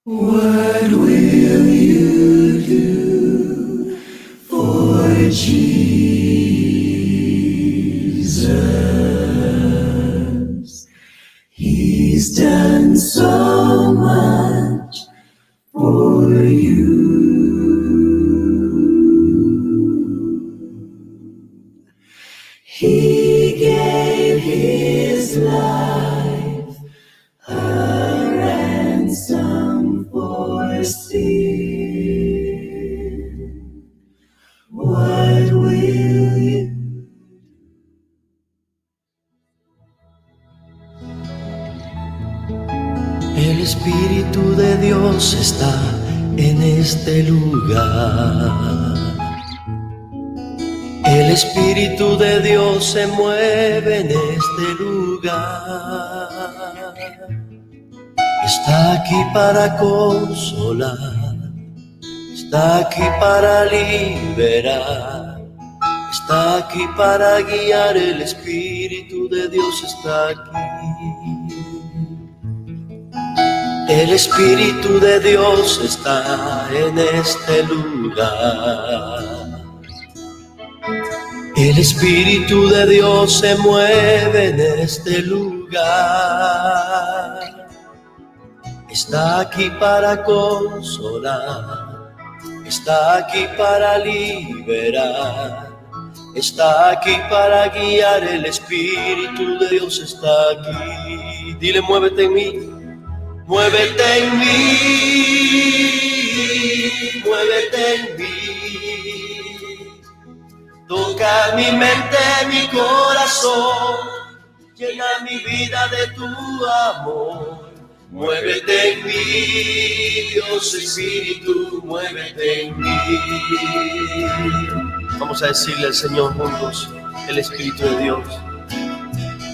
What will you do for Jesus? He's done so much for you. He gave his life a ransom for sin. What will you El Espíritu de Dios está en este lugar. El Espíritu de Dios se mueve en este lugar. Está aquí para consolar, está aquí para liberar, está aquí para guiar. El Espíritu de Dios está aquí. El Espíritu de Dios está en este lugar. El Espíritu de Dios se mueve en este lugar. Está aquí para consolar, está aquí para liberar, está aquí para guiar. El Espíritu de Dios está aquí. Dile, muévete en mí, muévete en mí, muévete en mí. Toca mi mente, mi corazón, llena mi vida de tu amor. Muévete en mí, Dios Espíritu, muévete en mí. Vamos a decirle al Señor juntos, el Espíritu de Dios.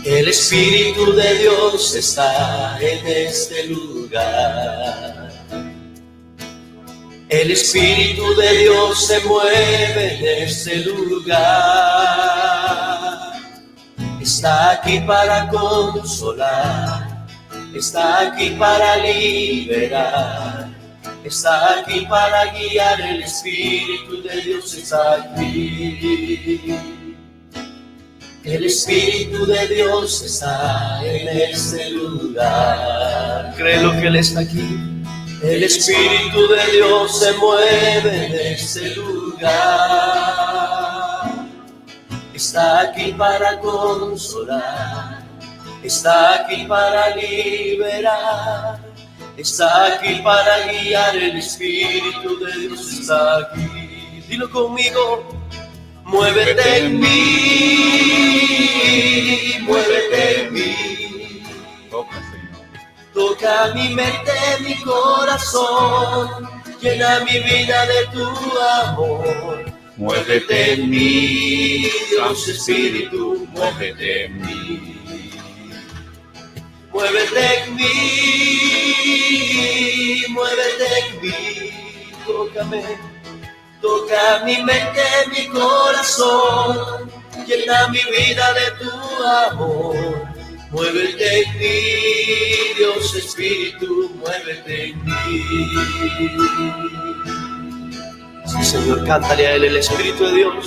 El Espíritu de Dios está en este lugar. El Espíritu de Dios se mueve en este lugar. Está aquí para consolar, está aquí para liberar, está aquí para guiar. El Espíritu de Dios está aquí. El Espíritu de Dios está en este lugar. Créelo que Él está aquí. El Espíritu de Dios se mueve en este lugar. Está aquí para consolar, está aquí para liberar, está aquí para guiar. El Espíritu de Dios está aquí. Dilo conmigo, muévete en mí, muévete en mí. Toca, Señor. Toca mi mente, mi corazón, llena mi vida de tu amor. Muévete en mí, Dios Espíritu, muévete en mí. Muévete en mí, muévete en mí, tócame, toca mi mente, mi corazón, llena mi vida de tu amor. Muévete en mí, Dios Espíritu, muévete en mí. Sí, Señor, cántale a Él el Espíritu de Dios.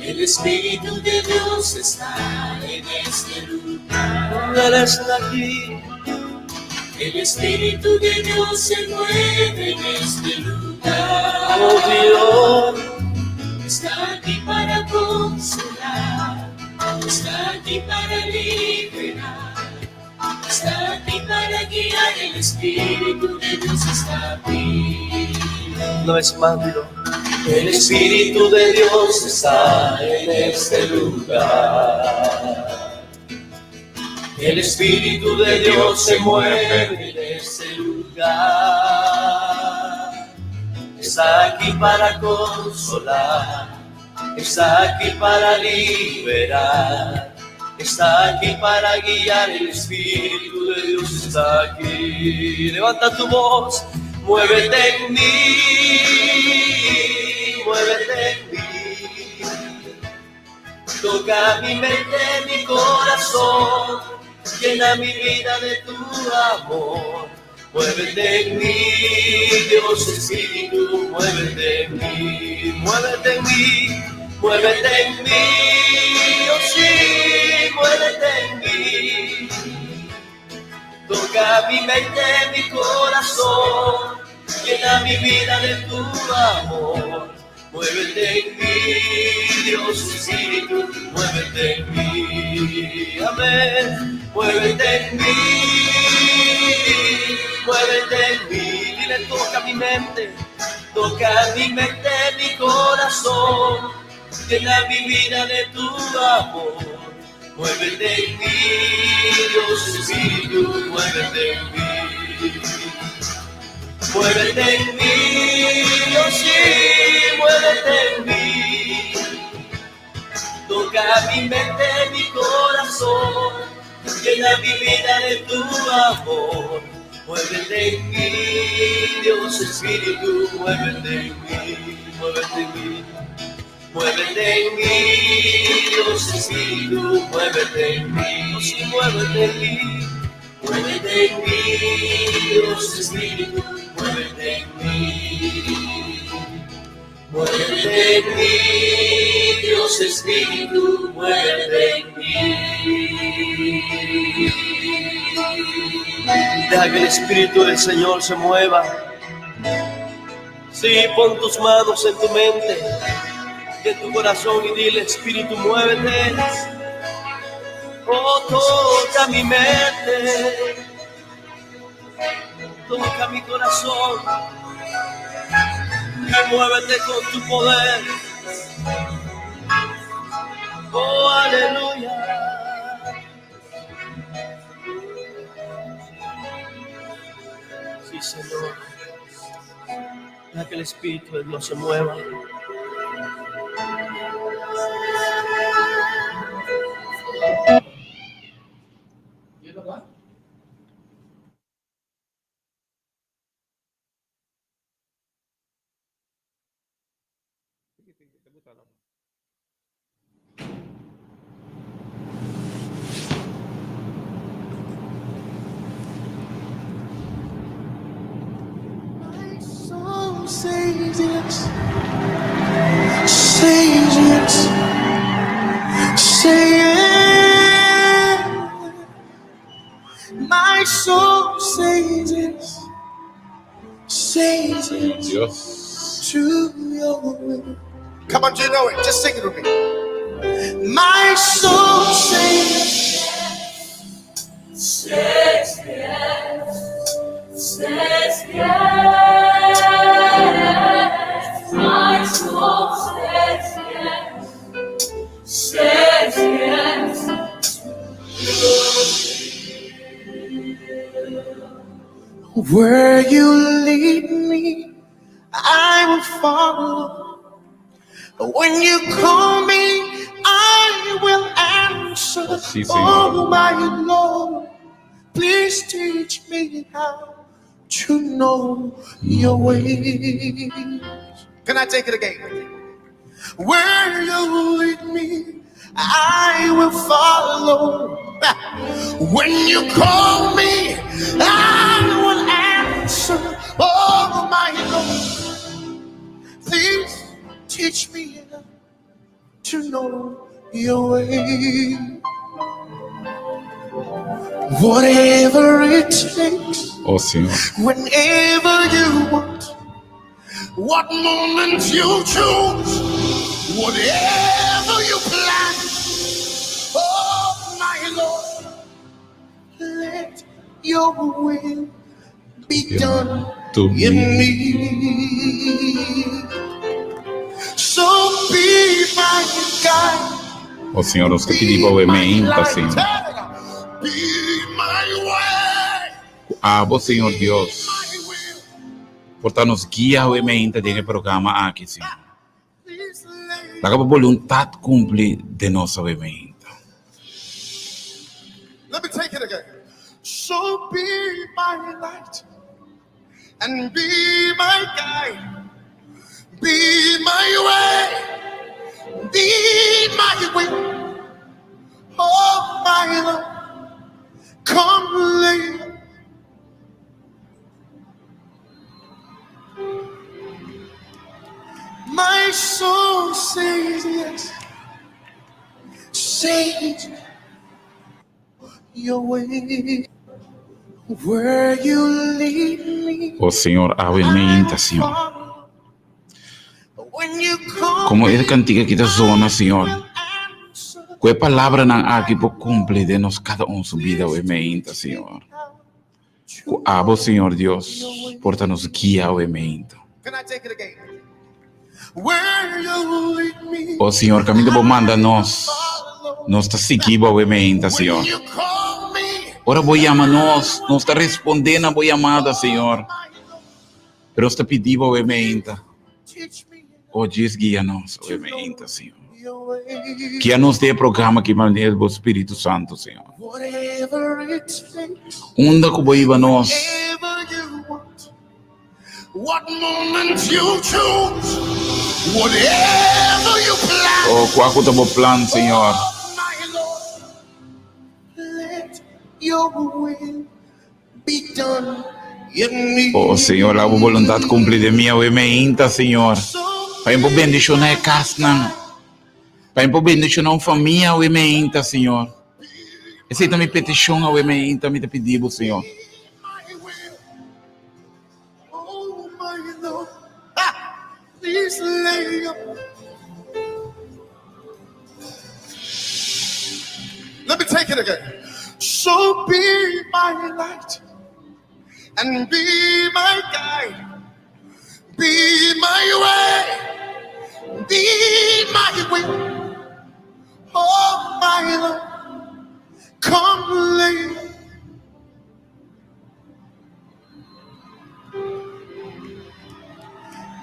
El Espíritu de Dios está en este lugar. Él está aquí. El Espíritu de Dios se mueve en este lugar. Oh Dios, Está aquí para consolar, está aquí para liberar, está aquí para guiar. El Espíritu de Dios está aquí. Una vez más, dilo. El Espíritu de Dios está en este lugar. El Espíritu de Dios se mueve en este lugar. Está aquí para consolar, está aquí para liberar, está aquí para guiar. El Espíritu de Dios está aquí. Levanta tu voz, muévete en mí, muévete en mí. Toca mi mente, mi corazón, llena mi vida de tu amor. Muévete en mí, Dios Espíritu, muévete en mí, muévete en mí, muévete en mí, oh sí, muévete en mí. Toca mi mente, mi corazón, llena mi vida de tu amor. Muévete en mí, Dios Espíritu, muévete en mí. Amén. Muévete en mí, muévete en mí. Dile, toca mi mente, toca mi mente, mi corazón. Llena mi vida de tu amor. Muévete en mí, Dios Espíritu, muévete en mí. Muévete en mí, Dios sí, muévete en mí. Toca mi mente, mi corazón, llena mi vida de tu amor. Muévete en mí, Dios Espíritu, muévete en mí, muévete en mí. Muévete en mí, Dios Espíritu, muévete en mí, oh sí, muévete en mí. Muévete en mí, Dios Espíritu, muévete en mí. Muévete en mí, Dios Espíritu, muévete en mí. Deja que el Espíritu del Señor se mueva. Sí, pon tus manos en tu mente y en tu corazón y dile, Espíritu, muévete. Oh, toca mi mente, toca mi corazón y muévete con tu poder. Oh, aleluya. Sí, Señor. Deja que el Espíritu de Dios se mueva. My soul says yes, says yes, say yes. My soul says yes, says yes Dios. to your will. Come on, do you know it? Just sing it with me. My soul says Says yes, says yes. My soul says yes, says yes. Where you lead me, I will follow. When you call me, I will answer. Oh, sí, Señor. Oh, my Lord, please teach me how to know your ways. Can I take it again? Where you lead me, I will follow. When you call me, I will answer. Oh, my Lord, please teach me to know your way. Whatever it takes, Oh, Señor. whenever you want, what moment you choose, whatever you plan, oh my Lord, let your will be done To in me. me. So be my guide. Oh, Señor, nos ke Be pidi pa bo my mainta, light. Señor. Be my way. Abo, Señor Be Dios. my will. Por ta nos guia awe mainta den e programa aki, Señor. Please lay Laga bo boluntat kumpli den nos awe mainta. Let me take it again. So be my light and be my guide. Be my way. Be my will. Oh, my Lord. Come lay. My soul says yes. Says your way. Where you lead me. O Señor, awe meinta, Señor. Como e cantica aki ta zona, Señor. Cu e palabranan aki por cumpli den nos cada un su bida awe meinta, Señor. Cu abo, Señor Dios, por ta nos guia awe meinta. O Señor, caminda bo manda nos, nos ta sigui bo awe meinta, Señor. Ora bo yama nos, nos ta responde na bo yamada, Señor. Pero nos ta pidi bo awe meinta. O djis guia nos awe meinta, Señor. Guia nos den e programa aki manera bo Spiritu Santo, Señor. Unda ku bo hiba nos? O kua ku ta bo plan, Señor? O Señor, laga bo boluntad cumpli den mi awe meinta, Señor. Pa mi por bendiciona e casnan. Pa mi por bendiciona un famia awe meinta, Señor. Esey ta mi peticion awe meinta, mi ta pidi bo, Señor. Let me take it again. So be my light and be my guide, be my way, be my will. Oh, my Lord, come lay.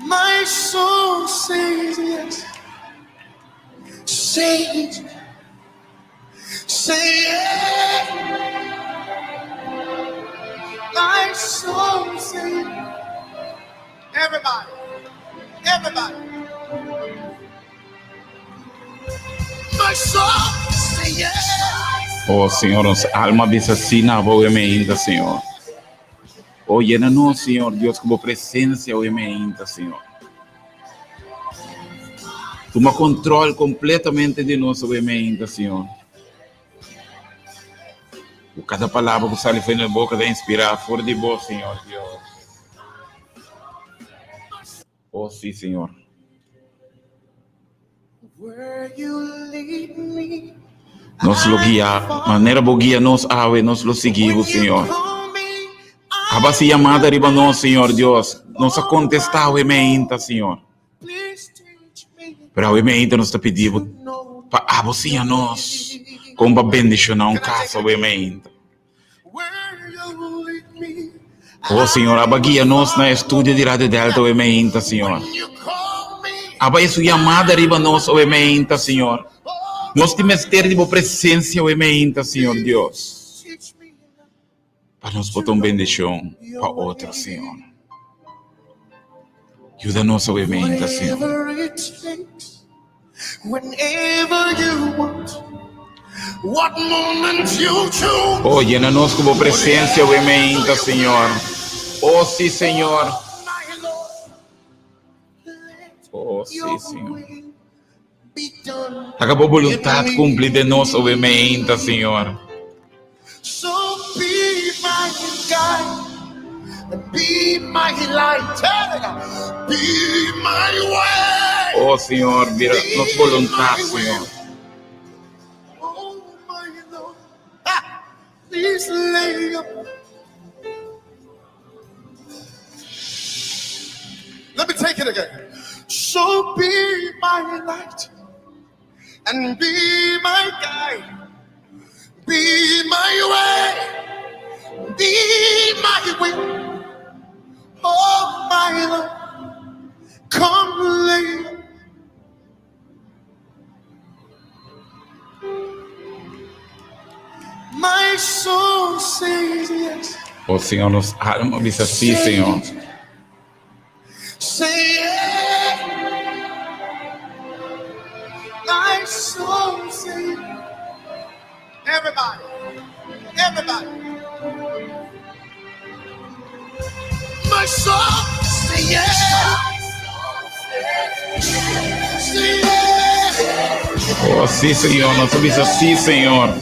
My soul says yes. Say it. Say it. My soul says. Everybody. Everybody. My soul say yes. Oh Señor, nos alma bisa sí na bo ainda, Señor. Oh, llena nos, Señor Dios, con bo presencia hoy ainda, Señor. Tuma control completamente di nos hoy ainda, Señor. Ku cada palabra ku sali for di nos boca ta inspirá for di bo, Señor Dios. Oh, sí, Señor. Nos lo guia, manera bo guia nos awe, nos lo sigui bo, Señor. Aba si llamada riba nos, Señor Dios. Nos a contesta awe meinta, Señor. Pero awe meinta nos ta pidi bo pa abo siña nos con pa bendiciona un casa awe meinta. Oh Señor, aba guia nos na estudio di Radio Delta oe meinta, Señor. Aba e su llamada riba nos oe meinta, Señor. Nos tin mester di bo presencia oe meinta, Señor Dios. Pa nos por ta un bendicion pa otro, Señor. Yuda nos oe meinta, Señor. Oh, llena nos cu bo presencia oe meinta, Señor. Oh, sí, Señor. Oh, sí, Señor. Haga bo voluntad cumpli den nos oe meinta, Señor. So be my guide, be my light, be my way. Oh Señor, mira nos voluntad, Señor. Oh my Lord, ah, please lay up. Let me take it again. So be my light and be my guide, be my way, be my will. Oh my Lord, come lay. My soul says yes. Oh Señor, nos alma bisa sí, Señor. Say yeah. My soul say Everybody, everybody. My soul say yes. Oh, sí, Señor. Nos bisa sí, Señor.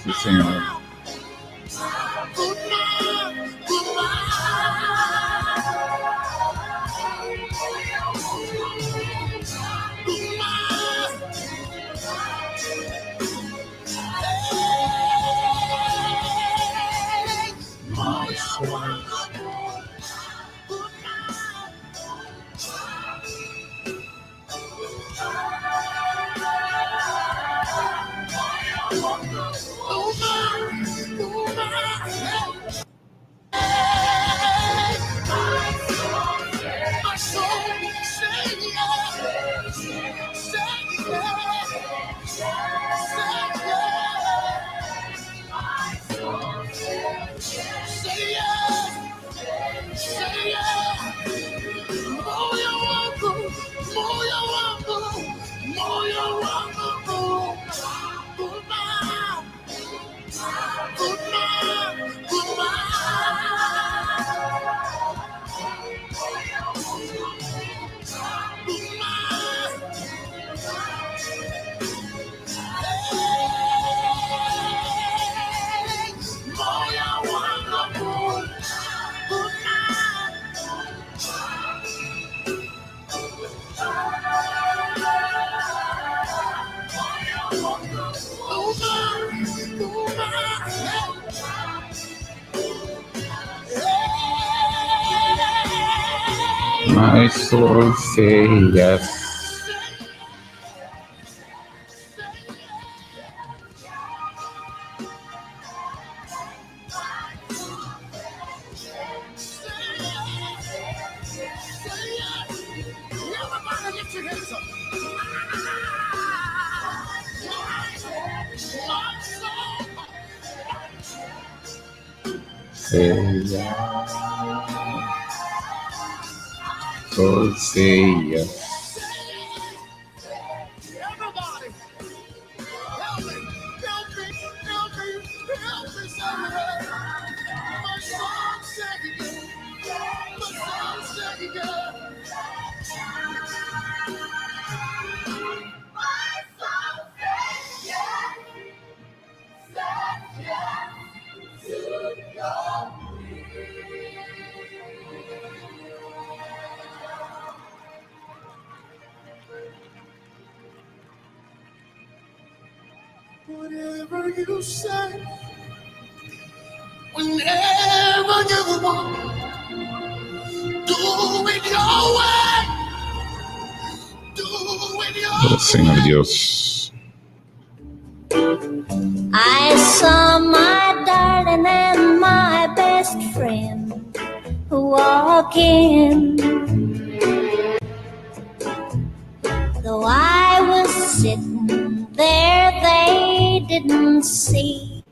Sí, Señor. My soul say yes. Say yes. Soul say yes. Whatever you say, whenever you want, do it your way. Do it your Oh, Señor Dios. I saw my darling and my best friend walking. Though I was sitting there, they didn't see.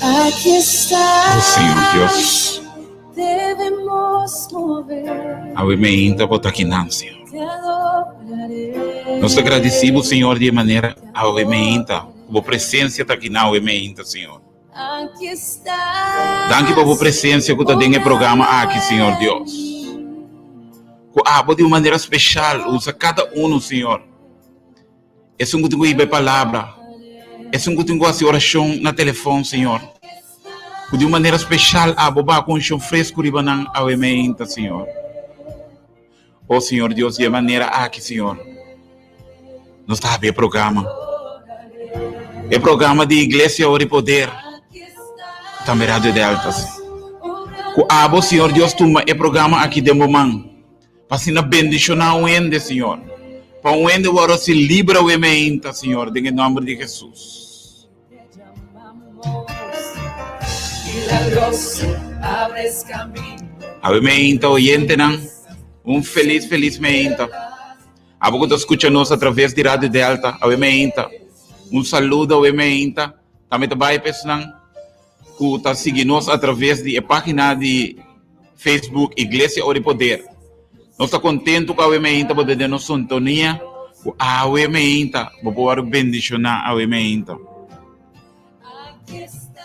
Aquí Oh, Señor estás, Dios. debemos mover, Awe meinta bo ta akinan, Señor. te adoraré. Nos ta gradisí bo, Señor, di e manera awe meinta. Ku bo presensia ta akinan awe meinta, Señor. Aquí estás. Danki pa bo presensia ku ta den e programa aki, Señor Dios. Ku abo di un manera speshal usa kada uno, Señor. Esun ku tin ku hiba e palabra, esun ku tin ku hasi orashon na telefòn, Señor. Ku di un manera speshal abo baha ku unshon fresku riba nan awe meinta, Señor. O Señor Dios, di e manera aki, Señor, nos ta habri e programa. E programa di Iglesia Ora y Poder, tambe Radio Delta, Señor. Ku abo, Señor Dios, tuma e programa aki den bo man, pa asina bendishoná un hende, Señor. Pa un hende wòrdu hasi libre awe meinta, Señor, den e nòmber di Hesus. Awe meinta, oyentenan, un felis, felis meinta. Abo ku ta skucha nos atraves di Radio Delta, awe meinta. Un saludo awe meinta. Tambe ta bai pa esnan ku ta sigui nos atraves di e página di Facebook Iglesia Ora i Poder. Nos ta kontentu ku awe meinta bo ta den nos sintonia, ku awe meinta bo por wòrdu bendishoná awe meinta.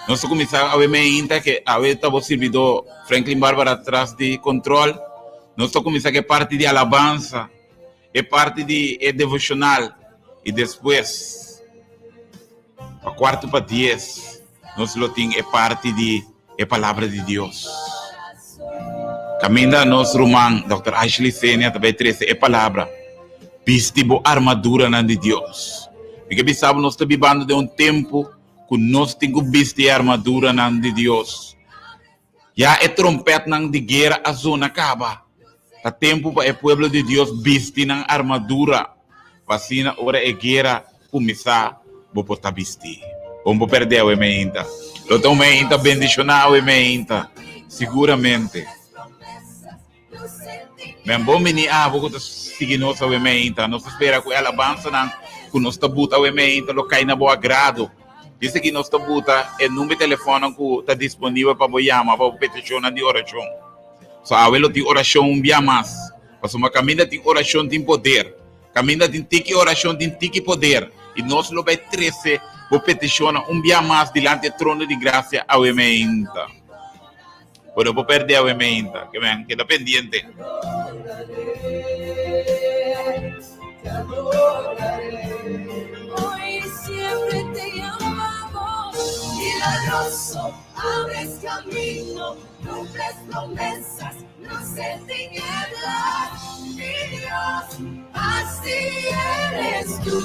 Nos ta kuminsá awe meinta ke awe ta bo sirbidó Franklin Barbara tras di kontrol. Nos ta kuminsá ku e parti di alabansa. E parti di e devoshonal i despues pa kuartu pa dies nos lo tin e parti di e palabra di Dios. Kaminda nos ruman Dòkter Ashley Senia ta bai trese e palabra, Bisti bo armaduranan di Dios. Mi ke bisa bo nos ta bibando den un tempu ku nos tin ku bisti e armaduranan di Dios. Ya e trompètnan di guera a zona kaba. Ta tempu pa e pueblo di Dios bisti nan armadura, pa asina ora e guera kuminsá, bo por ta bistí. Bo no por pèrdè awe meinta. Lo ta un meinta bendishoná awe meinta, siguramente. Men bon bini abo ku ta sigui nos awe meinta. Nos ta spera ku e alabansanan ku nos ta buta awe meinta lo kai na bo agrado. Bisa ki nos ta buta e number di telefònnan ku ta disponibel pa bo yama pa bo petishonnan di orashon. So awe lo tin orashon un bia mas. Pasobra kaminda tin orashon tin poder. Kaminda tin tiki orashon tin tiki poder. I nos lo bai trese bo petishonnan un bia mas dilanti e trono di grasia awe meinta. Bo no por perde awe meinta. Ke men keda pendiente. Hoy siempre te llamamos milagroso, abres camino, cumples promesas, luz en tinieblas, mi Dios, así eres tú.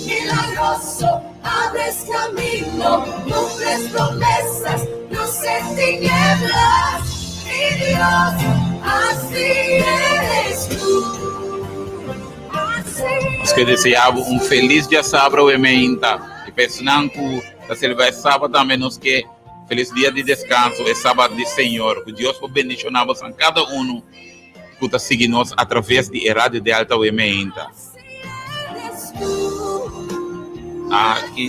Milagroso, abres camino, cumples promesas, luz en tinieblas, mi Dios, así eres tú. Así Nos ke desea bo un felis diasabra awe meinta. I pa esnan ku ta selebrá e sabat tambe nos ke felis dia di deskanso, e sabat di Señor. Ku Dios por bendishoná bosan kada unu ku ta sigui nos atraves di e Radio Delta awe meinta. Aki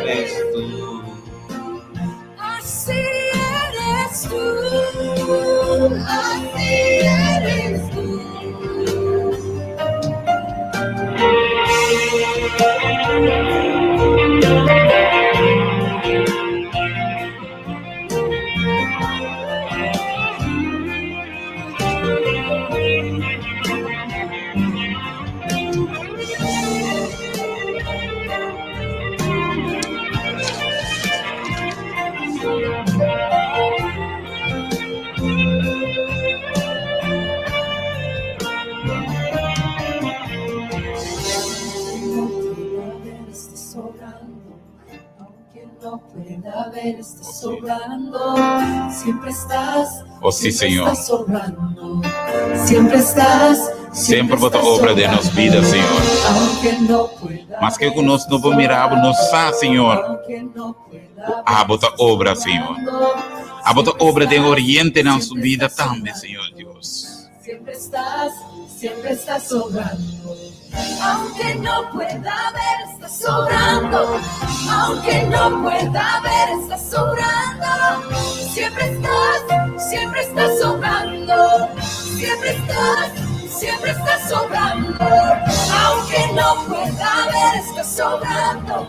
eres tu. Así eres tú, así eres tú. Oh sí, Señor. Siempre estás, Semper bo ta obra den nos bida, Señor. Maske ku nos no por mira bo, nos sa, Señor, ku abo ta obra, Señor. Abo ta obra den orientenan su bida tambe, Señor Dios. Siempre estás, siempre estás sobrando. Aunque no pueda ver, estás sobrando. Aunque no pueda ver, estás sobrando. Siempre estás, siempre estás sobrando. Siempre estás, siempre estás sobrando. Aunque no pueda ver, estás sobrando.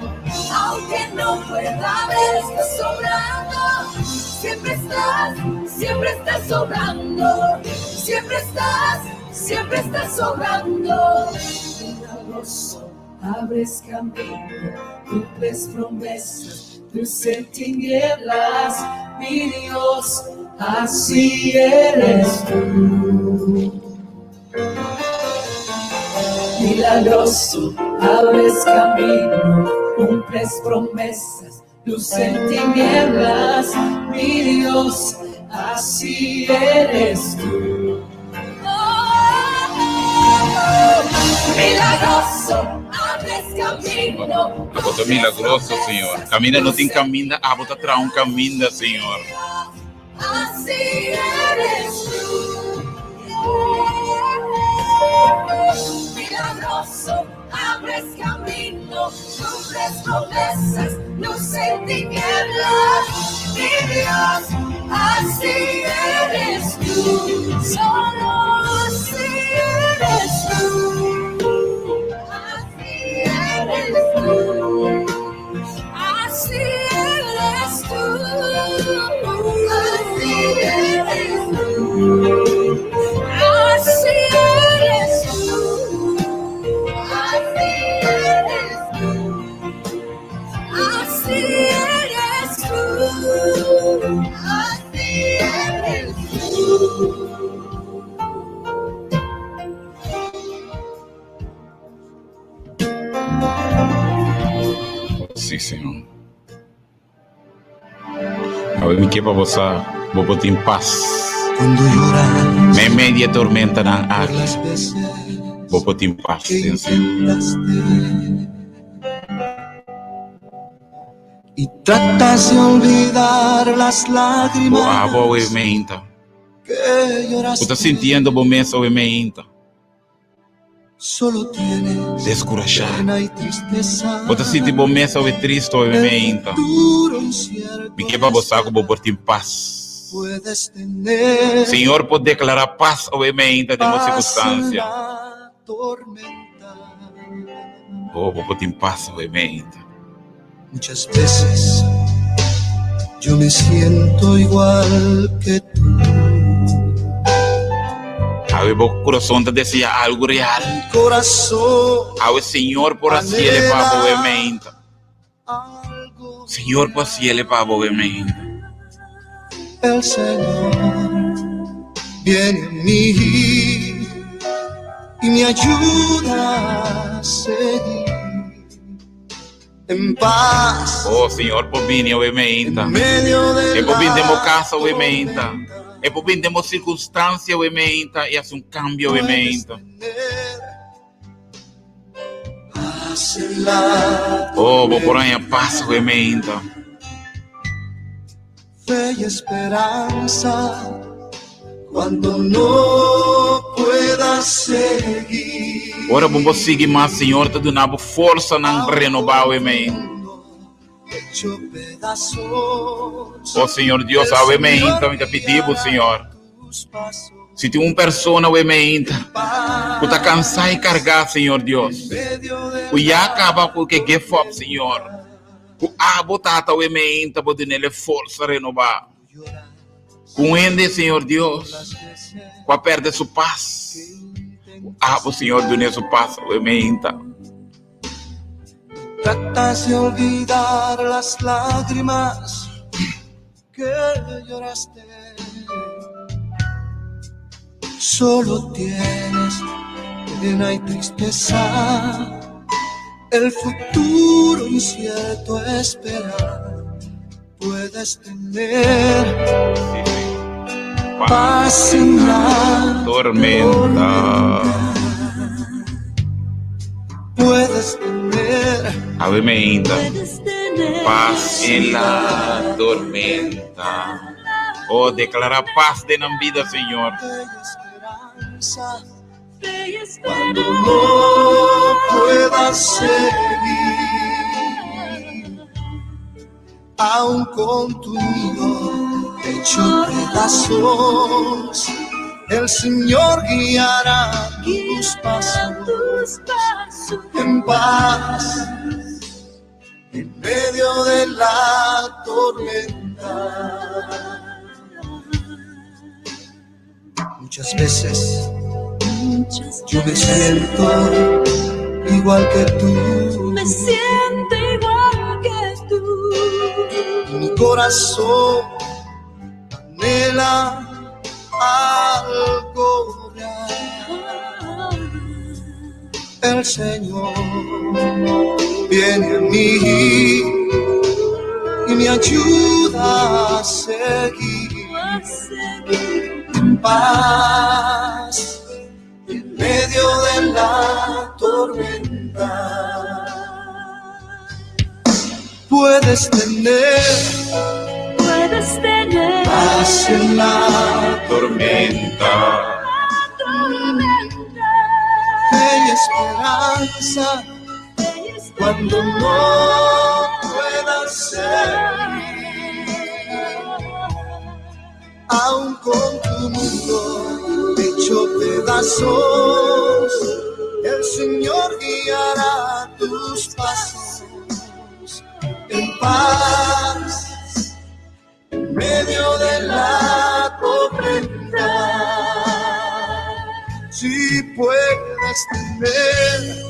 Aunque no pueda ver, estás sobrando. Siempre estás, siempre estás sobrando. Siempre estás, siempre estás sobrando. Milagroso, abres camino, cumples promesas, luz en tinieblas, mi Dios, así eres tú. Milagroso, abres camino, cumples promesas. Luz en tinieblas, mi Dios, así eres tú. Milagroso, abres camino. Abo ta milagroso, Señor. Caminda no tin caminda, abo ta traha un caminda, Señor. Así eres tú. Milagroso, abres camino, cumples promesas, luz en tinieblas. Mi Dios, así eres tú. Solo así eres tú. Así eres tú. Así eres tú. Así eres tú. Así eres tú. Así eres tú. Así eres tú. Así eres tú. Sí, Señor. Awe mi ke pa bo sa, bo por tin pas. Cuando lloras Meimei di e tormentanan por aki, las veces bo por tin pas que den Señor. intentaste y tratas de olvidar las Bo lágrimas abo awe meinta. que Bo ta lloraste. sintiendo bo mes awe meinta. Solo tienes Deskurashá. pena y tristeza. Bo ta sinti bo mes awe tristu awe El meinta. futuro incierto Mi ke pa bo sa ku bo por tin pas. puedes tener. Señor por deklará pas awe meinta den bo Paz en sirkunstansia. la tormenta. Oh, bo por tin pas awe meinta. Muchas veces yo me siento igual que tú. Awe bo kurason ta deseá algu real. Mi corazón Awe Señor por hasiele pa bo awe meinta. algo Señor por hasiele pa bo awe meinta. El Señor viene a mí y me ayuda a seguir en paz. Oh, Señor por bini awe meinta. En medio de E por bini den bo la kas awe meinta. tormenta. E por bini den bo sirkunstansia awe meinta i hasi un kambio awe Puedes meinta. tener paz en la Oh, bo por haña pas awe meinta. Fe y esperanza cuando no puedas seguir. Ora bo no por sigui mas, Señor ta duna bo forsanan renobá awe meinta. Hecho pedazos. Oh Señor Dios, awe meinta mi ta pidi bo, Señor. Si tin un persona awe meinta ku ta kansá i kargá, Señor Dios, ku ya kaba ku ke give up, Señor, ku abo Tata awe meinta bo dun'el e forsa renobá. Ku un hende, Señor Dios, ku a pèrdè su pas, ku abo, Señor, dun'é su pas awe meinta. Tratas de olvidar las lágrimas que lloraste. Solo tienes pena y tristeza. El futuro incierto espera. Puedes tener paz en la tormenta. Puedes tener Awe meinta. Puedes tener Paz en la tormenta. Oh, declara paz den nan bida, Señor. fe y esperanza fe y cuando esperanza. no puedas seguir, aun con tu nido hecho pedazos, el Señor guiará tus pasos Tus pasos. en paz en medio de la tormenta. Muchas veces Muchas yo me veces siento igual que tú. me siento igual que tú. Y mi corazón anhela algo real. El Señor viene a mí Y me ayuda a seguir en paz en medio de la tormenta. Puedes tener, Puedes tener paz en la tormenta. tormenta. Fe y esperanza cuando no puedas seguir. Aún con tu mundo hecho pedazos, el Señor guiará tus pasos en paz en medio de la tormenta. Si puedes tener,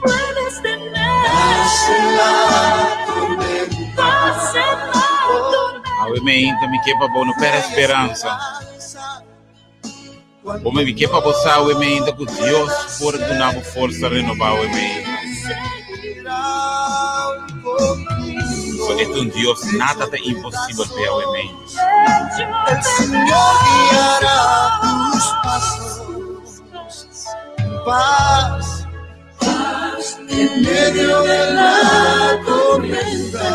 puedes tener paz en la tormenta. Paz en la tormenta. Awe meinta mi ke pa bo no pèrdè speransa. Bo mi ke pa bo sa awe meinta ku Dios por duna bo forsa renobá awe meinta. So e ta un Dios nada ta imposibel p'e awe meinta. El Señor guiará tus pasos en paz en medio de la tormenta.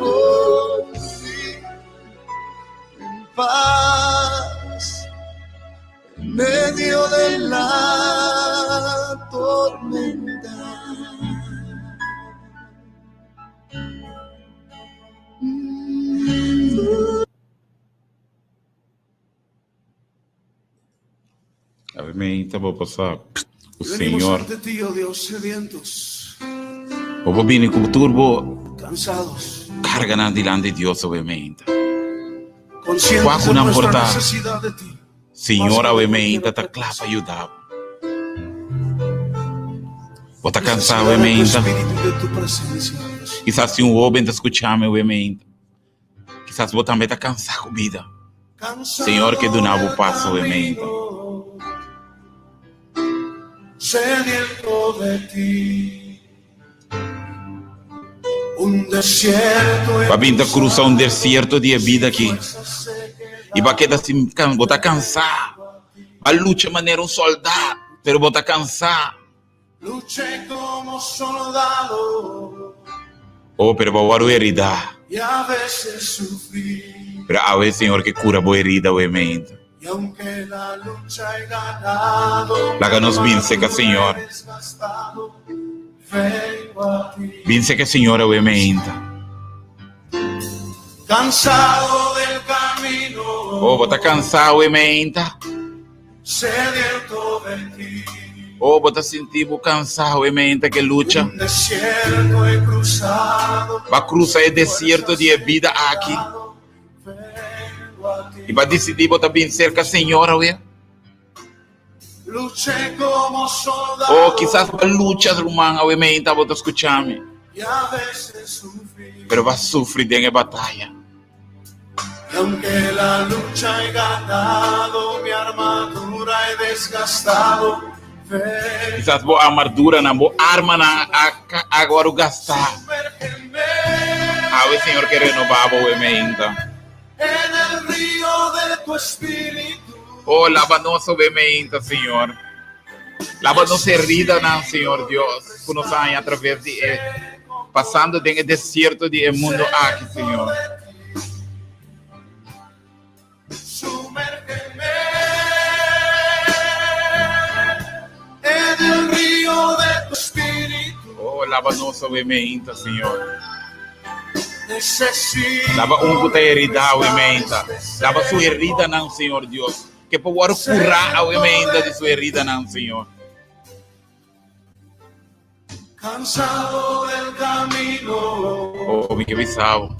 Oh, sí, en paz en medio de la tormenta. Awe meinta bo por sa ku Venimos Señor. ante ti, oh Dios, sedientos, Bo por bini ku tur bo cansados, karganan dilanti Dios awe meinta. conscientes Kua de ku nan por nuestra ta, necesidad de ti. Señor awe meinta ta kla pa yuda bo. Bo ta kansa awe Necesidad de tu meinta? espíritu y de tu presencia, Dios. Kisas si un hoben ta skucha mi awe meinta. Kisas bo tambe ta kansa ku bida. Señor ke duna bo pas awe meinta. Sediento de ti. Un desierto Ba bin ta krusa un desierto di e bida aki. I ba keda sin kan, bo ta kansá. Ba lucha manera un soldá, pero bo ta kansá. Luché como soldado. Oh, pero bo a wòrdu heridá. Y a veces sufrí. Pero awe Señor ke kura bo herida awe meinta. Y aunque la lucha he ganado, Laga nos binse ka Señor. Vengo a ti. Binse ka Señor awe meinta. Cansado del camino. Oh, bo ta cansá awe meinta. Sediento de ti. Oh, bo ta sinti bo cansá awe meinta ke lucha. Un desierto he cruzado. Ba cruza e desierto di e bida aki. I ba disidí bo ta bin serka Señor awe. Luché como soldado. Oh, kisas ba lucha ruman awe meinta bo ta skucha mi. Y a veces sufrí. Pero ba sufri den e bataya. Y aunque la lucha he ganado, mi armadura he desgastado. Ven. Kisas bo armaduranan, bo armanan a a wòrdu gastá. Sumérgeme. Awe Señor ke renobá bo awe meinta. En el río de tu espíritu. Oh, laba nos awe meinta, Señor. Laba nos heridanan, Señor Dios, ku nos a haña a traves di e pasando den e desierto di e mundo aki, Señor. Sumérgeme en el río de tu espíritu. Oh, laba nos awe meinta, Señor. Necesito Laba un ku ta heridá awe meinta. Laba su heridanan, Señor Dios. Ke por wòrdu kurá awe meinta di su heridanan, Señor. Cansado del camino. Oh, mi ke bisa bo.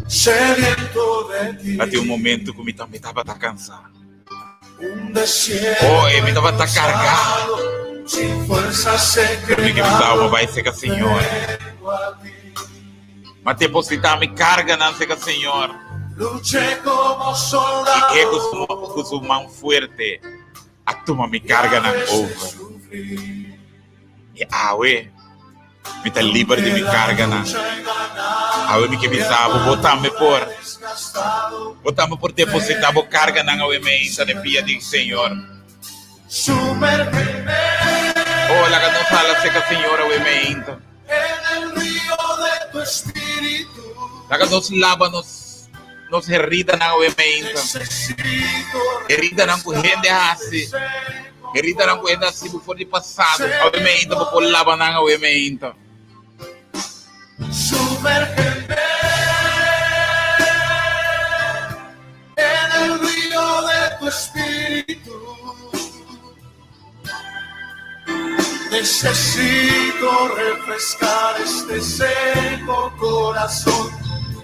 Sediento de ti. A tin un momento ku mi tambe tabata kansá. Un desierto Oh, e mi tabata kargá. Sin fuerzas he Pero mi ke bisa bo, bai seka Señor. quedado a ti. Ma depositá mi karganan seka Señor. Luché como soldado. I e ku su, ku su man fuerte a tuma mi karganan over. I awe mi ta liber di mi karganan. Awe mi ke bisa bo, bo tambe por. Bo tambe por depositá bo karganan awe meinta den pia di Señor. Oh, laga nos hala serka Señor awe meinta. Laga nos laba nos nos heridanan awe meinta. Heridanan ku hende a hasi. Heridanan ku hende a hasi bo for di pasado. Awe meinta bo por laba nan awe meinta. Sumérgeme en el río de tu espíritu. Necesito refrescar este seco corazón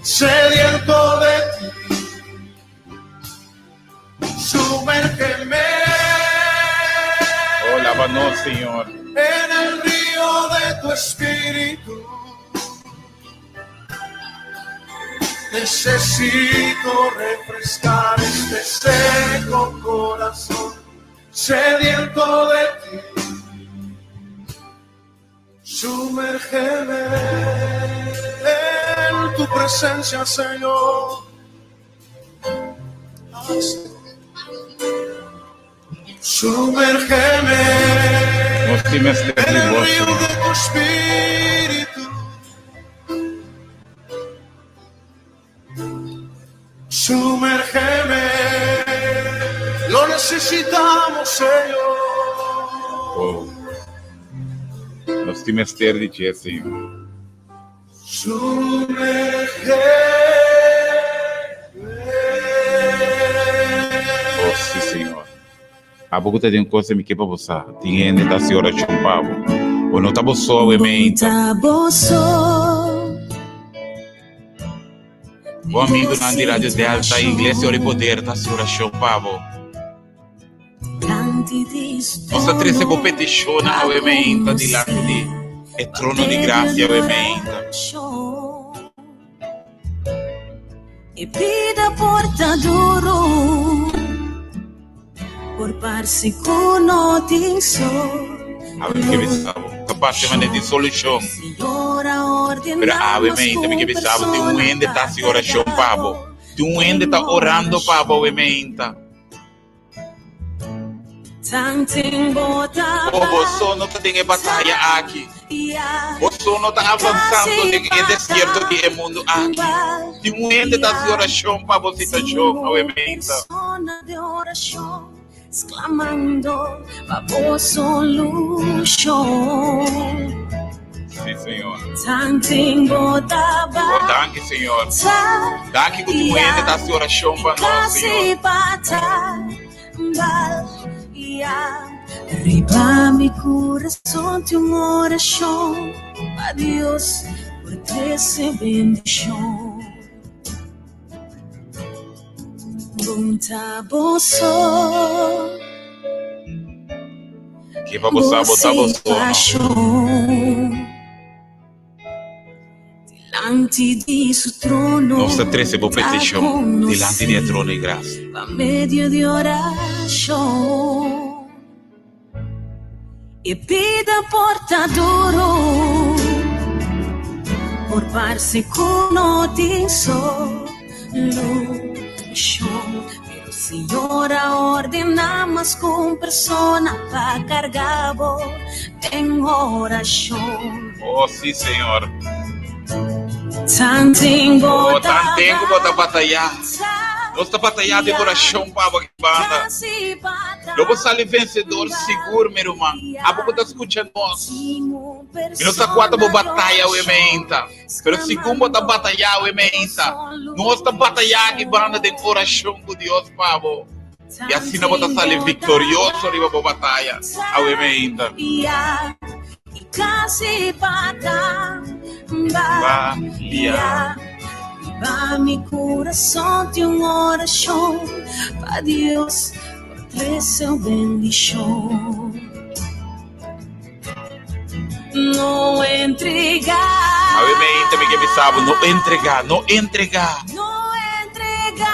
sediento de ti. Sumérgeme. Oh, lava nos, Señor. En el río de tu espíritu. Necesito refrescar este seco corazón sediento de ti. Sumérgeme en tu presencia, Señor. Sumérgeme Nos tin mester en di el bo, río Señor. de tu espíritu. Sumérgeme, lo necesitamos, Señor. Oh. Nos tin mester di dje, Señor. Sumérgeme. Oh, sí, Señor. Abo ku ta den kos mi ke pa bo sa. Tin hende ta hasi orashon pa bo. Bo no ta bo so awe meinta. Bo ta bo so. Bo amigunan di Radio Delta i Iglesia Ora i Poder ta hasi orashon pa bo. Nos ta trese bo petishonnan awe meinta dilanti di e trono di grasia awe meinta. E bida por ta duro, por parse ku no tin Awe mi ke bisa bo, ta parse manera tin solushon. Pero awe meinta mi ke bisa bo, tin un hende ta hasi orashon pa bo. Tin un hende ta orando pa bo awe meinta. Oh, boso no ta den e bataya aki. Boso no ta avansando den e desierto di e mundu aki. Tin un hende ta hasi orashon pa bo situashon awe meinta. Sí, Señor. Oh, danki, Señor. Danki ku tin un hende ta hasi orashon pa nos, Señor. Riba mi corazón tin un oracion pa Dios por trece bendicion. Bon ta bo so. Ke pa bo sa bo ta bo so, no? Dilanti di su trono. Nos ta trese bo petishon dilanti di e trono di grasia. Pa medio di orashon. E bida por ta duro, por parse ku no tin solushon, pero Señor a ordená mas ku un persona pa karga bo den orashon. Oh, sí, Señor. Tanten bo Oh, tanten ku bo ta batayá. Nos ta batayá den orashon pa bo aki banda. Lo bo sali vensedor sigur, mi ruman. Abo ku ta skucha nos. Mi no sa kua ta bo bataya awe meinta, pero segun bo ta batayá awe meinta, nos ta batayá aki banda den orashon ku Dios pa bo. I asina bo ta sali viktorioso riba bo bataya awe meinta. Ba, Riba mi corazón tin un oracion pa Dios por trece bendicion. No entrega. Awe meinta mi ke bisa bo, no entrega, no entrega. No entrega.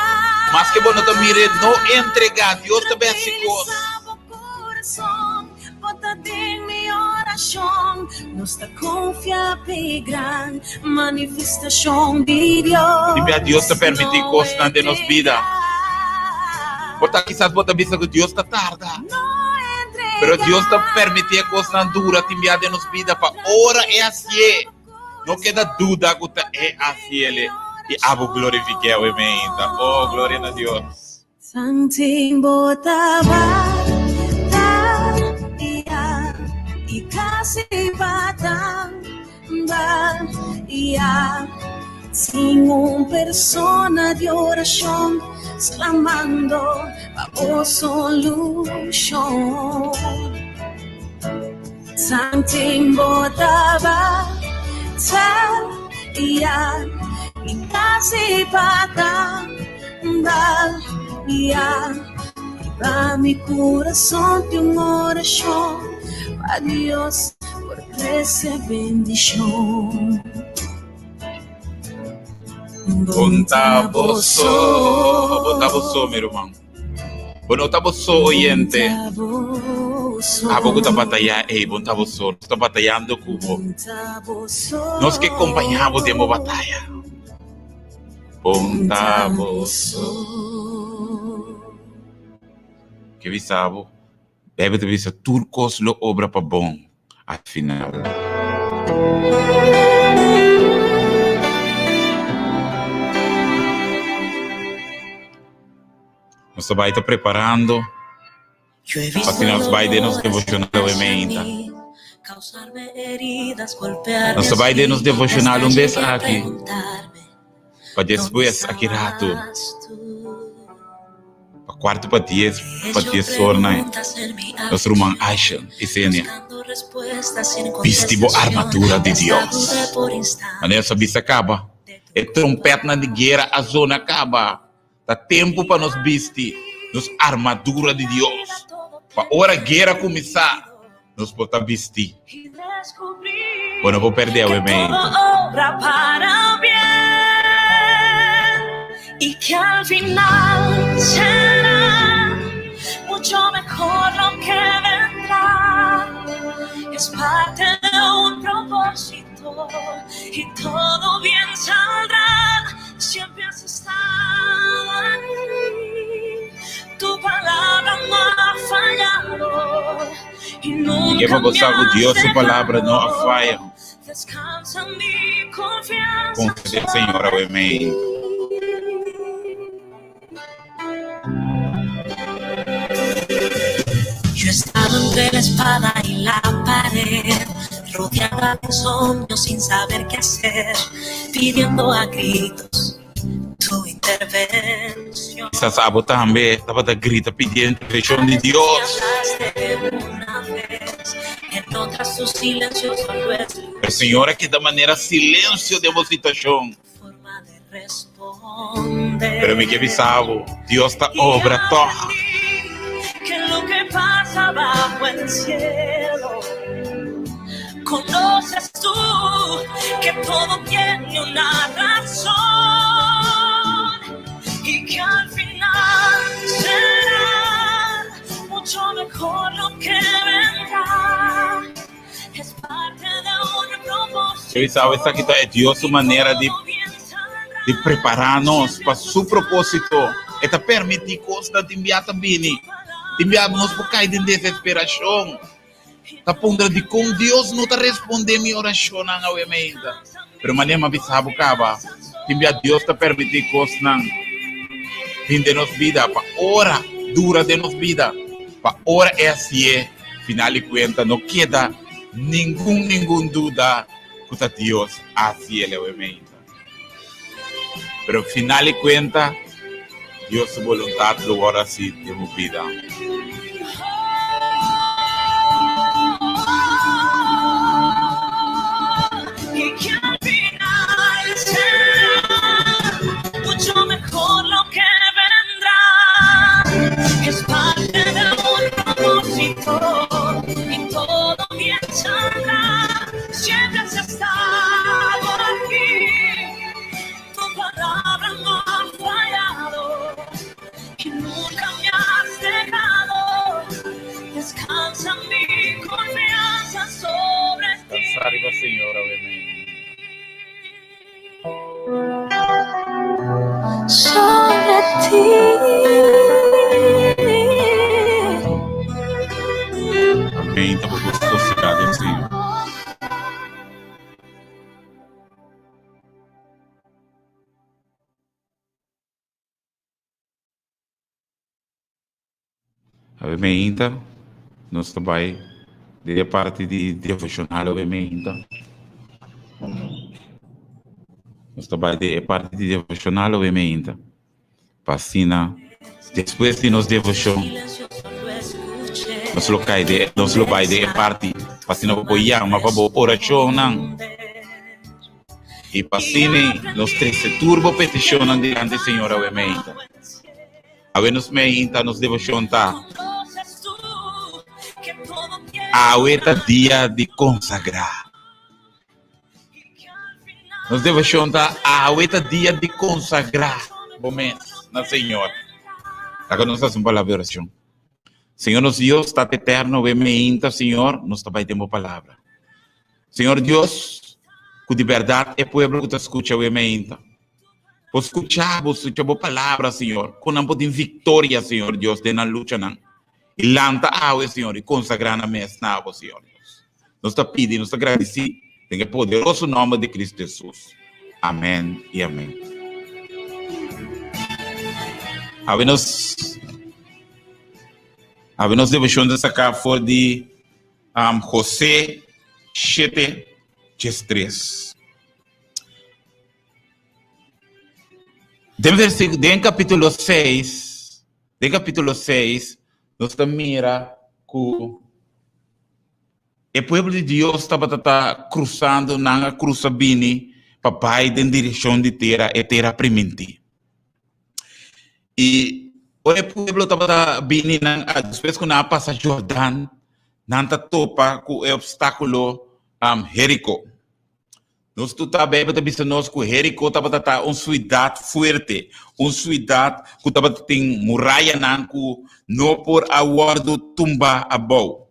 Maske bo no ta mire, no entrega. Dios ta besi kos. Tranquiliza bo corazón, bo ta den mi oracion. orashon, nos ta konfia p'e gran manifestashon di Dios. Tin bia Dios ta permití kosnan den nos bida. Por ta kisas bo ta bisa ku Dios ta tarda. Pero Dios ta permití e kosnan dura tin bia den nos bida pa ora e hasié no keda duda ku ta e hasiel i abo glorifik'é awe meinta. Oh, gloria na Dios. Santin bo tabata ya y casi batamba ya Sin un persona di oracion sclamando pa bo solucion Santin bo tabata ya y casi batamba Pa mi kurason tin un orashon pa Dios por trese bendishon. Bon ta bo so, bon ta bo so, mi ruman. Bo no ta bo so, oyente. Abo ku ta batayá, ey, bon ta bo so. Nos ta batayando ku bo. Nos ke kompañá bo den bo bataya. Bon ta bo so. Ke bisa bo? Bijbel ta bisa tur kos lo obra pa bon al final. Nos ta bai ta preparando pa asina nos bai den nos devocional awe meinta. Nos ta bai den nos devocional un bes aki pa despues aki ratu pa cuarto pa dies pa dies or nai nos ruman Aisha y Senia bisti bo armadura di Dios. Manera nos a bisa caba e trompetnan di guera a zona caba. Ta tempu pa nos bisti nos armadura di Dios, pa ora guera kuminsá, nos por ta bistí. Bo no por pèrdè awe meinta. I ke pa bo sa ku Dios su palabra no a faya. Konfia den Señor awe meinta. Yo estaba entre la espada y la pared, rodeada de insomnio sin saber qué hacer, pidiendo a gritos tu intervención. Kisas abo tambe tabata grita pidiendo intervenshon di Dios. Pero Señor a keda manera silensio den bo situashon. Pero mi ke bisa bo, Dios ta obra tòg. Ke bisa bo esaki ta e Dios su manera di di prepará nos pa su propósito. E ta permití kosnan tin bia ta bini. Tin bia nos por kai den desesperashon. Ta puntra dikon Dios no ta respondé mi orashonnan awe mainta. Pero manera mi a bisa bo kaba, tin bia Dios ta permití kosnan bin den nos bida pa ora dura den nos bida, pa ora e hasié. Final di kuenta no keda ningun ningun duda ku ta Dios a hasi el awe meinta. Pero final di kuenta Dios su boluntat lo wòrdu hasi den bo bida. Señor awe mainta. Sobre ti. Amén. Ta bo sosegá den Señor. Awe meinta nos ta bai den e parti di devoshonal awe meinta. Nos ta bai den e parti di devoshonal awe meinta. Pa asina despues di nos devoshon nos lo kai den nos lo bai den e parti pa asina bo por yama pa bo orashonnan. I pa asina nos trese tur bo petishonnan dilanti Señor awe meinta. Awe nos meinta nos devoshon ta, Awe ta dia di konsagrá. Nos devoshon ta, Awe ta dia di konsagrá bo mes na Señor. Laga nos hasi un palabra di orashon. Señor nos Dios, Tata Eterno, awe meinta, Señor, nos ta bai den bo palabra. Señor Dios, ku di bèrdat e pueblo ku ta skucha awe meinta, Bo skucha, bo skucha bo palabra, Señor, ku nan por tin viktoria, Señor Dios, den nan luchanan. I lanta awe, Señor, i konsagrá nan mes na bo, Señor Dios. Nos ta pidi, nos ta gradisí den e poderoso nòmber di Kristu Hesus. Amèn i amèn. Awe nos, awe nos devoshon ta saká for di José shete djestres. Den versíkulo, den kapítulo 6, den kapítulo 6, nos ta mira ku e pueblo di Dios tabata ta krusando, nan a krusa bini pa bai den direkshon di tera, e tera primintí. I ora e pueblo tabata bini, nan a, despues ku nan a pasa Jordan, nan ta topa ku e opstákulo um, Jeriko. Nos tur ta Bijbel ta bisa nos ku Jeriko tabata ta un suidat fuerte, un suidat ku tabata tin murayanan ku no por a wòrdu tumbá abou.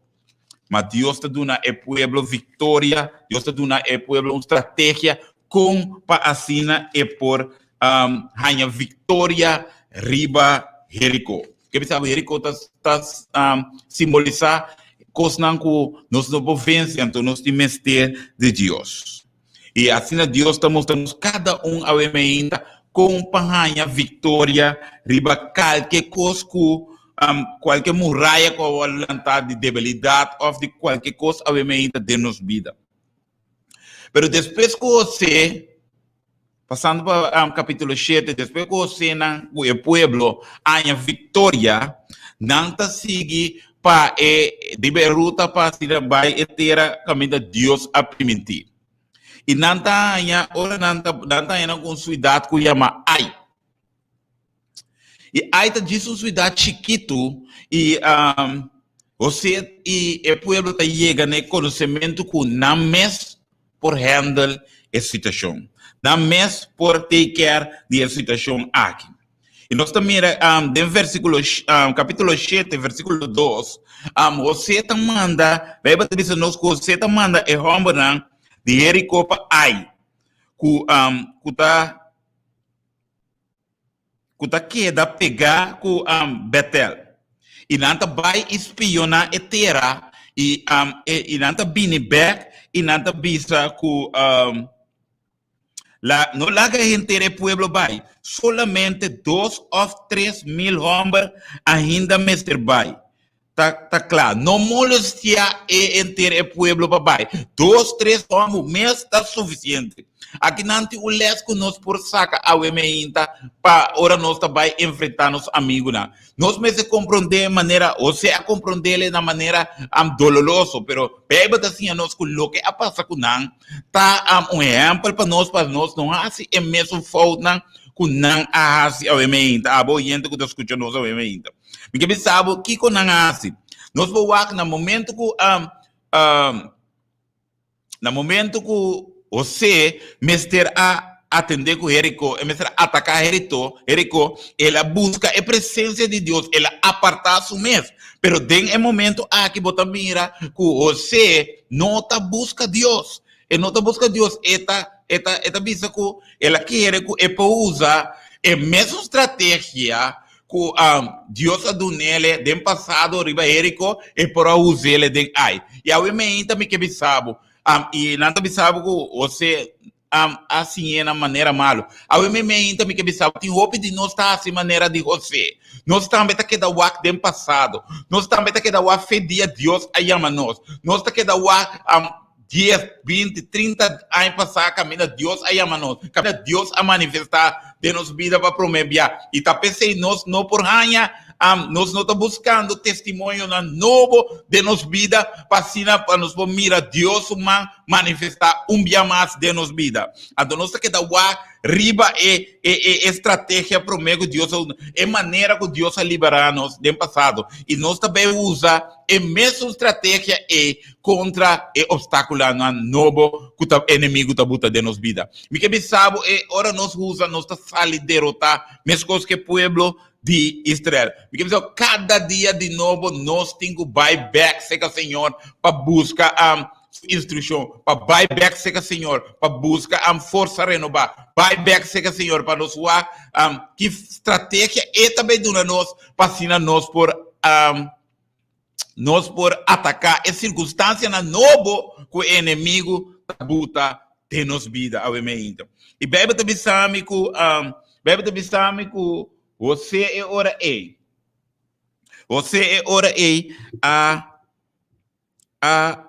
Ma Dios ta duna e pueblo viktoria, Dios ta duna e pueblo un strategia kon pa asina e por um, haña viktoria riba Jeriko. Ke bisa Jeriko ta, ta um, simbolisá kosnan ku nos no por vense, anto nos tin mester di Dios. I asina Dios ta mustra nos kada un awe meinta kon pa haña viktoria riba kalke kos ku um, kualke muraya ku a wòrdu lantá di debilidat òf di kualke kos awe meinta den nos bida. Pero despues ku José, pasando pa um, kapítulo 7, despues ku José nan ku e pueblo haña viktoria, nan ta sigui pa e riba e ruta pa asina bai e tera kaminda Dios a primintí. I nan ta haña, ora nan ta, nan ta haña nan ku un siudat ku yama Ai. I Ai ta djis un siudat chikitu i um, José i e pueblo ta yega na e konosementu ku nan mes por handle e situashon. Nan mes por take care di e situashon aki. I nos ta mira um, den versíkulo, um, kapítulo 7, versíkulo 2, um, José ta manda, Bijbel ta bisa nos ku José ta manda e hòmbernan di Jeriko pa Ai, ku, um, ku ta ku ta keda pegá ku Betel. I nan ta bai i spioná e tera i i nan ta bini bèk i nan ta bisa ku la no laga henter e pueblo bai, solamente dos òf 3000 hòmber ainda mester bai. Ta ta kla, no molestiá e henter e pueblo pa bai. Dos, tres hòmber mes ta sufisiente. Aki nan tin un lès ku nos por saka awe meinta pa ora nos ta bai enfrentá nos amigunan. Nos mester komprondé manera José a komprondé na manera doloroso, pero Beibel ta siña nos ku loke a pasa ku nan ta un ehèmpel pa nos pa nos no hasi e mesun foutnan ku nan a hasi awe meinta. Abo oyente ku ta skucha nos awe meinta. Mi ke bisa bo kiko nan a hasi. Nos por wak na momento ku um, um, na momento ku José mester a atendé ku Jericó, e mester a ataká Jericó, Jericó, el a buska e presensia di Dios, el a apartá su mes. Pero den e momento aki bo ta mira ku José no ta buska Dios. E no ta buska Dios, e ta e ta e ta bisa ku el a kere ku e por usa e mesun strategia ku Dios a dun'ele den pasado riba Jeriko, e por a us'ele den Ai. I awe meinta mi ke bisa bo, i nan ta bisa bo ku José a siñ'é na manera malu. Awe meinta mi ke bisa bo, tin hopi di nos ta hasi manera di José. Nos tambe ta keda wak den pasado. Nos tambe ta keda wak fe dia Dios a yama nos. Nos ta keda wak dies, binti, trinta aña pasá kaminda Dios a yama nos, kaminda Dios a manifestá den nos bida pa promé bia. I ta p'esei nos no por haña, nos no ta buskando testimonionan nobo den nos bida pa asina pa nos por mira Dios su man manifestá un bia mas den nos bida. Anto nos ta keda wak riba e e e estrategia promé ku Dios a usa, e manera ku Dios a liberá nos den pasado. I nos ta bai usa e mesun strategia ei kontra e opstákulonan nobo ku ta enemigu ta buta den nos bida. Mi ke bisa bo e ora nos usa nos ta sali derotá meskos ku e pueblo di Israel. Mi ke bisa bo kada dia di nobo nos tin ku bai bèk serka Señor pa buska su instrukshon, pa bai bèk serka Señor pa buska forsa renobá, bai bèk serka Señor pa nos wak ki strategia e ta bai duna nos pa asina nos por Nos por ataká e sirkunstansianan nobo ku e enemigu ta buta den nos bida awe meinta. I Beibel ta bisa mi ku Beibel ta bisa mi ku José e ora ei, José e ora ei a a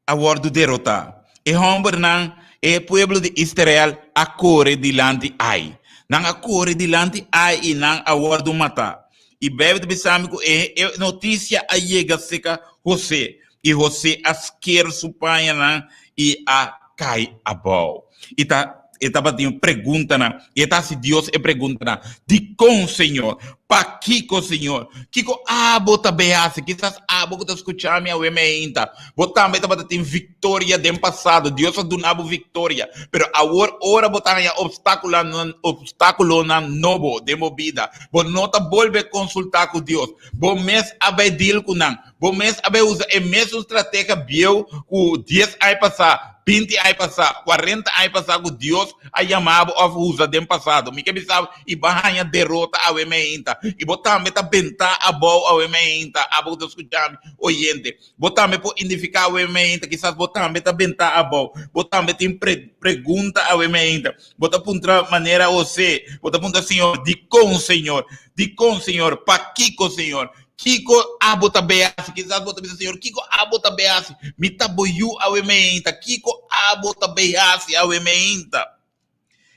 a wòrdu derotá. E hòmbernan, e pueblo di Israel a kore dilanti Ai. Nan a kore dilanti Ai i nan a wòrdu matá. I Beibel ta bisa mi ku e e notisia a yega serka José, i José a sker su pañanan i a kai abou. I ta e tabatin preguntanan, i e ta hasi Dios e preguntanan, Dikon, Señor? Pakiko, Señor? Kiko abo ta bay hasi? Kisas abo ku ta skucha mi awe meinta, bo tambe tabata tin viktoria den pasado, Dios a duna bo viktoria, pero awor ora bo ta haña opstakulonan, opstakulonan nobo den bo bida, bo no ta bolbe konsultá ku Dios, bo mes a bay deal ku nan, Bo mes a bay usa e mesun strategia bieu ku dies aña pasá, binti aña pasá, kuarenta aña pasá ku Dios a yama bo òf usa den pasado. Mi ke bisa bo, i bo a haña derota awe meinta. I bo tambe ta bentá abou awe meinta, abo ku ta skucha mi, oyente. Bo tambe por identifiká awe meinta, kisas bo tambe ta bentá abou. Bo tambe tin pre pregunta awe meinta. Bo ta puntra manera José, bo ta puntra Señor, dikon, Señor? Dikon, Señor? Pakiko, Señor? Kiko abo ta bay hasi? Kisas bo ta bisa, Señor, kiko abo ta bay hasi? Mi ta bo yu awe meinta. Kiko abo ta bay hasi awe meinta?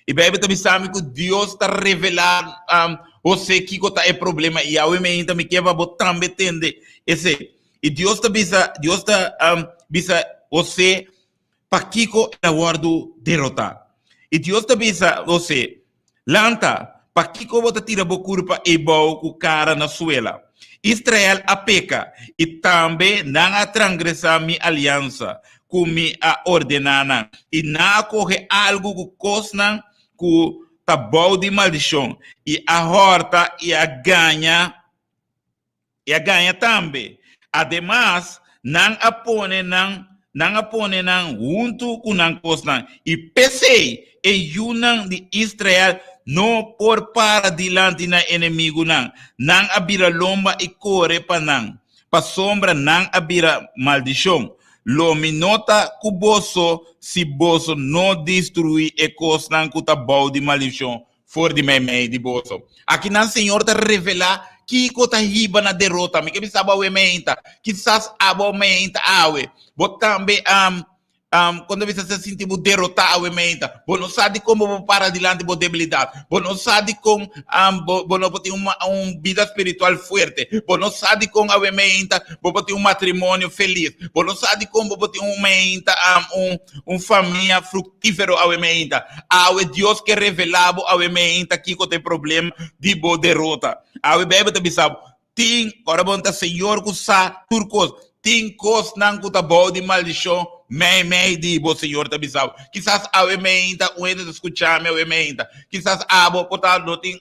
I Bijbel ta bisa mi ku Dios ta revelá um, José kiko ta e problema. I awe meinta mi ke pa bo tambe tende esei. I Dios ta bisa, Dios ta um, bisa José pakiko el a wòrdu derotá. I Dios ta bisa José, Lanta, pakiko bo ta tira bo kurpa eibou ku kara na suela? Israel a peka, i tambe nan a transgresá mi aliansa ku mi a ordená nan, i nan a kohe algu ku kosnan ku ta bou di maldishon, i a hòrta i a gaña. I a gaña tambe. Ademas, nan a pone nan nan a pone nan huntu ku nan kosnan, i p'esei e yunan di Israel no por para dilanti nan enemigunan. Nan a bira lomba i kore pa nan, pasobra nan a bira maldishon. Lo mi no ta ku boso si boso no destruí e kosnan ku ta bou di maldishon for di meimei di boso. Akinan Señor ta revelá kiko ta hiba na derota. Mi ke bisa bo awe meinta. Kisas abo meinta awe. Bo tambe um, um, kuando bisa sa sinti bo derotá awe meinta. Bo no sa dikon bo por para dilanti bo debilidat. Bo no sa dikon um, bo, bo no por tin un, un bida spiritual fuerte. Bo no sa dikon awe meinta bo por tin un matrimonio felis. Bo no sa dikon bo por tin un meinta um, un, un famia fruktífero awe meinta. Awe Dios ke revelá bo awe meinta kiko ta e problema di bo derota. Awe Beibel ta bisa bo, tin, ora bo ta Señor ku sa tur kos, tin kosnan ku ta bou di maldishon mei mei di bo, Señor ta bisa bo. Kisas awe meinta un hende ta skucha mi awe meinta. Kisas abo por ta no tin.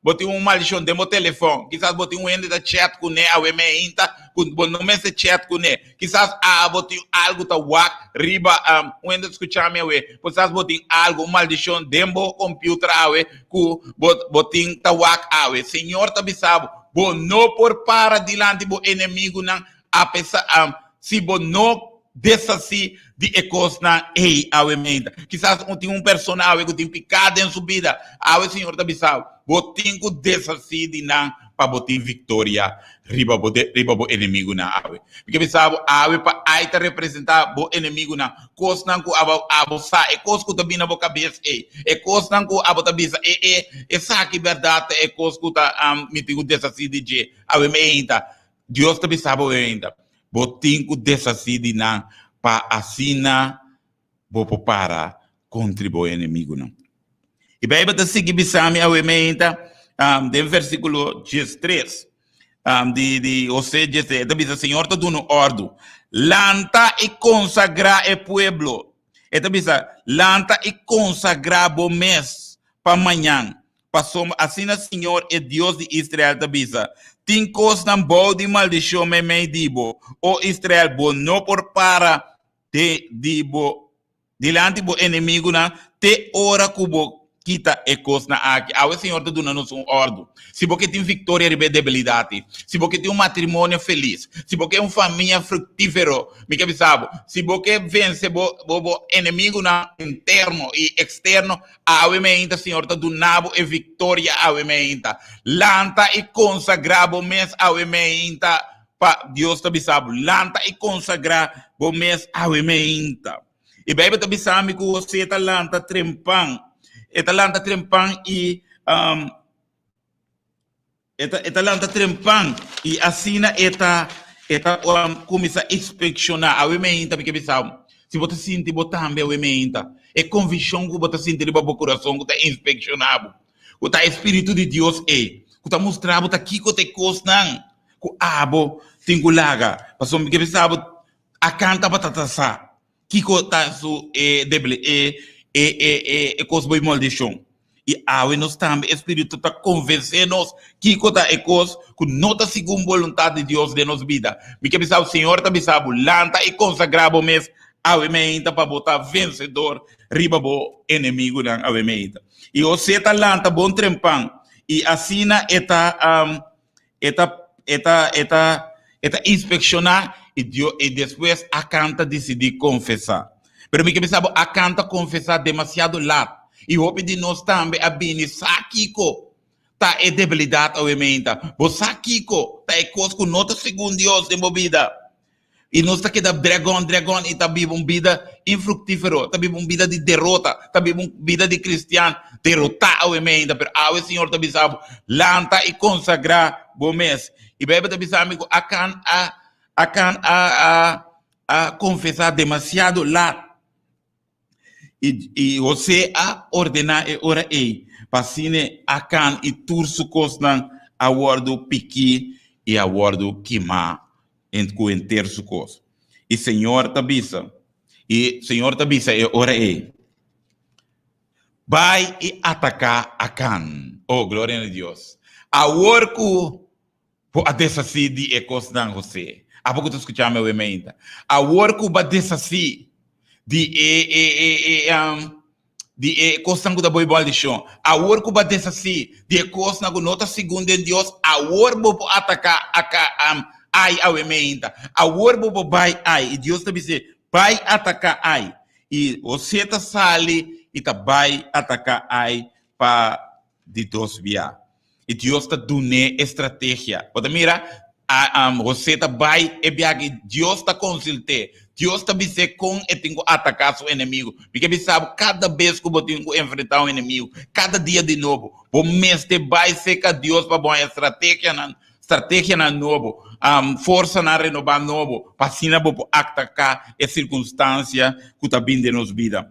Bo tin un maldishon den bo telefòn. Kisas bo tin un hende ta chat kuné awe meinta ku bo no mester chat kuné. Kisas abo tin algu ta wak riba un hende ta skucha mi awe. Kisas bo tin algu, un maldishon den bo computer awe ku bo bo tin ta wak awe. Señor ta bisa bo, bo no por para dilanti bo enemigunan apesar si bo no deshasí di e kosnan ei awe meinta. Kisas un tin un persona awe ku tin piká den su bida. Awe Señor ta bisa bo, bo tin ku deshasí di nan pa bo tin viktoria riba bo riba bo enemigunan awe. Mi ke bisa bo awe pa ai ta representá bo enemigunan, kosnan ku abo abo sa, e kos ku ta bini na bo kabes ei, e kosnan ku abo ta bisa e e esaki bèrdat ta e kos ku ta mi tin ku deshasí di dje awe meinta. Dios ta bisa bo ainda, bo tin ku deshasí di nan pa asina bo por para kontra bo enemigunan. E Beibel ta sigui bisa mi awe meinta den versíkulo diestres di di Hosé diestres, e ta bisa, Señor ta duna un òrdu, Lanta i konsagrá e pueblo. E ta bisa, Lanta i konsagrá bo mes pa mañan, Pasobra asina Señor, e Dios di Israel, ta bisa, Tin kosnan bou di maldishon meimei di bo, o Israel, bo no por para te di bo dilanti bo enemigunan te ora ku bo kita e kosnan aki. Awe Señor ta duna nos un òrdu. Si bo ke tin viktoria riba e debilidat, si bo ke tin un matrimonio felis, si bo ke un famia fruktífero, mi ke bisa bo, si bo ke vense bo bo enemigunan interno i eksterno, Awe meinta Señor ta duna bo e victoria awe meinta. Lanta y consagra bo mes awe meinta pa Dios ta bisa bo. Lanta y consagra bo mes awe meinta. E Bijbel ta bisa mi cu José ta lanta trempan. E ta lanta trempan y um, E ta, e ta lanta trempan i asina e ta, e ta um, kuminsá inspekshoná. Awe meinta mi ke bisa bo, si bo ta sinti bo tambe awe meinta, e konvikshon ku bo ta sinti riba bo kurason ku ta inspekshoná bo, ku ta e Spiritu di Dios ei, ku ta mustra bo ta kiko ta e kosnan ku abo tin ku laga. Pasobra mi ke bisa bo, Akan tabata ta sa Kiko ta su e debili e e e e e kos bo maldishon? I awe nos tambe e Spiritu ta konvensé nos kiko ta e kos ku no ta segun boluntat di Dios den nos bida. Mi ke bisa bo, Señor ta bisa bo, lanta i konsagrá bo mes awe meinta pa bo ta vensedor riba bo enemigunan awe meinta. I José ta lanta bon trempan i asina e ta E ta, e ta, e ta, e ta inspekshoná i Dio, i despues Akan ta disidí konfesá. Pero mi ke bisa bo, Akan ta konfesá demasiado lat. I hopi di nos tambe a bini sa kiko ta e debilidat awe meinta. Bo sa kiko ta e kos ku no ta segun Dios den bo bida. I nos ta keda dragon, dragon i ta biba un bida infructífero, ta biba un bida di derota, ta biba un bida di cristian derotá awe meinta. Pero awe Señor ta bisa bo, lanta i consagrá bo mes. I Bijbel ta bisa mi cu Akan a, Akan a, a, a confesá demasiado lat. I, i José a ordená e ora ei pa asina Akan i tur su kosnan a wòrdu pikí i a wòrdu kimá en ku henter su kos. I Señor ta bisa, i Señor ta bisa e ora ei, Bai i ataká Akan. Oh, gloria na Dios! Awor ku Bo a deshasí di e kosnan, José. Abo ku ta skucha mi awe meinta. Awor ku bo a deshasí di e, e, e, e, um, di e kosnan ku ta bo maldishon. Awor ku bo a deshasí di e kosnan ku no ta segun den Dios, awor bo por ataká aka, um, Ai awe meinta. Awor bo por bai Ai. I Dios ta bis'é, Bai ataká Ai. I José ta sali i ta bai ataká Ai pa di dos bia. I Dios ta dun'é e strategia. Bo ta mira? A, um, José ta bai e bia aki, Dios ta konsult'é. Dios ta bis'é kon e tin ku ataká su enemigu. Mi ke bisa bo, kada bes ku bo tin ku enfrentá un enemigu, kada dia di nobo, bo mester bai serka Dios pa bo haña strategianan, strategianan nobo, um, forsanan renobá nobo, pa asina bo por ataká e sirkunstansia ku ta bin den nos bida.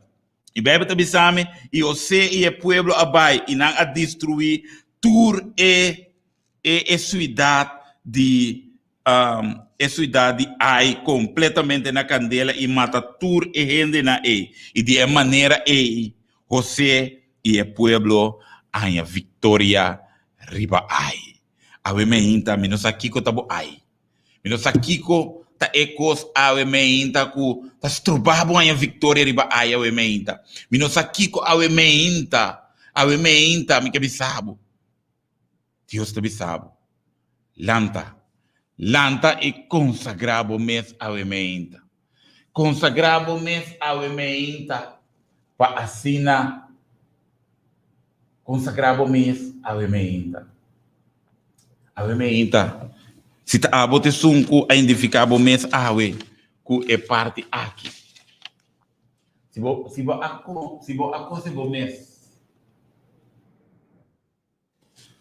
E Bijbel ta bisa mi, i José i e pueblo a bai i nan a destruí tur e e e siudat di um, e siudat di Ai kompletamente na kandela i mata tur e hendenan ei. I di e manera ei José i e pueblo a haña viktoria. riba ai. Awe meinta mi no sa kiko ta bo ai. Mi no sa kiko ta e kos awe meinta ku ta stroba bo haña viktoria riba ai awe meinta. Mi no sa kiko awe meinta, awe meinta mi ke bisa bo. Dios ta bisa bo, lanta, lanta i konsagrá bo mes awe meinta. Konsagrá bo mes awe meinta pa asina konsagrá bo mes awe meinta. Awe meinta, si ta abo ta esun ku a identifiká bo mes awe ku e parti aki. Si bo si bo a si bo a kose bo mes.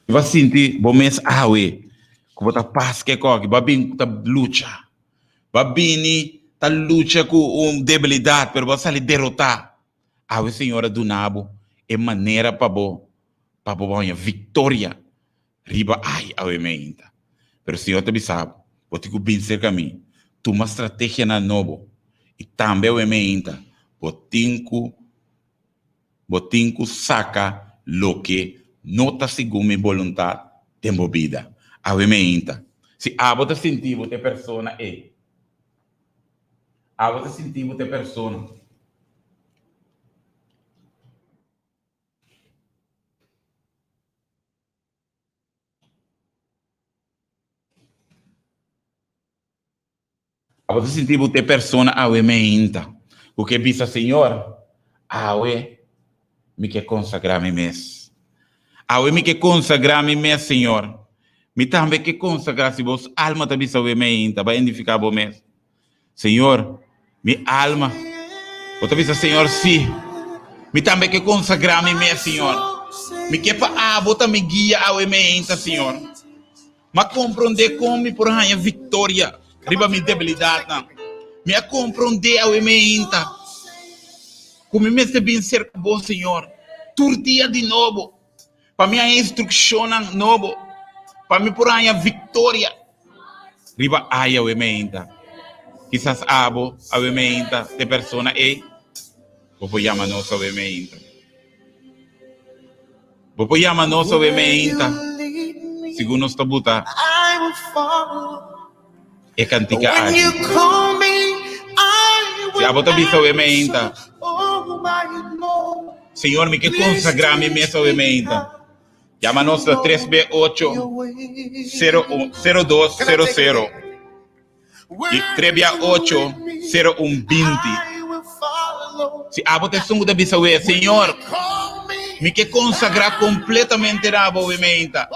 Bo a sinti bo mes awe ku bo ta pas ke koki, bo a bin ta lucha, bo a bini ta lucha ku un debilidat pero bo a sali derotá. Awe Señor a duna bo e manera pa bo pa bo haña viktoria riba ai awe meinta. Pero Señor ta bisa bo, bo tin ku bin serka mi, tuma strategianan nobo i tambe awe meinta bo tin ku Bo tin ku saka loke no ta segun mi boluntat den bo bida. Awe meinta. Si abo ta sinti bo ta e persona ei, abo ta sinti bo ta e persona. Abo ta sinti bo ta e persona awe meinta ku ke bisa, Señor, awe mi ke konsagrá mi mes. Awe mi ke konsagrá mi mes, Señor. Mi tambe ke konsagrá. Si bo alma ta bisa awe meinta, bai identifiká bo mes. Señor, mi alma, bo ta bisa, Señor, sí, mi tambe ke konsagrá mi mes, Señor. Mi ke pa abo ta mi guia awe meinta, Señor. Mi a komprondé kon mi por haña viktoria riba mi debilidatnan. Mi a komprondé awe meinta ku mi mester bin serka bo, Señor, tur dia di nobo, pa mi haña instrukshonnan nobo, pa mi por haña viktoria riba ai awe meinta. Kisas abo awe meinta ta e persona ei. Bo por yama nos awe meinta. Bo por yama nos awe meinta, segun nos ta buta e kantika aki. Si abo ta bisa awe meinta, Señor, mi ke konsagrá mi mes awe meinta. Yama nos na tres be ocho, sero un, sero dos, sero sero i tres bia ocho, sero un, binti. Si abo ta esun ku ta bisa awe, Señor, mi ke konsagrá kompletamente na abo awe meinta.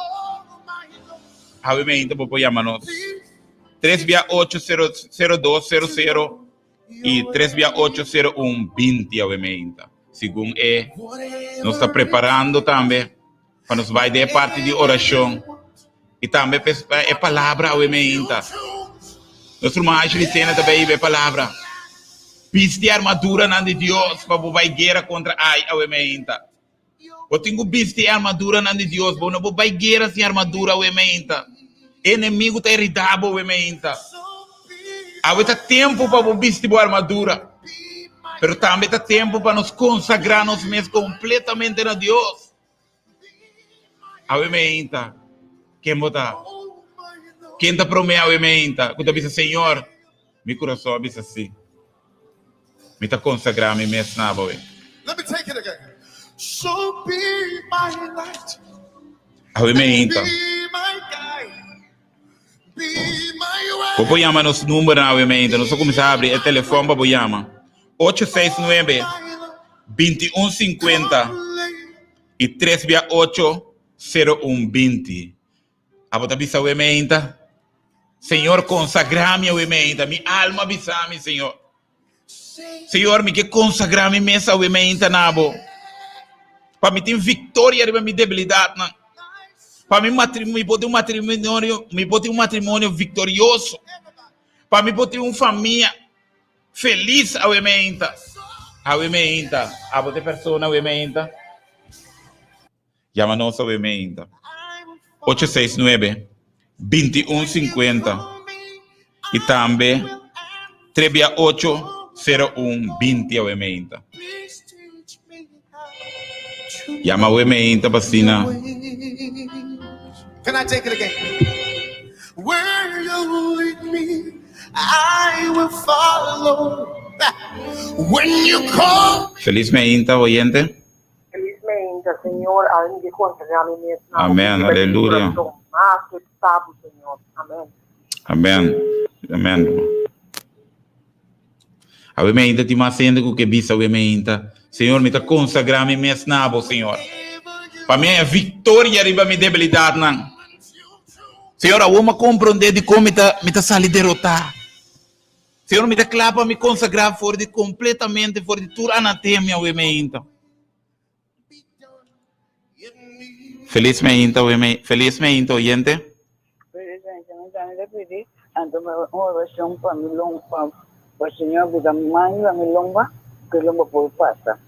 Awe meinta bo por yama nos tres bia ocho, sero, sero dos, sero sero i tres bia ocho, sero un, binti awe meinta. Segun e nos ta preparando tambe pa nos bai den e parti di orashon i tambe pa e palabra awe meinta. Nos ruman Ashley Sena ta bai hiba e palabra. Bisti e armaduranan di Dios pa bo bai guera kontra ai awe meinta. Bo tin ku bisti e armaduranan di Dios. Bo no por bai guera sin armadura awe meinta. E enemigu ta herida bo awe meinta. Awe ta tempu pa bo bisti bo armadura. Pero tambe ta tempu pa nos konsagrá nos mes kompletamente na Dios. Awe meinta, ken bo ta? Ken ta promé awe meinta ku ta bisa, Señor, mi kurason a bisa sí. Mi ta konsagrá mi mes na bo. Awe meinta. Bo por yama nos numbernan awe meinta. Nos a kuminsá habri e telefòn pa bo yama. Ocho seis nuebe, 21 50 i tres bia ocho, sero un 20. Abo ta bisa awe meinta, Señor, konsagrá mi awe meinta. Mi alma bisa mi, Señor. Señor, mi ke konsagrá mi mes awe meinta na bo. Pa mi tin viktoria riba mi debilidatnan. Pa mi matri, mi por tin un matrimonio, mi por tin un matrimonio viktorioso. Pa mi por tin un famia felis awe meinta. Awe meinta, abo ta e persona awe meinta? Yama nos awe meinta. 869 2150 i tambe 3 bia 8 01 20 awe meinta. Yama awe meinta pa asina. Can I take it again? Where you lead me, I will follow. When you call Feliz meinta, oyente. Feliz meinta, Señor, a mi consagra mi mes na Amén, aleluya. Mas que sabe, Señor. Amén. Amén. Amén. Awe meinta ti mas hende ku ke bisa awe meinta. Señor, mi ta konsagrá mi mes na bo, Señor. Pa mi haña viktoria riba mi debilidatnan. Señor, awor mi a komprondé dikon mi ta mi ta sali derotá. Señor, mi ta kla pa mi konsagrá for di kompletamente for di tur anatemia awe meinta. Feliz meinta awe mei feliz meinta oyente. Feliz meinta mi tambe ta pidi anto un oracion pa mi lomba pa pa Señor buta man riba mi lomba ku e lomba por pasa.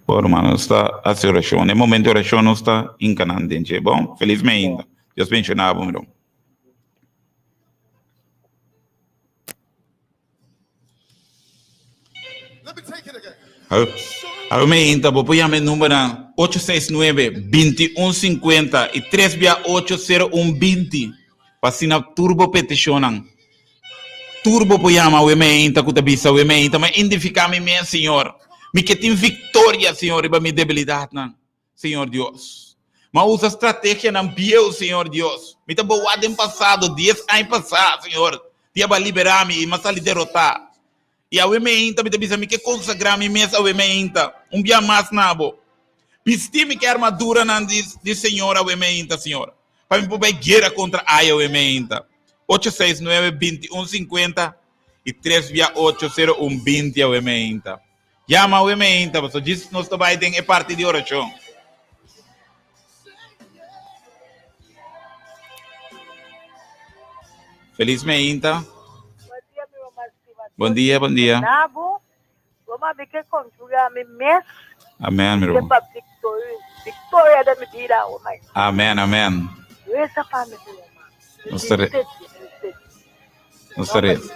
Bon hermano nos ta haci oracion den momento di oracion nos ta hinca nan den dje bon feliz meinta Dios benciona bo mi ruman. Awe meinta bo por yama e numbernan 869 2150 y 3 bia 8 01 20 pa asina tur bo peticionnan. Tur bo por yama awe meinta cu ta bisa awe meinta ma identifica mi mes Señor. Mi ke tin victoria Señor riba mi debilidadnan. Señor Dios. Ma usa strategianan bieu, Señor Dios. Mi ta boa den pasado, dies aña pasá, Señor. Dia ba liberá mi i m'a sali derotá. I awe meinta mi ta bisa mi ke konsagrá mi mes awe meinta, un bia mas na bo. Bistí mi ke armaduranan di di Señor awe meinta, Señor, pa mi por bai guera kontra ai awe meinta. Ocho seis nuebe binti un sinkuenta i tres bia ocho sero un binti awe meinta. Yama awe meinta, pasobra djis nos ta bai den e parti di orashon. Feliz meinta. Bon dia, mi mamá stima. Bon dia, bon dia. Nabo, mamá mi ke conjuga mi mes. Amen, mi Ke ruman. pa victoria, victoria den mi bida, oh my. Amen, amen. Reza pa mi, mi mamá. Nos ta re- Nos ta reza.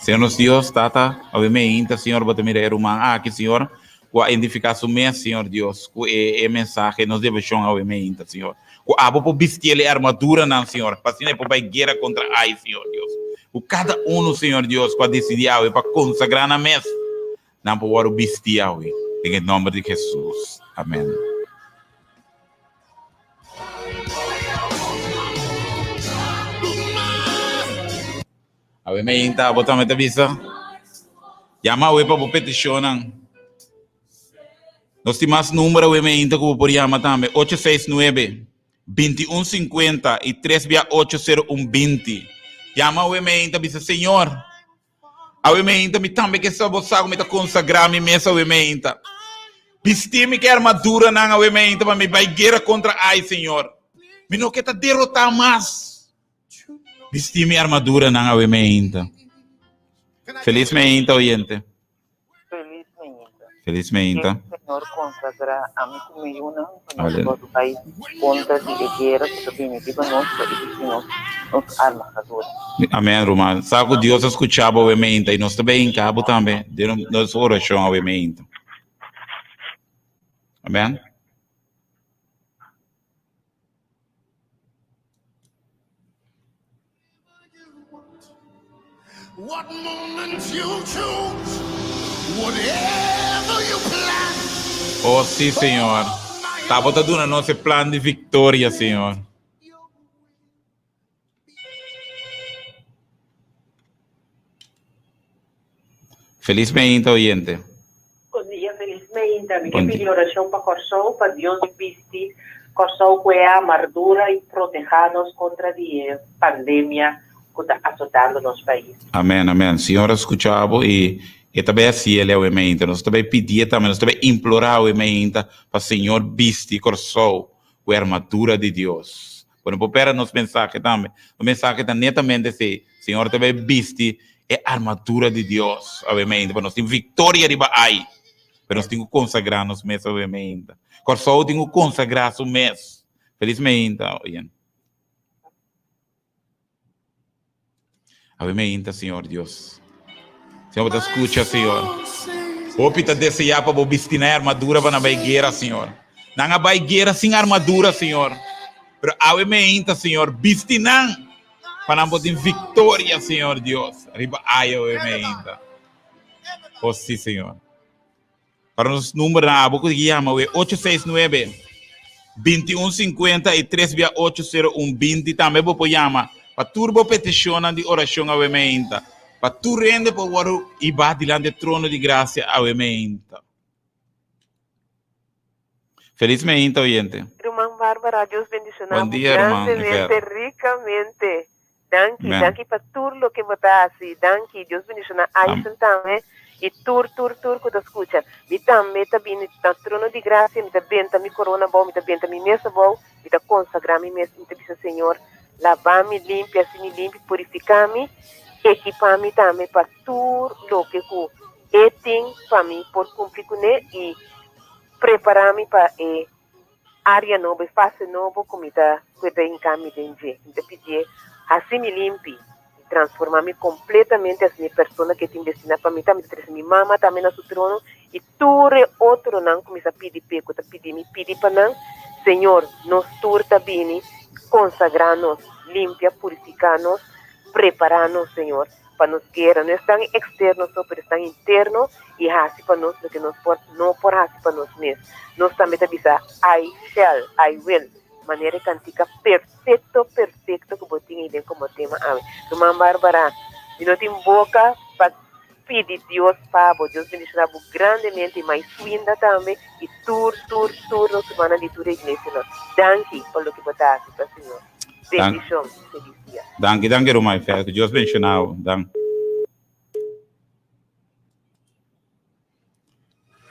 Señor nos Dios, Tata, awe meinta, Señor, bo ta mira e ruman aki, Señor, ku a identifiká su mes, Señor Dios, ku e e mensahe, nos devoshon awe meinta, Señor. Ku abo por bistiel e armaduranan, Señor, pa asina e por bai guera kontra ai, Señor Dios. Ku kada unu, Señor Dios, ku a disidí awe pa konsagrá nan mes, nan por wòrdu bistí awe, den e nòmber di Hesus. Amèn. Awe meinta bo tambe ta bisa. Yama awe pa bo petishonnan. Nos tin mas number awe meinta ku bo por yama tambe. 869 2150 i 3 bia 801 20. Yama awe meinta bisa Señor, Awe meinta mi tambe ke sa bo sa ku mi ta konsagrá mi mes awe meinta. Bistí mi ke armaduranan awe meinta pa mi bai guera kontra ai, Señor. Mi no ke ta derotá mas. Bistí mi armaduranan awe meinta. Felis meinta, oyente. Felis meinta. Felis meinta. Ke Señor konsagrá ami ku mi yunan pa nos por bai kontra di e guera ku ta bini riba nos pa e bisti nos nos armadura. Amén, ruman. Sa ku Dios a skucha bo awe meinta i nos ta bai hinka bo tambe den nos orashon awe meinta. Amén. What moment you choose, whatever you plan. Oh, sí, Señor. Ta bo ta duna nos e plan di victoria, Señor. Feliz meinta, oyente. Bon dia, feliz meinta. Mi ke pidi orashon pa Kòrsou, pa Dios bisti Kòrsou ku e amardura i protehá nos kontra di e pandemia ku ta asotando nos pais. Amen, amen. Señor a skucha bo i e ta bai hasi el awe meinta. Nos ta bai pidié tambe, nos ta bai implorá awe meinta pa Señor bisti Kòrsou ku e armadura di Dios. Bo no por pera nos mensahe tambe. Nos mensahe ta netamente esei, Señor ta bai bisti e armadura di Dios awe meinta pa nos tin victoria riba ai. Pero nos tin ku konsagrá nos mes awe meinta. Kòrsou tin ku konsagrá su mes. Felis meinta, oyen. Awe meinta, Señor Dios. Señor, bo ta skucha, Señor. Hopi ta deseá pa bo bisti nan e armadura pa nan bai guera, Señor. Nan a bai guera sin armadura, Señor. Pero awe meinta, Señor, bisti nan pa nan por tin victoria, Señor Dios, riba ai awe meinta. Oh, sí, Señor. Para nos número na abo ku yama we 869 2150 y 3 via 80120 tambe bo por yama pa tur bo peticionnan di oracion awe meinta. Pa tur hende por wòrdu hiba dilanti trono di gracia awe meinta. Feliz meinta, oyente. Ruman Bárbara, Dios bendiciona Buen bo dia, ruman grandemente, Yvette. ricamente. Danki, Amen. danki pa tur loke bo ta haci. Danki, Dios bendiciona Am. Aison tambe y tur, tur, tur cu ta scucha. Mi tambe ta bini na trono di gracia, mi ta benta mi corona abou, mi ta benta mi mes abou, mi ta consagra mi mes, mi ta bisa Señor, laba mi limpi, haci mi limpi, purifica mi, equipa mi tambe pa tur loke cu E tin pa mi por cumpli cune y prepara mi pa e area nobo, e fase nobo cu mi ta cu e ta hinca mi den dje. Mi ta pidié haci mi limpi y transforma mi completamente haci mi e persona cu e tin destina pa mi ta. Mi ta trece mi mama tambe na su trono y tur e otronan cu mi sa pidi p'e, cu ta pidi mi pidi pa nan. Señor, nos tur ta bini consagra nos, limpia, purifica nos, prepara nos, Señor. pa nos guera no esnan externo so pero esnan interno y haci pa nos loke nos por no por haci pa nos mes. Nos tambe ta bisa I shall, I will, manera e cantica perfecto perfecto cu bo tin eyden como tema awe. Ruman Barbara, mi no tin boca pa pidi Dios pa bo, Dios bendiciona bo grandemente y mai Swinda tambe y tur tur tur nos rumannan di tur e iglesianan. Danki pa loke bo ta haci pa Señor. Bendicion, feliz dia. Danki, danki ruman Fer, ku Dios bendiciona bo. Dan.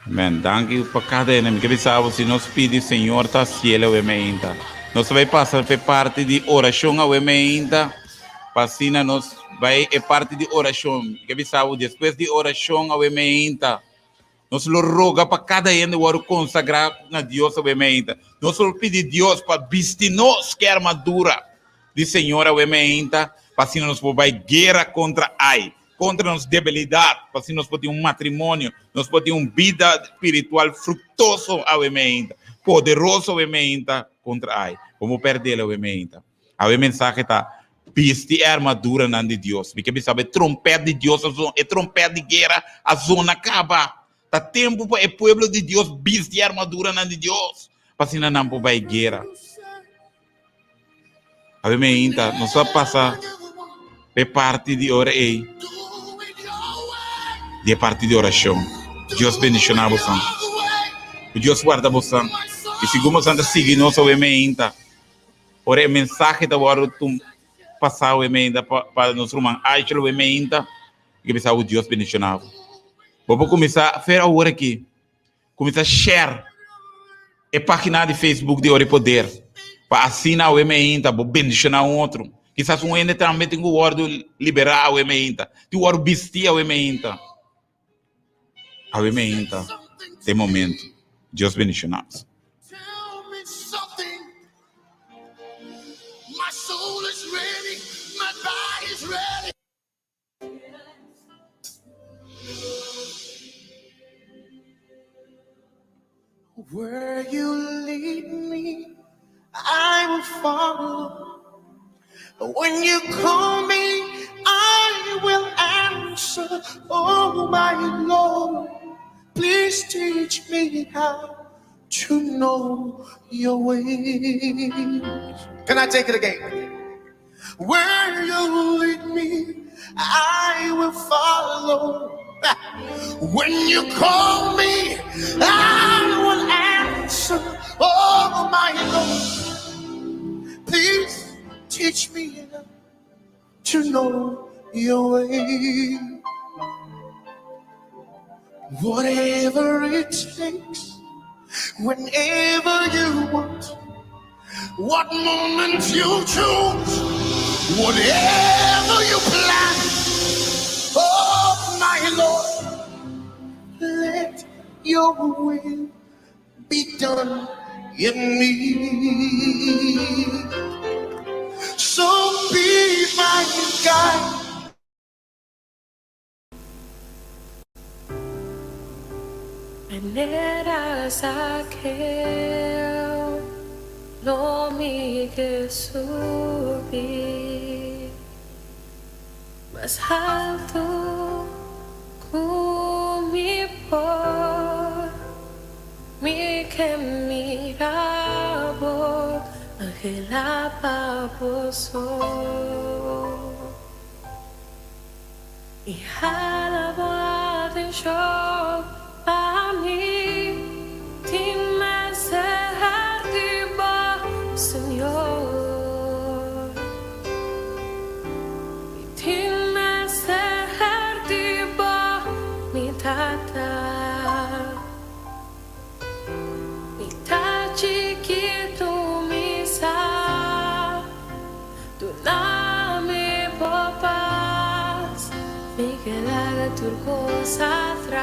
Amen. Danki pa kada ene. Mi ke bisa bo si nos pidi Señor ta cielo awe meinta. Nos ta bai pasa pe parti di oracion awe meinta. Pa asina nos bai e parti di oracion. Mi ke bisa bo despues di oracion awe meinta. Nos lo roga pa kada hende wòrdu konsagrá na Dios awe meinta. Nos lo pidi Dios pa bisti nos ku e armadura di Señor awe meinta, pa asina nos por bai guera kontra ai, kontra nos debilidat, pa asina nos por tin un matrimonio, nos por tin un bida spiritual fruktoso awe meinta, poderoso awe meinta kontra ai. Bo por pèrdel awe meinta. Awe mensahe ta, Bisti e armaduranan di Dios. Mi ke bisa bo e trompèt di Dios a zona, e trompèt di guera a zona kaba. Ta tempu pa e pueblo di Dios bisti e armaduranan di Dios, pa asina nan por bai guera. Awe meinta nos a pasa p'e parti di ora ei, di e parti di orashon. Dios bendishoná bosan. Ku Dios warda bosan. I sigur bosan ta sigui nos awe meinta. Ora e mensahe ta wòrdu tum pasá awe meinta pa pa nos ruman Aishel awe meinta, mi ke bisa bo Dios bendishoná bo. Bo por kuminsá fer awor aki, kuminsá share e página di Facebook di Ora i Poder, pa asina awe meinta bo bendishoná un otro. Kisas un hende tambe tin ku wòrdu liberá awe meinta, tin ku wòrdu bistí awe meinta. Awe meinta ta e momento. Dios bendiciona nos. Where you lead me, I will follow. When you call me, I will answer. Oh, my Lord, please teach me how to know your ways. Can I take it again? Where you lead me, I will follow. When you call me, I will answer. Oh, my Lord, please teach me to know your way. Whatever it takes, whenever you want, what moment you choose, whatever you plan. Oh, my Lord, let your will be done in me. So be my guide. Manera Zaqueo. Lo mi ke subi mas haltu ku mi por. Mi ke mira bo, anhela pa bo so. I hala bo atenshon pa mi. Tin mester di bo, Señor. Mi tin mester di bo, mi Tata. Mi ta chikitu, mi sa. Duna mi bo pas, mi ke laga tur kos atras.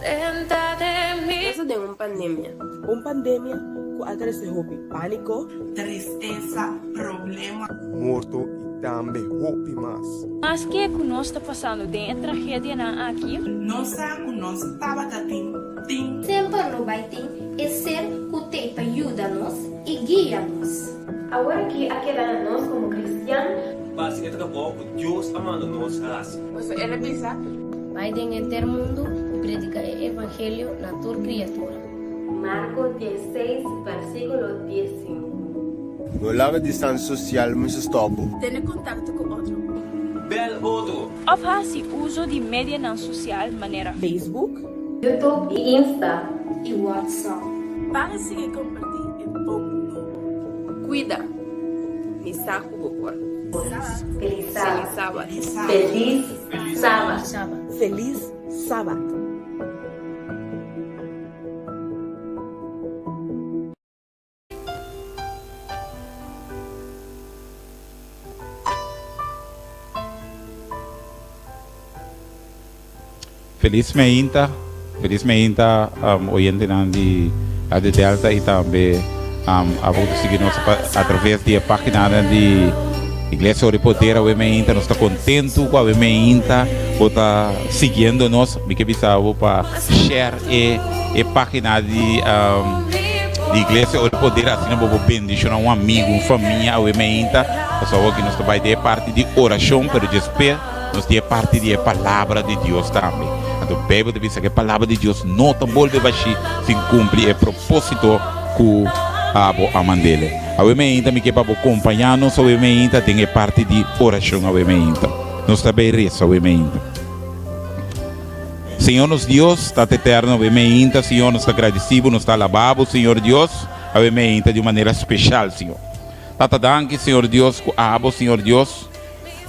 Drenta den mi. Nos ta den un pandemia. Un pandemia ku a trese hopi pániko. Tristesa, problema. Morto i tambe hopi mas. Maske ku nos ta pasando den e tragedianan aki. Nos sa ku nos tabata tin tin. Semper lo bai tin e ser ku t'ei pa yuda nos i guia nos. Awor aki a keda na nos komo kristian. Pa hasi e trabou ku Dios a manda nos hasi. Pasobra el a bisa. Bai den henter mundu i prediká e evangelio na tur kriatura. Marko diesseis, versíkulo diesinku. No laga distansia sosial mester stòp bo. Tene kontakto ku otro. Bèl otro. Òf hasi uso di medianan sosial manera. Facebook. YouTube i Insta. I WhatsApp. Ban sigui kompartí e bon nobo. Kuida. Mi sa ku bo por. Felis Sabat. Felis Sabat. Felis Sabat. Felis meinta, felis meinta um, oyentenan di Radio Delta y tambe um, abo ku sigui nos pa, a través di e página di Iglesia Ori Poder awe meinta. Nos ta contento ku awe meinta bo ta siguiendo nos. Mi ke bisa bo pa share e e página di um, di Iglesia Ori Poder asina bo por bendiciona un amigo, un famia awe meinta. Pasobra aki nos ta bai den e parti di oracion, pero despues Nos tin e parti di e Palabra di Dios tambe. Anto Beibel ta bisa ku e Palabra di Dios no ta bolbe bashí sin kumpli e propósito ku abo a mand'el. Awe meinta mi ke pa bo kompañá nos awe meinta den e parti di orashon awe meinta. Nos ta bai resa awe meinta. Señor nos Dios, Tata Eterno, awe meinta, Señor, nos ta gradisí bo, nos ta alabá bo, Señor Dios, awe meinta di un manera speshal, Señor. Tata, danki, Señor Dios, ku abo, Señor Dios,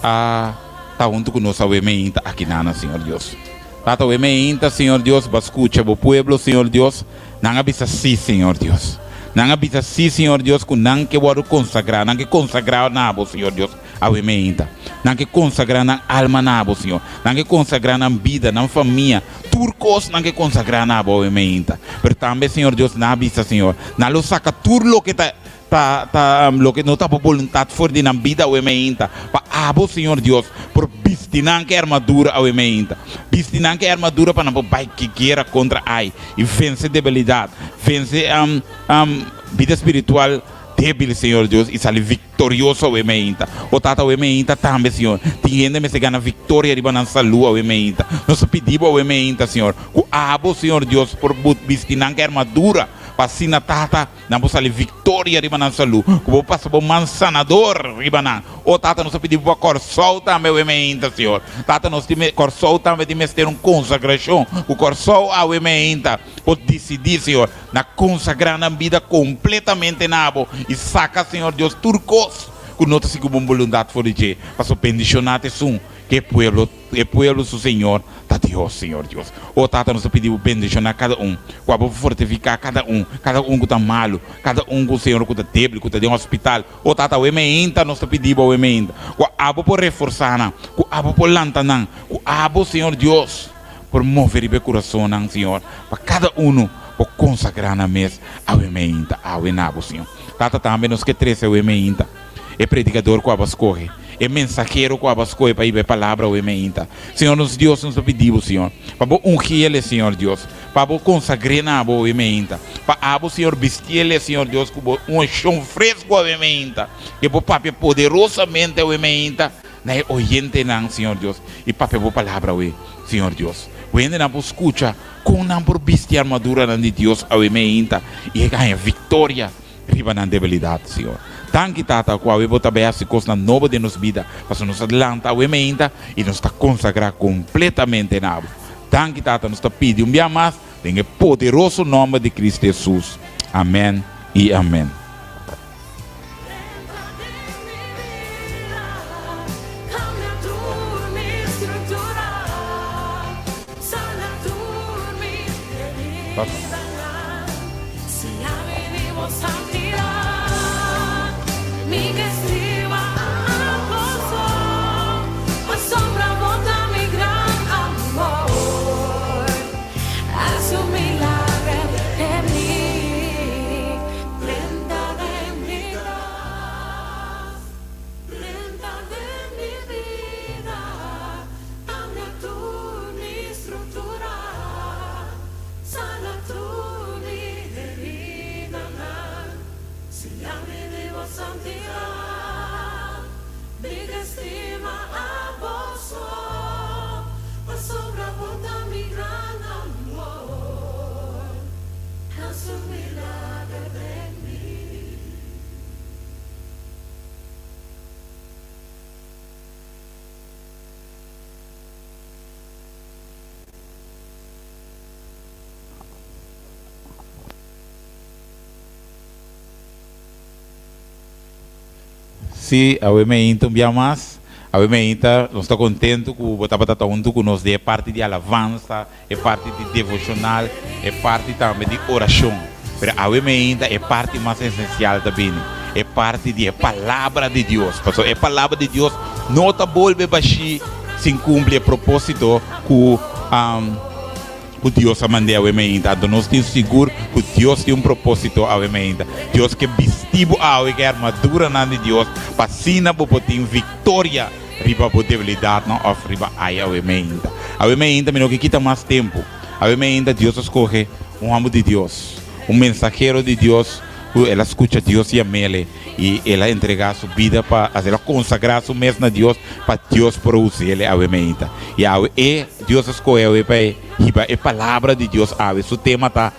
A ta huntu ku nos awe meinta akinana, Señor Dios. Tata, awe meinta, Señor Dios, bo a skucha bo pueblo, Señor Dios. Nan a bisa sí, Señor Dios. Nan a bisa sí, Señor Dios, ku nan ke wòrdu konsagrá, nan ke konsagrá na bo, Señor Dios, awe meinta. Nan ke konsagrá nan alma na bo, Señor. Nan ke konsagrá nan bida, nan famia, tur kos nan ke konsagrá na bo awe meinta. Pero tambe, Señor Dios, nan a bisa, Señor, nan lo saka tur loke ta Ta ta loke no ta bo boluntat for di nan bida awe meinta, pa abo, Señor Dios, por bisti nan ku e armadura awe meinta. Bisti nan ku e armadura pa nan por bai ki guera kontra ai i vense debilidat, vense bida spiritual debil, Señor Dios, i sali viktorioso awe meinta. O Tata, awe meinta tambe, Señor, tin hende mester gana viktoria riba nan salu awe meinta. Nos ta pidi bo awe meinta, Señor, ku abo, Señor Dios, por bisti nan ku e armadura pa asina, Tata, Nan por sali viktoria riba nan salú. Ku bo pasa bo man sanador riba nan. O Tata, nos ta pidi bo pa Kòrsou tambe awe meinta, Señor. Tata, nos tin Kòrsou tambe tin mester un konsagrashon. Ku Kòrsou awe meinta por disidí, Señor, na konsagrá nan bida kompletamente na bo i saka, Señor Dios, tur kos ku no ta sigui bo boluntat for di dje. Pasobra bendishoná ta esun ku e pueblo. E pueblo su Señor ta Dios, Señor Dios. O Tata, nos ta pidi Bo bendiciona cada un, cu abo fortifica cada un, cada un cu ta malo, cada un cu, Señor, cu ta debil, cu ta den hospital. O Tata, awe meinta nos ta pidi Bo awe meinta, cu abo por reforsa nan, cu abo por lanta nan, cu abo, Señor Dios, por move riba e curasonnan, Señor, pa cada uno por consagra nan mes awe meinta, awe na Bo, Señor. Tata, tambe nos ke trece awe meinta e predicador cu abo a scoge. e mensahero ku abo a skohe pa hiba e palabra awe meinta. Señor nos Dios, nos ta pidi bo, Señor, pa bo ungiele, Señor Dios, pa bo konsagr'é na abo awe meinta, pa abo, Señor, bistiele, Señor Dios, ku bo unshon fresku awe meinta, ke bo papia poderosamente awe meinta na e oyentenan, Señor Dios, i papia bo palabra awe, Señor Dios. Ku hendenan por skucha kon nan por bisti armaduranan di Dios awe meinta i e haña viktoria riba nan debilidat, Señor. Danki, Tata, ku awe Bo ta bai hasi kosnan nobo den nos bida, pasobra nos a lanta awe meinta i nos ta konsagrá kompletamente na Bo. Danki, Tata, nos ta pidi un bia mas den e poderoso nòmber di Kristu Hesus. Amèn i amèn. Sí, awe meinta un bia mas. Awe meinta nos ta kontentu ku bo tabata ta huntu ku nos den e parti di alabansa, e parti di devoshonal, e parti tambe di orashon. Pero awe meinta e parti mas esensial ta bini, e parti di e Palabra di Dios. Pasobra e Palabra di Dios no ta bolbe bashí sin kumpli e propósito ku ku Dios a mand'é awe meinta. Anto nos tin sigur ku Dios tin un propósito awe meinta. Dios ke bisti bo awe ku e armaduranan di Dios pa asina bo por tin viktoria riba bo debilidatnan òf riba ai awe meinta. Awe meinta mi no ke kita mas tempu. Awe meinta Dios a skohe un hòmber di Dios, un mensahero di Dios ku el a skucha Dios yam'el i el a entregá su bida pa el a konsagrá su mes na Dios pa Dios por a us'el awe meinta. I awe e Dios a skohe awe pa e hiba e palabra di Dios awe. Su tema ta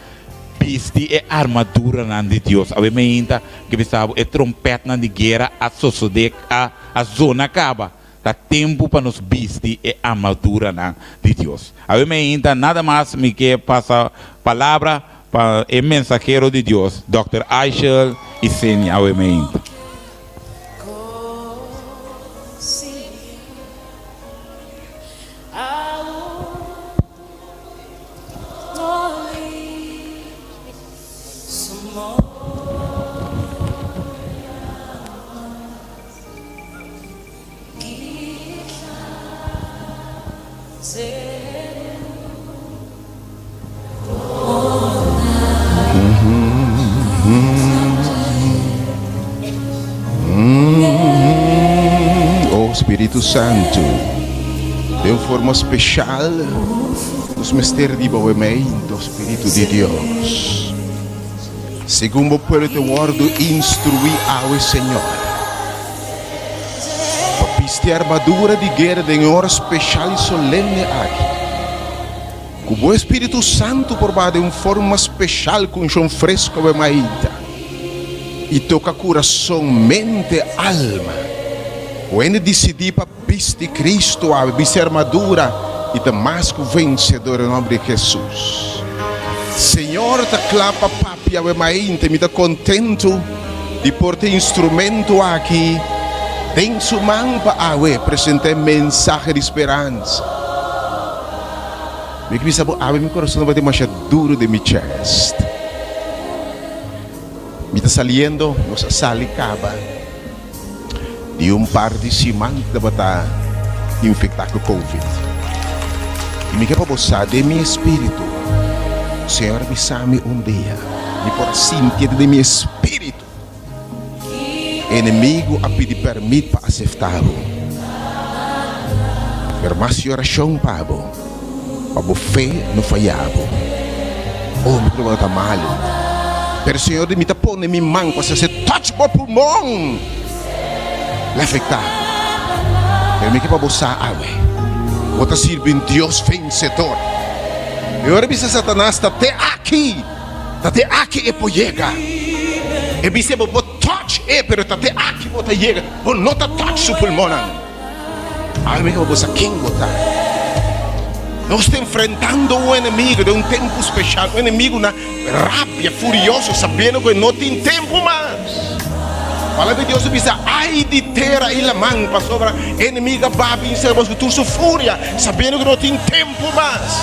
Bisti e armaduranan di Dios. Awe meinta ke bisa bo e trompètnan di guera a sosodé a a zona kaba. Ta tempu pa nos bisti e armaduranan di Dios. Awe meinta nada mas mi ke pasa palabra pa e mensahero di Dios, Dòkter Aishel Isenia awe meinta. Oh Spiritu Santu, den un forma special nos mester di bo meinto, Spiritu di Dios. Segun bo pueblo ta wordo instrui awe, Señor, pa bisti armadura di guera den e ora special y solemne aki. Ku bo Espíritu Santu por baha den un forma speshal ku unshon fresko bo maita i toka kurason, mente, alma. Ku hende disidí pa bisti Kristu awe, bisti armadura i ta mas ku vensedor den nòmber di Hesus. Señor ta kla pa papia awe mainta i mi ta kontentu di por ta e instrumento aki den su man pa awe presentá e mensahe di speransa. Mi ke bisa bo awe mi corazon ta bati masha duro den mi chest. Mi ta saliendo, nos a sali caba di un par di siman cu tabata infecta cu covid. Y mi ke pa bo sa den mi espiritu, Señor a bisa mi un dia, mi por a sinti den mi espiritu, enemigo a pidi permit pa acepta bo. Pero mas si orashon pa bo, pa bo fe no faya bo. Oh, mi pulmon ta malu. Pero Señor di mi ta pone mi man pa sa se touch bo pulmon, lo afecta bo. Pero mi ke pa bo sa awe, bo ta sirbi un Dios vencedor. E ora bisa Satanas ta te aki, ta te aki e por yega. E bisa bo por touch e, pero ta te aki bo ta yega, bo no ta touch su pulmonnan. Awe mi bo sa ken bo ta. Nos ta enfrentando un enemigo den un tempu special, un enemigo na rabia, furioso, sabiendo cu e no tin tempu mas. Palabra di Dios ta bisa, Ai di tera i laman, pasobra e enemigo a baha bin serka boso cu tur su furia, sabiendo cu no tin tempu mas.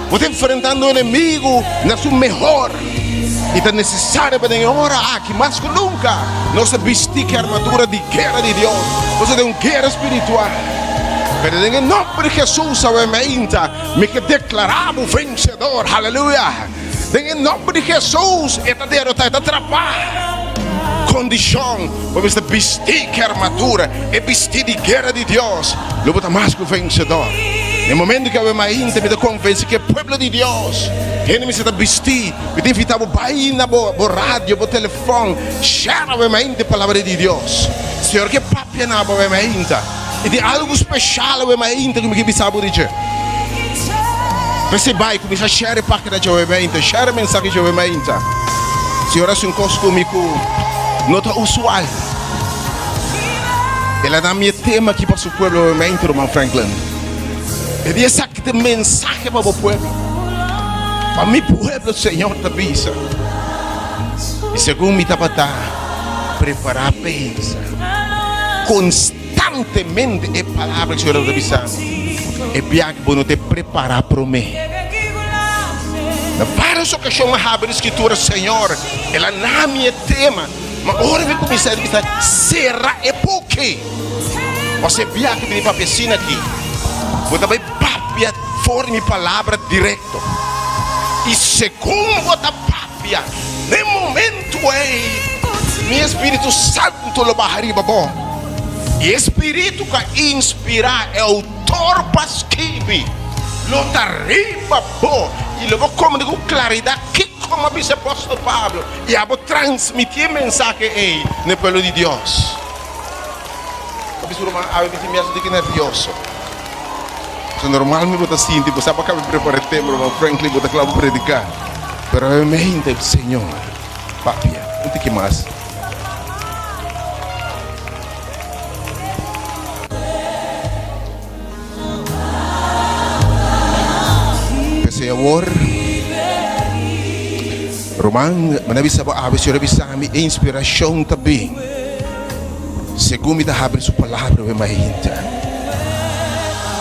Bo ta enfrentando un enemigo na su mehor i ta nesesario pa den e ora aki mas ku nunka nos ta bisti ku e armadura di guera di Dios. Nos ta den un guera spiritual. Pero den e nomber di Hesus awe meinta mi ke deklará bo vensedor. Haleluya! Den e nomber di Hesus e ta derotá, e ta trapá. Kondishon, bo mester bisti ku e armadura, e bistí di guera di Dios. Lo bo ta mas ku vensedor. Na e momento ku awe mainta mi ta konvensí ku e pueblo di Dios, hende mester ta bistí. Mi ta invitá bo bai na bo radio, bo telefòn, share awe mainta e palabra di Dios. Señor ke papia na bo awe mainta. I tin algu speshal awe mainta ku mi ke bisa bo di dje. P'esei bai, kuminsá share e página dje awe mainta, share e mensahe dje awe mainta. Señor a hasi un kos ku mi ku no ta usual. El a da mi e tema aki pa su pueblo obviamente, ruman Franklin. E di esaki ta e mensahe pa bo pueblo. Pa mi pueblo, Señor ta bisa. I segun mi tabata prepará pensa konstantemente e palabra ku Señor tabata bisa mi, e biaha bo no ta prepará promé. Na vários okashon mi a habri e Skritura, Señor, el a na mi e tema. Ma ora mi kuminsá di bisa, Sera e buki! Pasobra e biaha ku bini papia asina aki, bo ta bai papia for di mi palabra direkto. I segun bo ta papia, na e momentu ei mi e Spiritu Santu lo baha riba bo. I e Spiritu ku a inspirá e outor pa skibi lo ta riba bo, i lo bo komprendé ku klaridat kiko mi a bisa apòstel Pablo. I abo transmití e mensahe ei na e pueblo di Dios. Ta bisa ruman, awe mi tin mi asuntu ki nervioso. Pasobra normal mi bo ta sinti, bo sa bo a kaba di prepara e tema, ruman Franklin, bo ta kla pa prediká. Pero awe mente, Señor, papia un tiki mas. P'esei awor, ruman, mi na bisa bo awe, Señor a bisa mi, e inspirashon ta bin segun mi ta habri Su Palabra awe mainta.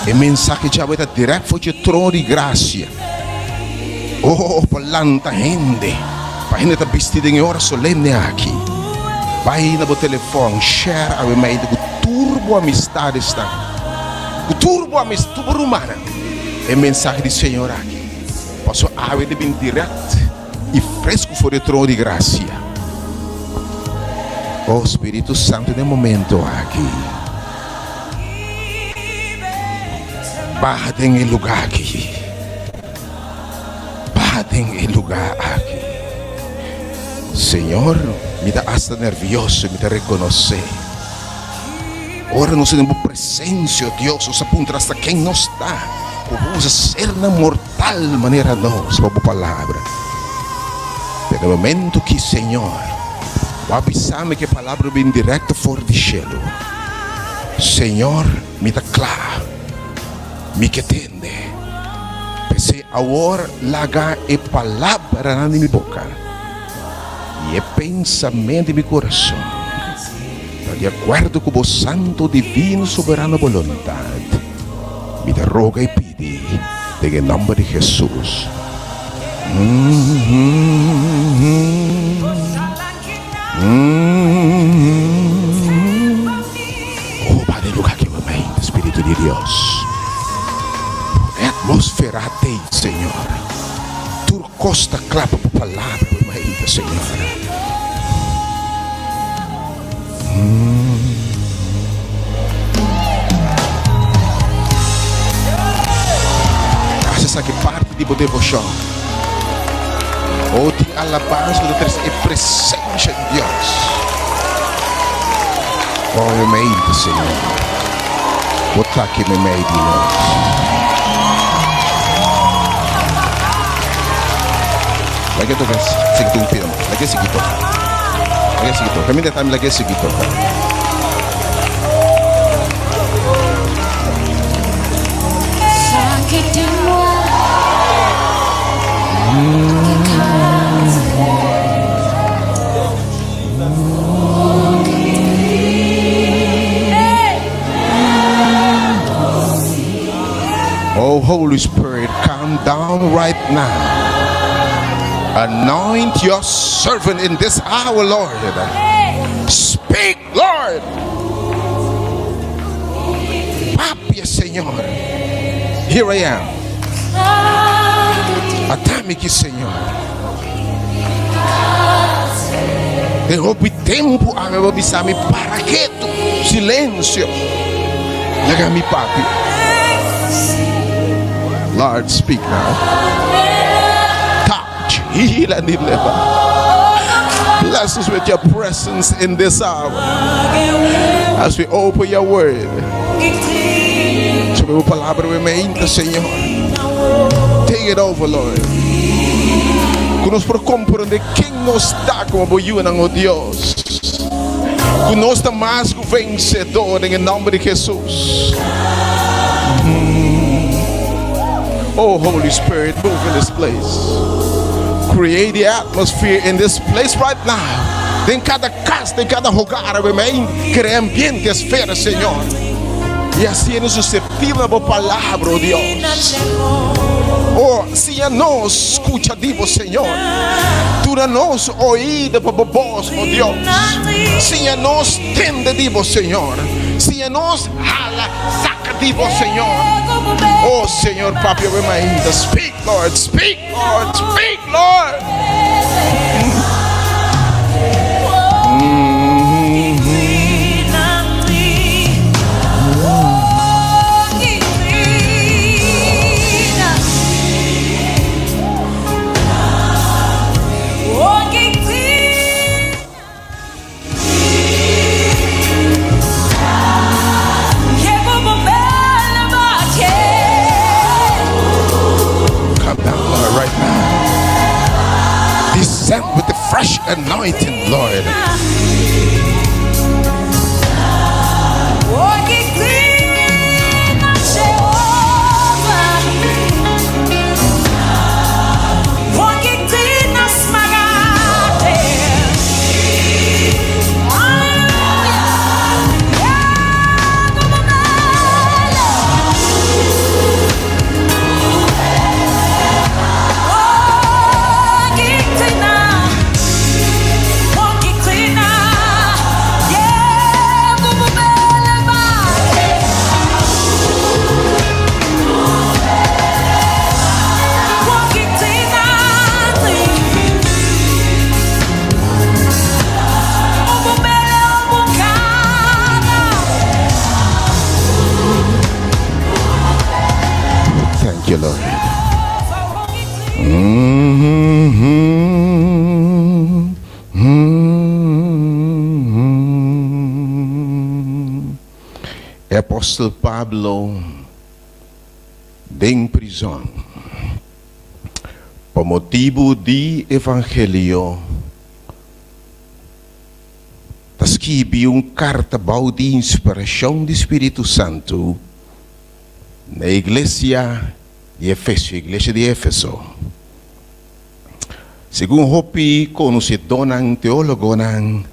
E mensahe djawe ta dirèkt for dje trono di grasia. Oh, pa lanta hende, pa hende ta bisti den e ora solemne aki. Bai na bo telefòn, share awe mainta ku tur bo amistadesnan. Ku tur bo amis, tur bo rumannan, e mensahe di Señor aki. Pasobra awe ta bin dirèkt i fresku for di e trono di grasia. O Spiritu Santu, den e momento aki, baha den e lugá aki. Baha den e lugá aki. Señor, mi ta asta nervioso, mi ta rekonosé. Ora nos ta den bo presencia, oh Dios, nos ta puntra hasta ken nos ta, ku bo usa sernan mortal manera nos pa bo palabra. Pero e momento ki, Señor, bo a bisa mi ku e palabra lo bin directo for di shelu, Señor, mi ta kla, mi ke tende. P'esei awor laga e palabranan di mi boka i e pensamentu di mi kurason Ta di akuerdo ku bo santo, divino, soberano boluntat, mi ta roga i pidi den e nòmber di Hesus. Oh, ba den lugá ki bo mente, Spiritu di Dios. E atmósfera t'ei, Señor. Tur kos ta kla pa bo palabra, bo mente, Señor. Esaki parti di bo devoshon. Oh, tin alabansa ku ta trese e presensia di Dios. Oh, e meinte, Señor. Bo ta aki meimei di nos. Laga e toka sigui un pida mas. Laga e sigui toka. Laga e sigui toka. Kaminda tambe laga e sigui toka. Oh, Holy Spirit, come down right now. Anoint your servant in this hour, Lord. Speak, Lord. Papia, Señor. Here I am. Atami aki, Señor. Den hopi tempu awe bo bisa mi para ketu, silensio. Laga mi papia. Lord, speak now. Touch, heal and deliver. Bless us with your presence in this hour. As we open your word. Sobre bo palabra we meinta, Señor. Take it over, Lord. Ku nos por komprende ken nos ta komo bo yunan, oh Dios. Ku nos ta mas ku vensedor den e nòmber di Hesus. Oh, Holy Spirit, move in this place. Create the atmosphere in this place right now. Den kada kas, den kada hogar, amen. Krea ambiente, esfera, Señor. I hasiendo suseptible na bo palabra, oh Dios. Oh, siña nos skucha di bo, Señor. Duna nos oido pa bo bos, oh Dios. Siña nos tende di bo, Señor. Siña nos hala, saka di bo, Señor. Oh, Señor, papia bo mainta. Speak, Lord, speak, Lord, speak, Lord. Come down, Lord, right now. Descend with the fresh anointing, Lord. Thank you, Lord. E apostel Pablo den prizon pa motibu di evangelio ta skibi un karta bou di inspirashon di spiritu santu na iglesia di Efesio, iglesia di Efeso. Segun hopi konosedónan, teólogonan,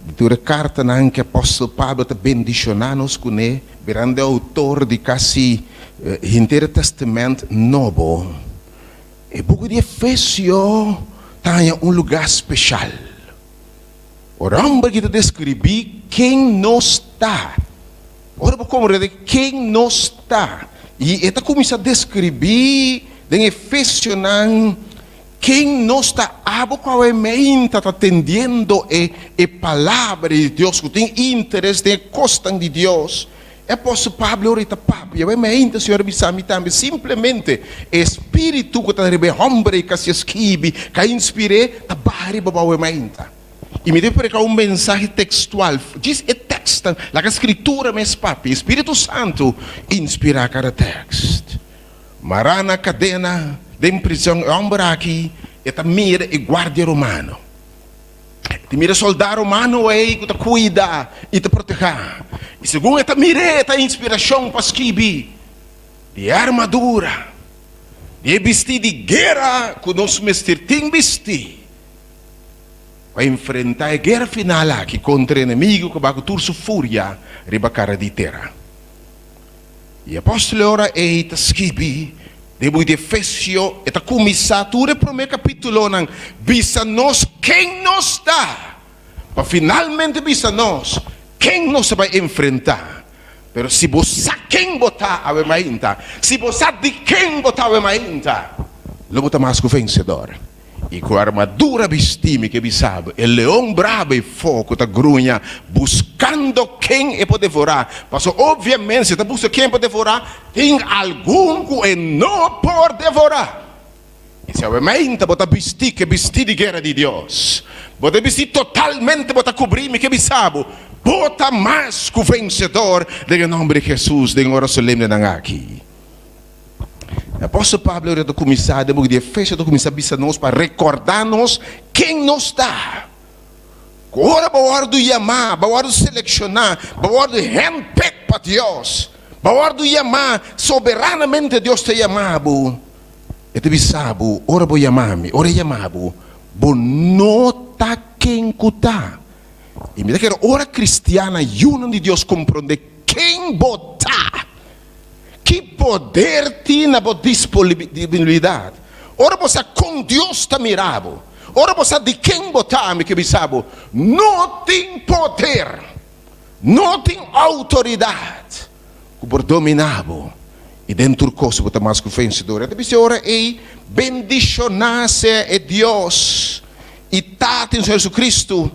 di tur e kartanan ku apòstel Pablo ta bendishoná nos kuné, birando e outor di kasi henter e Tèstamènt Nobo, e buki di Efesio ta haña un lugá speshal. Ora hòmber ki ta deskribí ken nos ta. Ora bo komprende ken nos ta, i e ta kuminsá deskribí den Efesionan ken nos ta, abo ku awe meinta ta tendiendo e e Palabra di Dios, ku tin interes den e kosnan di Dios. E apòstel Pablo ora e ta papia, Awe mainta Señor a bisa mi tambe, simplemente e spiritu ku ta riba e hòmber ei ku a siña skibi, ku a inspir'é, ta baha riba bo awe mainta. I mi debe prediká un mensahe tekstual, djis e tèkstnan, laga Skritura mes papia, e Spiritu Santu inspirá kada tèkst. Mará na kadena den prizòn, e hòmber aki e ta mira e guardia romano. E ta mira e soldá romano ei ku ta kuida i ta protehá. I segun e ta mir'é, e ta inspirashon pa skibi di e armadura, di e bistí di guera ku nos mester tin bistí pa enfrentá e guera final aki kontra e enemigu ku ba ku tur su furia riba kara di tera. I e apòstel ora ei ta skibi den buki di Efesio, e ta kuminsá tur e promé kapítulonan bisa nos ken nos ta, pa finalmente bisa nos ken nos ta bai enfrentá. Pero si bo sa ken bo ta awe mainta, si bo sa di ken bo ta awe mainta, lo bo ta mas ku vensedor. I ku armadura bistí mi ke bisa bo, e leon brabo ei fo ku ta gruña buskando ken e por devorá. Pasobra obviamente si e ta buska ken e por devorá, tin algun ku e no por devorá. I si awe mainta bo ta bistí ku e bistí di guera di Dios, bo ta bistí totalmente, bo ta kubrí, mi ke bisa bo, bo ta mas ku vensedor den e nòmber di Hesus den ora solemnenan aki. E apòstel Pablo ora ta kuminsá den buki di Efesio ta kuminsá bisa nos pa rekordá nos ken nos ta. Ku ora bo wòrdu yamá, bo wòrdu selekshoná, bo wòrdu handpicked pa Dios, bo wòrdu yamá, soberanamente Dios ta yamá bo. E ta bisa bo, ora bo yama mi, ora e yama bo, bo no ta ken ku ta. I mi ta kere ora kristiannan, yunan di Dios komprondé ken bo ta. Ki poder tin na bo disponibilidat? Ora bo sa kon Dios ta mira bo, ora bo sa di ken bo ta, mi ke bisa bo, no tin poder, no tin outoridat ku por dominá bo, i den tur kos bo ta mas ku vensedor. E ta bisa e ora ei, Bendishoná sea e Dios i Tata di nos Señor Jesucristo,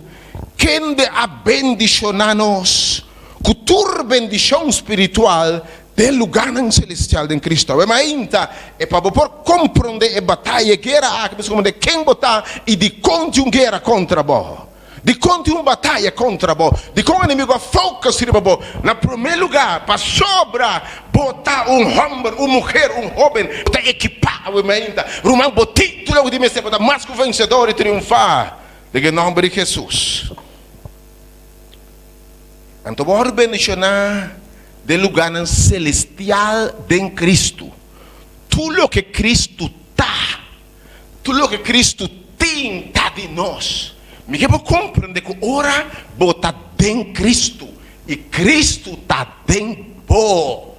kende a bendishoná nos ku tur bendishon spiritual den lugánan selestial den Cristo. Awe mainta e pa bo por komprondé e bataya, e guera aki, bo mester komprondé ken bo ta i dikon tin un guera kontra bo, dikon tin un bataya kontra bo, dikon enemigu a focus riba bo. Na promé lugá, pasobra bo ta un hòmber, un muher, un hóben, bo ta ekipá awe mainta. Ruman, bo título ku tin mester pa ta mas ku vensedor i triunfá den e nòmber di Hesus. Anto bo wòrdu bendishoná den lugánan selestial den Kristu. Tur loke Kristu ta, tur loke Kristu tin ta di nos. Mi ke bo komprendé ku ora bo ta den Kristu i Kristu ta den bo,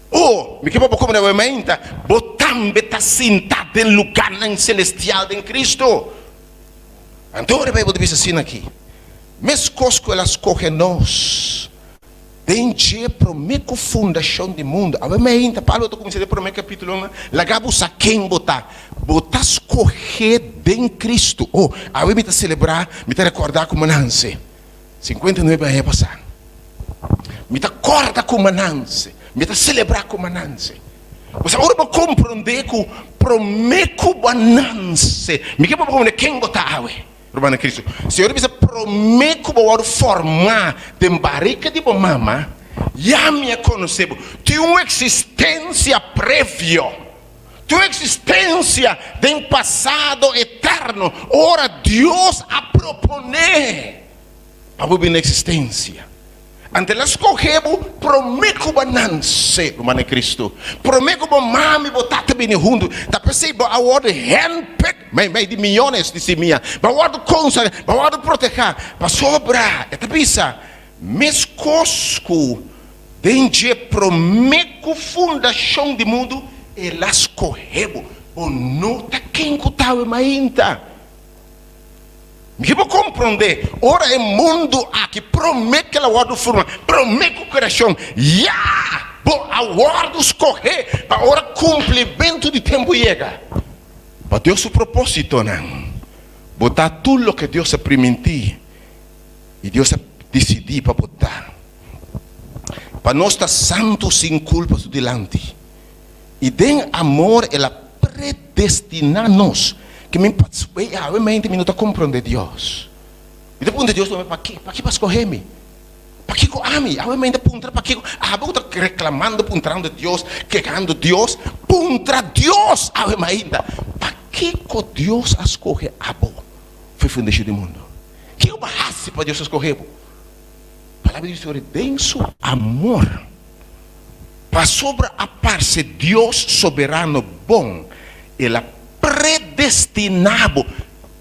o mi ke pa bo komprendé awe mainta, bo tambe ta sintá den lugánan selestial den Kristu. Anto ora e Beibel ta bisa asina aki, Meskos ku el a skohe nos den dje promé ku fundashon di mundu. Awe meinta Pablo ta kuminsá den promé kapítulonan, Laga bo sa ken bo ta. Bo ta skohé den Kristu. Oh, awe mi ta selebrá, mi ta rekordá ku mi nanse 59 aña pasá. Mi ta kòrda ku mi nanse, mi ta selebrá ku mi nanse. Bo sa ora bo komprondé ku promé ku bo a nanse, mi ke pa bo komprondé ken bo ta awe, ruman na Kristu. Señor a bisa, promé ku bo wòrdu fòrmá den barika di bo mama, ya mi a konosé bo. Tin un eksistensia previo, tin un eksistensia den pasado eterno, ora Dios a proponé pa bo bini na eksistensia. Anto el a skohe bo promé ku bo a nanse, ruman den Kristu, promé ku bo mami i bo tata bini huntu. Ta p'esei bo a wòrdu handpicked meimei di miónes di simia. Bo a wòrdu konsagrá, bo a wòrdu protehá. Pasobra e ta bisa, Meskos ku den dje promé ku fundashon di mundu el a skohe bo. Bo no ta ken ku ta awe mainta. Mi ke por komprondé ora e mundu aki promé ku el a wòrdu forma, promé ku kreashon, ya bo a wòrdu skohé pa ora kumplimentu di tempu yega. Pa Dios su propósitonan, bo ta tur loke Dios a primintí i Dios a disidí pa bo ta. Pa nos ta santu sin kulpa su dilanti. I den amor el a predestiná nos. Ke mi pa awe mente mi no ta komprondé Dios. Mi ta puntra Dios tambe, Pakiko? Pakiko bo a skohé mi? Pakiko ami? Awe mente puntra pakiko. Abo ku ta reklamando, puntrando Dios, kehando Dios, puntra Dios awe mainta, Pakiko Dios a skohe abo for e fundashon di mundu? Kiko bo a hasi pa Dios a skohe bo? Palabra di Dios ta den su amor, pasobra a parse Dios soberano bon, el a predestiná bo.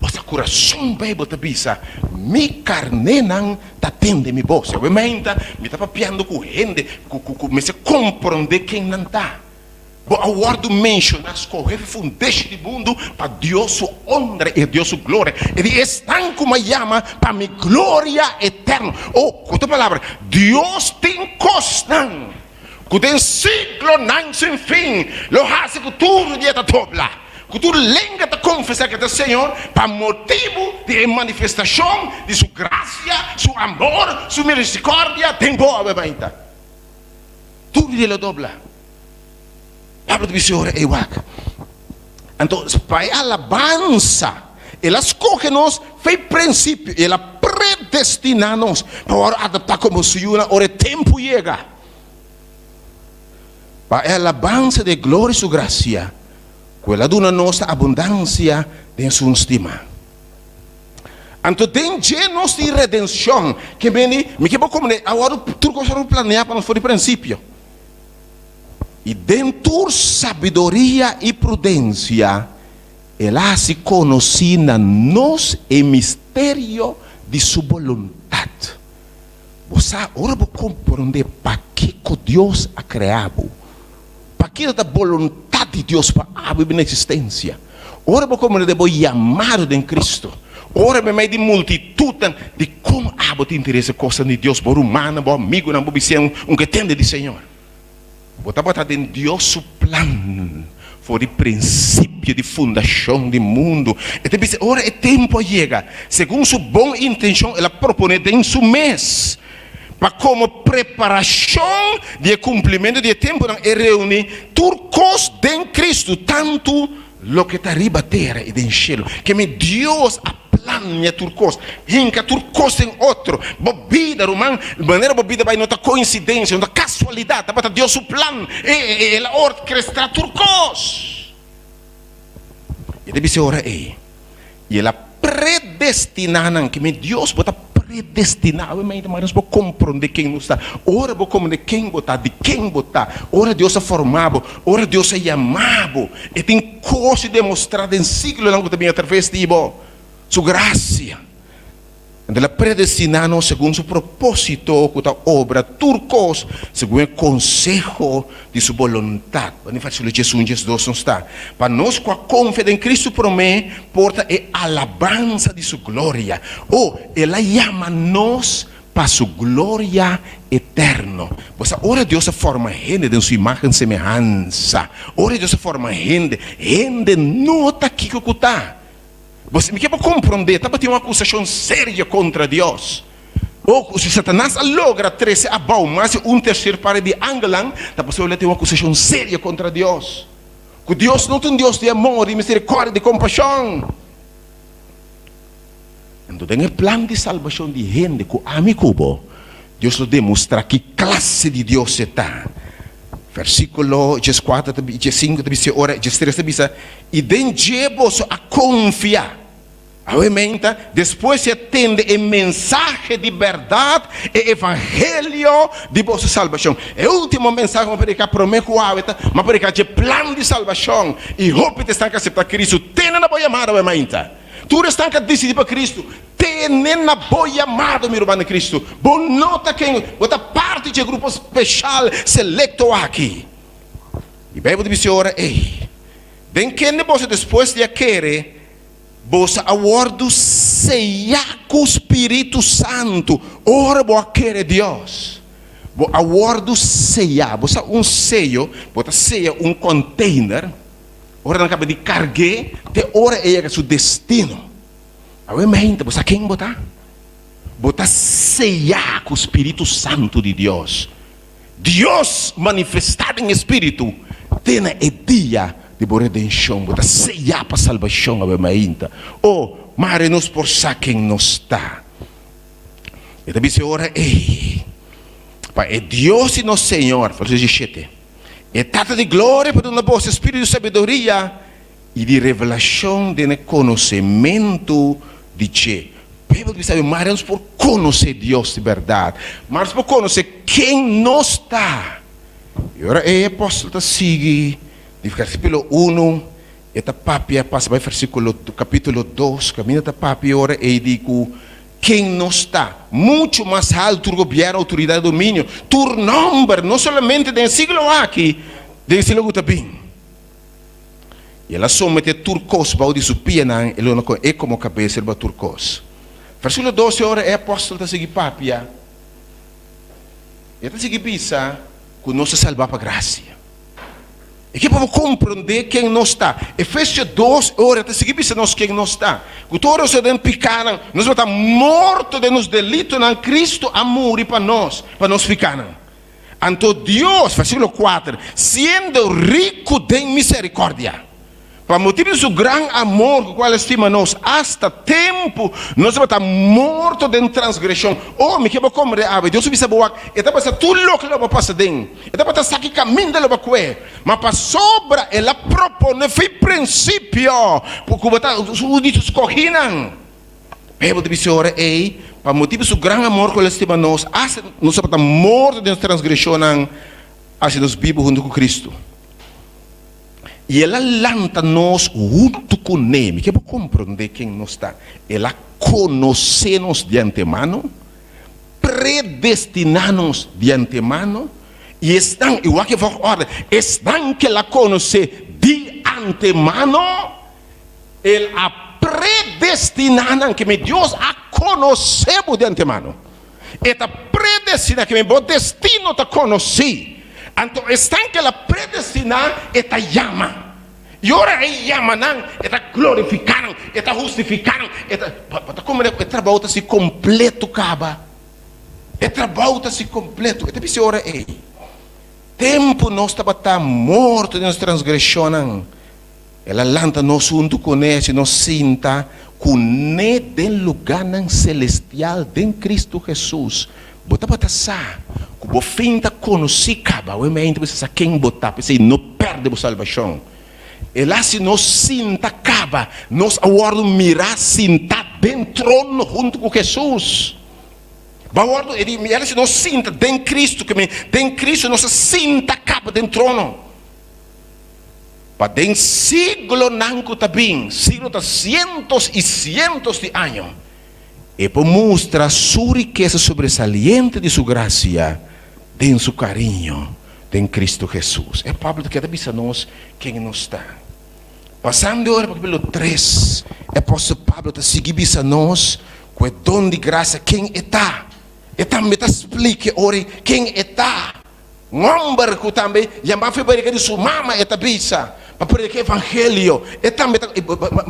Bo sa ku rason Beibel ta bisa, Mi karnénan ta tende mi bos. Awe mainta mi ta papiando ku hende ku ku mester komprondé ken nan ta. Bo a wòrdu menshoná skohé fi fundeshi di mundu pa Dios su onra i Dios su gloria. E di, Esnan ku mi a yama pa mi gloria eterno. O, ku otro palabra, Dios tin kosnan ku den siglonan sin fin lo hasi ku tur dia ta dobla, ku tur lenga ta konfesá ku e ta Señor, pa motibu di e manifestashon di su grasia, su amor, su miserikòrdia den bo awe mainta. Tur dia lo dobla. Pablo ta bisa ora ei wak. Anto pa e alabansa el a skohe nos fei prinsipio i el a predestiná nos pa wòrdu adoptá komo su yunan ora e tempu yega. Pa e alabansa di e gloria di su grasia ku el a duna nos na abundansia den su stima. Anto den dje nos tin redenshon. Ke bini, mi ke bo komprendé, a wòrdu tur kos a wòrdu planeá pa nos for di prinsipio. I den tur sabiduria i prudensia el a hasi konosí na nos e misterio di su boluntat. Bo sa, ora bo komprondé pakiko Dios a krea bo, pakiko ta boluntat di Dios pa abo i na eksistensia, ora bo komprondé bo yamado den Kristu, ora meimei di multitutnan, dikon abo ta interesa kosnan di Dios, bo rumannan, bo amigunan, bo bisiñanan, un ke tende di Señor? Bo tabata den Dios su plan for di prinsipio di fundashon di mundu. E ta bisa ora e tempu a yega, segun su bon intenshon el a proponé den su mes pa komo preparashon di e kumplimentu di e tempunan e reuní tur kos den Kristu, tantu loke ta riba tera i den shelu. Keme Dios a Plania tur kos, hinka tur kos den otro. Bo bida, ruman, manera bo bida bai no ta koinsidensia, no ta kasualidat, tabata Dios su plan. El a orkestrá tur kos. I ta bisa e ora ei, i el a predestiná nan. Ke mi Dios, bo ta predestiná. Awe mainta mas nos por komprondé ken nos ta. Ora bo komprondé ken bo ta, di ken bo ta, ora Dios a formá bo, ora Dios a yamá bo, E tin kos di demostrá den siglonan ku ta bin atraves di bo. Su grasia. Anto el a predestiná nos segun su propósito ku ta obra tur kos segun e konseho di su boluntat. Bo versíkulo diesun, diesdos nos ta, Pa nos ku a konfia den Kristu promé por ta e alabansa di su gloria. O, el a yama nos Pa su gloria eterno. Bo sa ora Dios a forma hende den su imagen semehansa, ora Dios a forma hende, hende no ta kiko ku ta. Bo sa, mi ke bo komprondé, tabatin un akusashon serio kontra Dios. O, si Satanas a logra trese abou mas di un terser parti di angelnan, ta pasobra el a tin un akusashon serio kontra Dios. Ku Dios no ta un Dios di amor, di miserikòrdia, di kompashon. Anto den e plan di salbashon di hende ku ami ku bo, Dios lo demostrá ki klase di Dios e ta. Versíkulo dieskuater ta i diesinku ta bisa e ora, diestres ta bisa, I den dje boso a konfia. Awe menta, despues di a tende e mensahe di bèrdat, e evangelio di boso salbashon. E último mensahe ku mi a prediká promé ku awe ta, mi a prediká dje plan di salbashon, i hopi ta esnan ku a aseptá Kristu. Tene na bo yamada awe mainta. Tur esnan ku a disidí pa Kristu, tene na bo yamado, mi ruman den Kristu. Bo no ta ken, bo ta parti dje grupo speshal selekto aki. I Beibel ta bisa e ora ei, Den kende boso despues di a kere, boso a wòrdu seyá ku Spiritu Santu. Ora bo a kere Dios, bo a wòrdu seyá. Bo sa un seyo, bo ta seya un kònteiner. Ora nan kaba di karg'é te ora e yega su destino. Awe mente, bo sa ken bo ta? Bo ta seyá ku spiritu santu di Dios. Dios manifestá den e Spiritu te na e dia di bo redenshon. Bo ta seyá pa salbashon awe mainta. O, mare nos por sa ken nos ta! E ta bisa e ora ei, Pa e Dios di nos Señor, verso diesshete, e Tata di gloria por duna boso e spiritu di sabiduria i di revelashon den e konosementu di dje. Beibel ta bisa awe, mare nos por konosé Dios di bèrdat, mare nos por konosé ken nos ta. I ora ei e apòstel ta sigui di versíkulo unu, e ta papia pasa bai versíkulo kapítulo dos, kaminda ta papia ora ei di ku ken nos ta, muchu mas haltu tur gobièrnu, outoridat i dominio, tur nòmber, no solamente den e siglo aki, den e siglo ku ta bin. I el a someté tur kos bou di su pianan, el duna kon e komo kabes riba tur kos. Versíkulo 12 Ora e apòstel ta sigui papia, e ta sigui bisa ku nos ta salbá pa grasia. E ke pa bo komprondé ken nos ta. Efesio dos Ora e ta sigui bisa nos ken nos ta, ku tur ora nos ta den pikánan, nos tabata morto den nos delitonan, Kristu a muri pa nos, pa nos pikánan. Anto Dios, versíkulo kuater, siendo riku den miserikordia, pa motibu di su gran amor ku kual el stima nos, asta tempu nos tabata morto den transgreshon. Oh, mi ke bo komprendé awe. Dios a bisa bo wak, e tabata sa tur loke lo bo pasa den. E tabata sa ki kaminda lo bo kue. Ma pasobra el a proponé fi prinsipio ku bo ta un di su skohinan. Bijbel ta bisa ora ei, Pa motibu di su gran amor ku el a stima nos, asta nos tabata morto den nos transgreshonnan, a hasi nos bibu huntu ku Kristu. I el a lanta nos huntu kuné. Mi ke bo komprondé ken nos ta. El a konosé nos di antemano, predestiná nos di antemano, i esnan, i wak e volgorde, esnan ku el a konosé di antemano, El a predestiná nan ke mi Dios a konosé bo di antemano. E ta predestiná ke mi bo destino ta konosí. Anto esnan ke el a predestiná e ta yama. I ora e yama nan e ta glorifiká nan, e ta hustifiká nan, e ta, bo ta komprendé ku e trabou ta si kompleto kaba. E trabou ta si kompleto. E ta bisa e ora ei, tempu nos tabata morto den nos transgreshonnan, El a lanta nos huntu kuné si nos sinta kuné den lugánan selestial den Kristu Hesus. Bo tabata sa ku bo fin ta konosí kaba. Awe mente bo sa ken bo ta, p'esei no pèrdè bo salbashon. El a hasi nos sinta kaba. Nos a wòrdu mirá sintá den trono huntu ku Hesus. Bo a wòrdu, e di, el a hasi nos sinta den Kristu, ke men den Kristu nos a sinta kaba den trono. Pa den siglonan ku ta bin, siglo ta sientos i sientos di año, e por mustra su rikesa sobresaliente di su grasia den su kariño den Kristu Hesus. E Pablo ta keda bisa nos ken nos ta. Pasando e ora pa kapítulo tres, e apòstel Pablo ta sigui bisa nos ku e don di grasia ken e ta. E tambe ta splika e ora ken e ta. Un hòmber ku tambe yamá fe barika di su mama e ta bisa pa predika evangelio. E tambe ta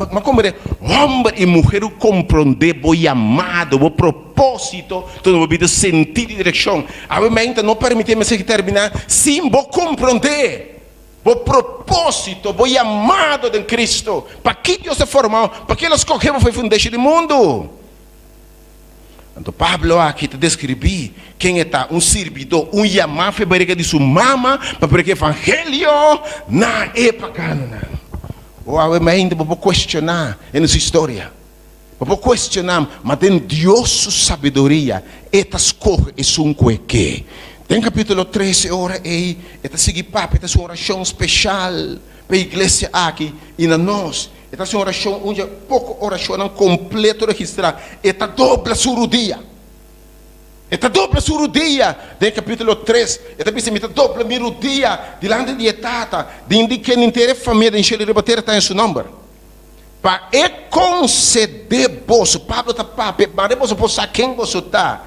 ma komprendé hòmber i muher ku komprondé bo yamado, bo propósito ta duna bo bida sentido i direkshon. Awe meinta no permití e mensahe terminá sin bo komprondé bo propósito, bo yamado den Kristu. Pakiko Dios a formá bo? Pakiko El a skohe bo for e fundeshi di mundu? Anto Pablo aki ta deskribí ken e ta, un sirbidó, un yamá fe barika di su mama pa prediká evangelio na e paganonan. O awe mainta bo por kuestioná e nos historia. Bo por kuestioná, ma den Dios su sabiduria e ta skohe esun ku e ke. Den kapítulo tres e ora ei e ta sigui papia, e ta hasi un orashon speshal pa e iglesia aki i na nos. E ta hasi un orashon, un dje poko orashonnan kompleto registrá. E ta dobla su rudia. E ta dobla su rudia. Den kapítulo tres, e ta bisa, Mi ta dobla mi rudia dilanti di e Tata, den di ken henter e famia den shelu i riba tera ta den su nòmber, pa e konsedé boso. Pablo ta papia, Mare boso por sa ken boso ta,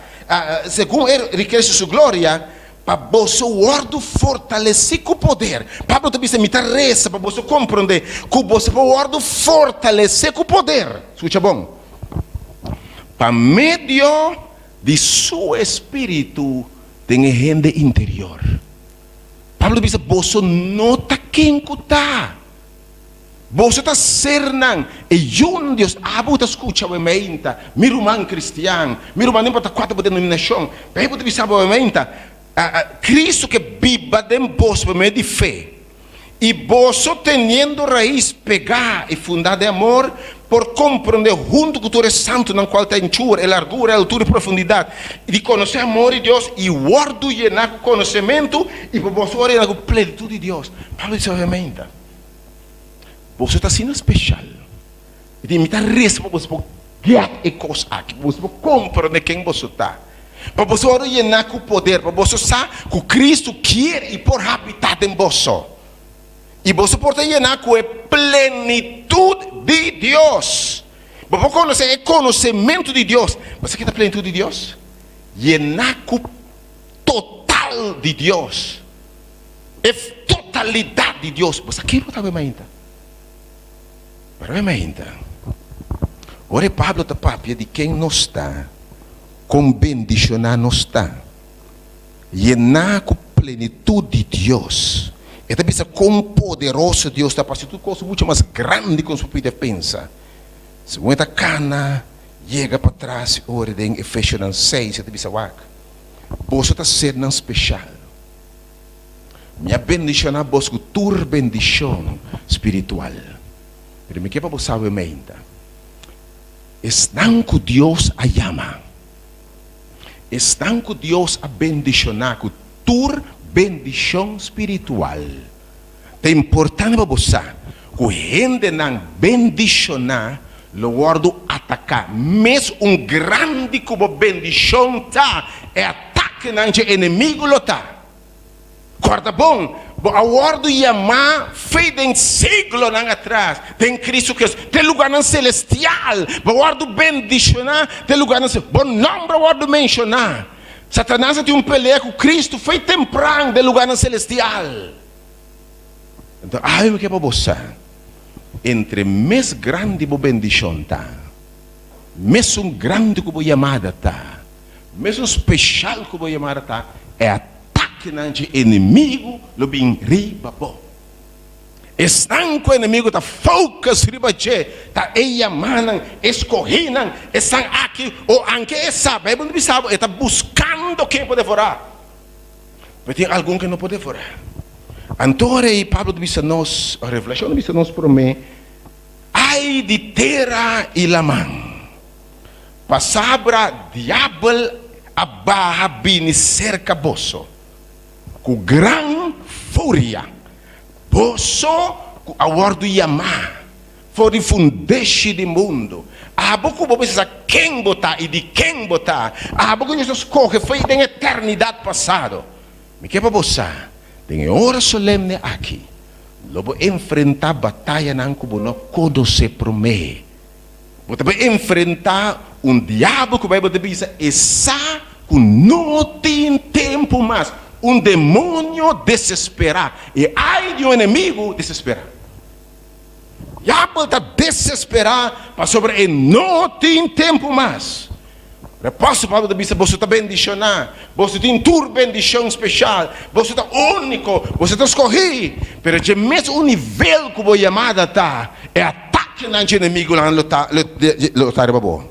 segun e rikesa di su gloria, Pa boso wòrdu fortalesí ku poder. Pablo ta bisa, Mi ta resa pa boso komprondé ku boso por wòrdu fortalesé ku poder. Skucha bon. Pa medio di su espíritu. Den e hende interior. Pablo ta bisa, Boso no ta ken ku ta. Boso ta sernan e yunan di Dios. Abo ta skucha awe meinta, mi ruman kristian, mi ruman, no importa kua ta bo denominashon, Beibel ta bisa bo awe meinta, Kristu ke biba den boso pa medio di fe. I boso teniendo rais pegá i fundá den amor, por komprondé huntu ku tur e santunan kual ta anchura, e largura, e altura i profundidat, i di konosé amor di Dios i wòrdu yená ku konosementu, i pa boso wòrdu yená ku plenitut di Dios. Pablo di Obviamente, boso ta asina speshal. I di mi ta resa pa boso por gèt e kos aki, pa boso por komprondé ken boso ta, pa boso wòrdu yená ku poder, pa boso sa ku Kristu kier i por habitá den boso, i boso por ta yená ku e plenitut di Dios. Bo por konosé e konosementu di Dios. Bo sa ke ta plenitut di Dios? Yená ku total di Dios, e totalidat di Dios. Bo sa ke bo ta bai mainta? Pero e mainta, ora e Pablo ta papia di ken nos ta, kon bendishoná nos ta, yená ku plenitut di Dios, e ta bisa kon poderoso Dios ta pa hasi tur kos muchu mas grandi ku nos por pidi òf pensa. Segun e ta kana yega patras i ora den Efesionan seis, e ta bisa, Wak, boso ta sernan speshal. Mi a bendishoná bos ku tur bendishon spiritual. Pero mi ke pa bo sabe meinta, esnan ku Dios a yama, esnan ku Dios a bendishoná ku tur bendishon spiritual, ta importante pa bo sa ku hendenan bendishoná lo wòrdu ataká. Mes un grandi ku bo bendishon ta, e atakenan dje enemigu lo ta. Kòrda bon, bo a wòrdu yamá fe den siglonan atras den Kristu Hesus, den lugarnan selestial. Bo a wòrdu bendishoná den lugarnan selestial. Bo nòmber a wòrdu menshoná. Satanas a tin un pelea ku Kristu fe tempran den lugarnan selestial. Anto awe mi ke pa bo sa, entre mes grandi bo bendishon ta, mesun grandi ku bo yamada ta, Mesun speshal ku bo yamada ta, e atakenan dje enemigu lo bin riba bo. Esnan ku enemigu ta focus riba dje ta e yamanan, e skohinan, esnan aki o anke e sa, Beibel no bisa bo, e ta buskando ken por devorá. Pero tin algun ke no por devorá. Anto ora ei Pablo ta bisa nos, Revelashon ta bisa nos promé, Ai di tera i laman! Pasabra diabel a baha bini serka boso ku gran furia, boso ku a wòrdu yamá for di fundeshi di mundu, abo ku bo mester sa ken bo ta i di ken bo ta, abo ku Dios a skohe fo'i den eternidat pasado. Mi ke pa bo sa, den e ora solemne aki, lo bo enfrentá batayanan ku bo no konosé promé. Bo ta bai enfrentá un diabel ku Beibel ta bisa e sa ku no tin tempu mas, un demonio desesperá. E ai di un enemigu desesperá. Diabel ta desesperá pasobra e no tin tempu mas. Pero apòstel Pablo ta bisa, Boso ta bendishoná, boso tin tur bendishon speshal, boso ta úniko, boso ta skohí. Pero dje mes un nivel ku bo yamada ta, e atakenan dje enemigunan lo ta lo ta riba bo.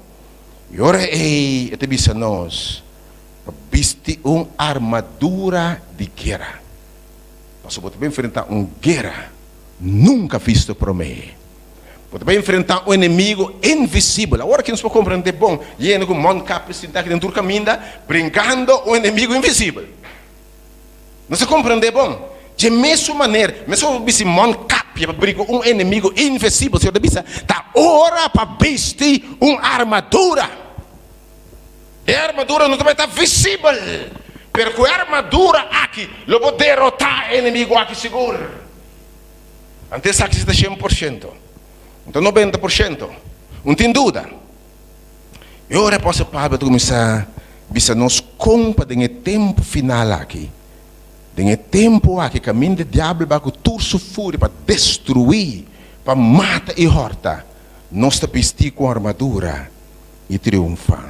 I ora ei e ta bisa nos pa bisti un armadura di guera, pasobra bo ta bai enfrentá un guera nunka visto promé. Bo ta bai enfrentá un enemigu invisibel. Awor aki nos por komprendé bon, yendo ku mondkapjes sintá aki den tur kaminda, brinkando un enemigu invisibel. Nos ta komprendé bon. Dje mesun manera, meskos bo bisti mondkapje pa brinka un enemigu invisibel, Señor ta bisa, ta ora pa bisti un armadura. E armadura no ta bai ta visibel, pero ku e armadura aki lo bo derotá e enemigu aki sigur. Anto esaki si ta 100%, un ta 90%, un tin duda. E ora apòstel Pablo ta kuminsá bisa nos kon pa den e tempu final aki, den e tempu aki kaminda e diabel bai ku tur su furia pa destruí, pa mata i hòrta, nos ta bistí ku armadura i triunfá.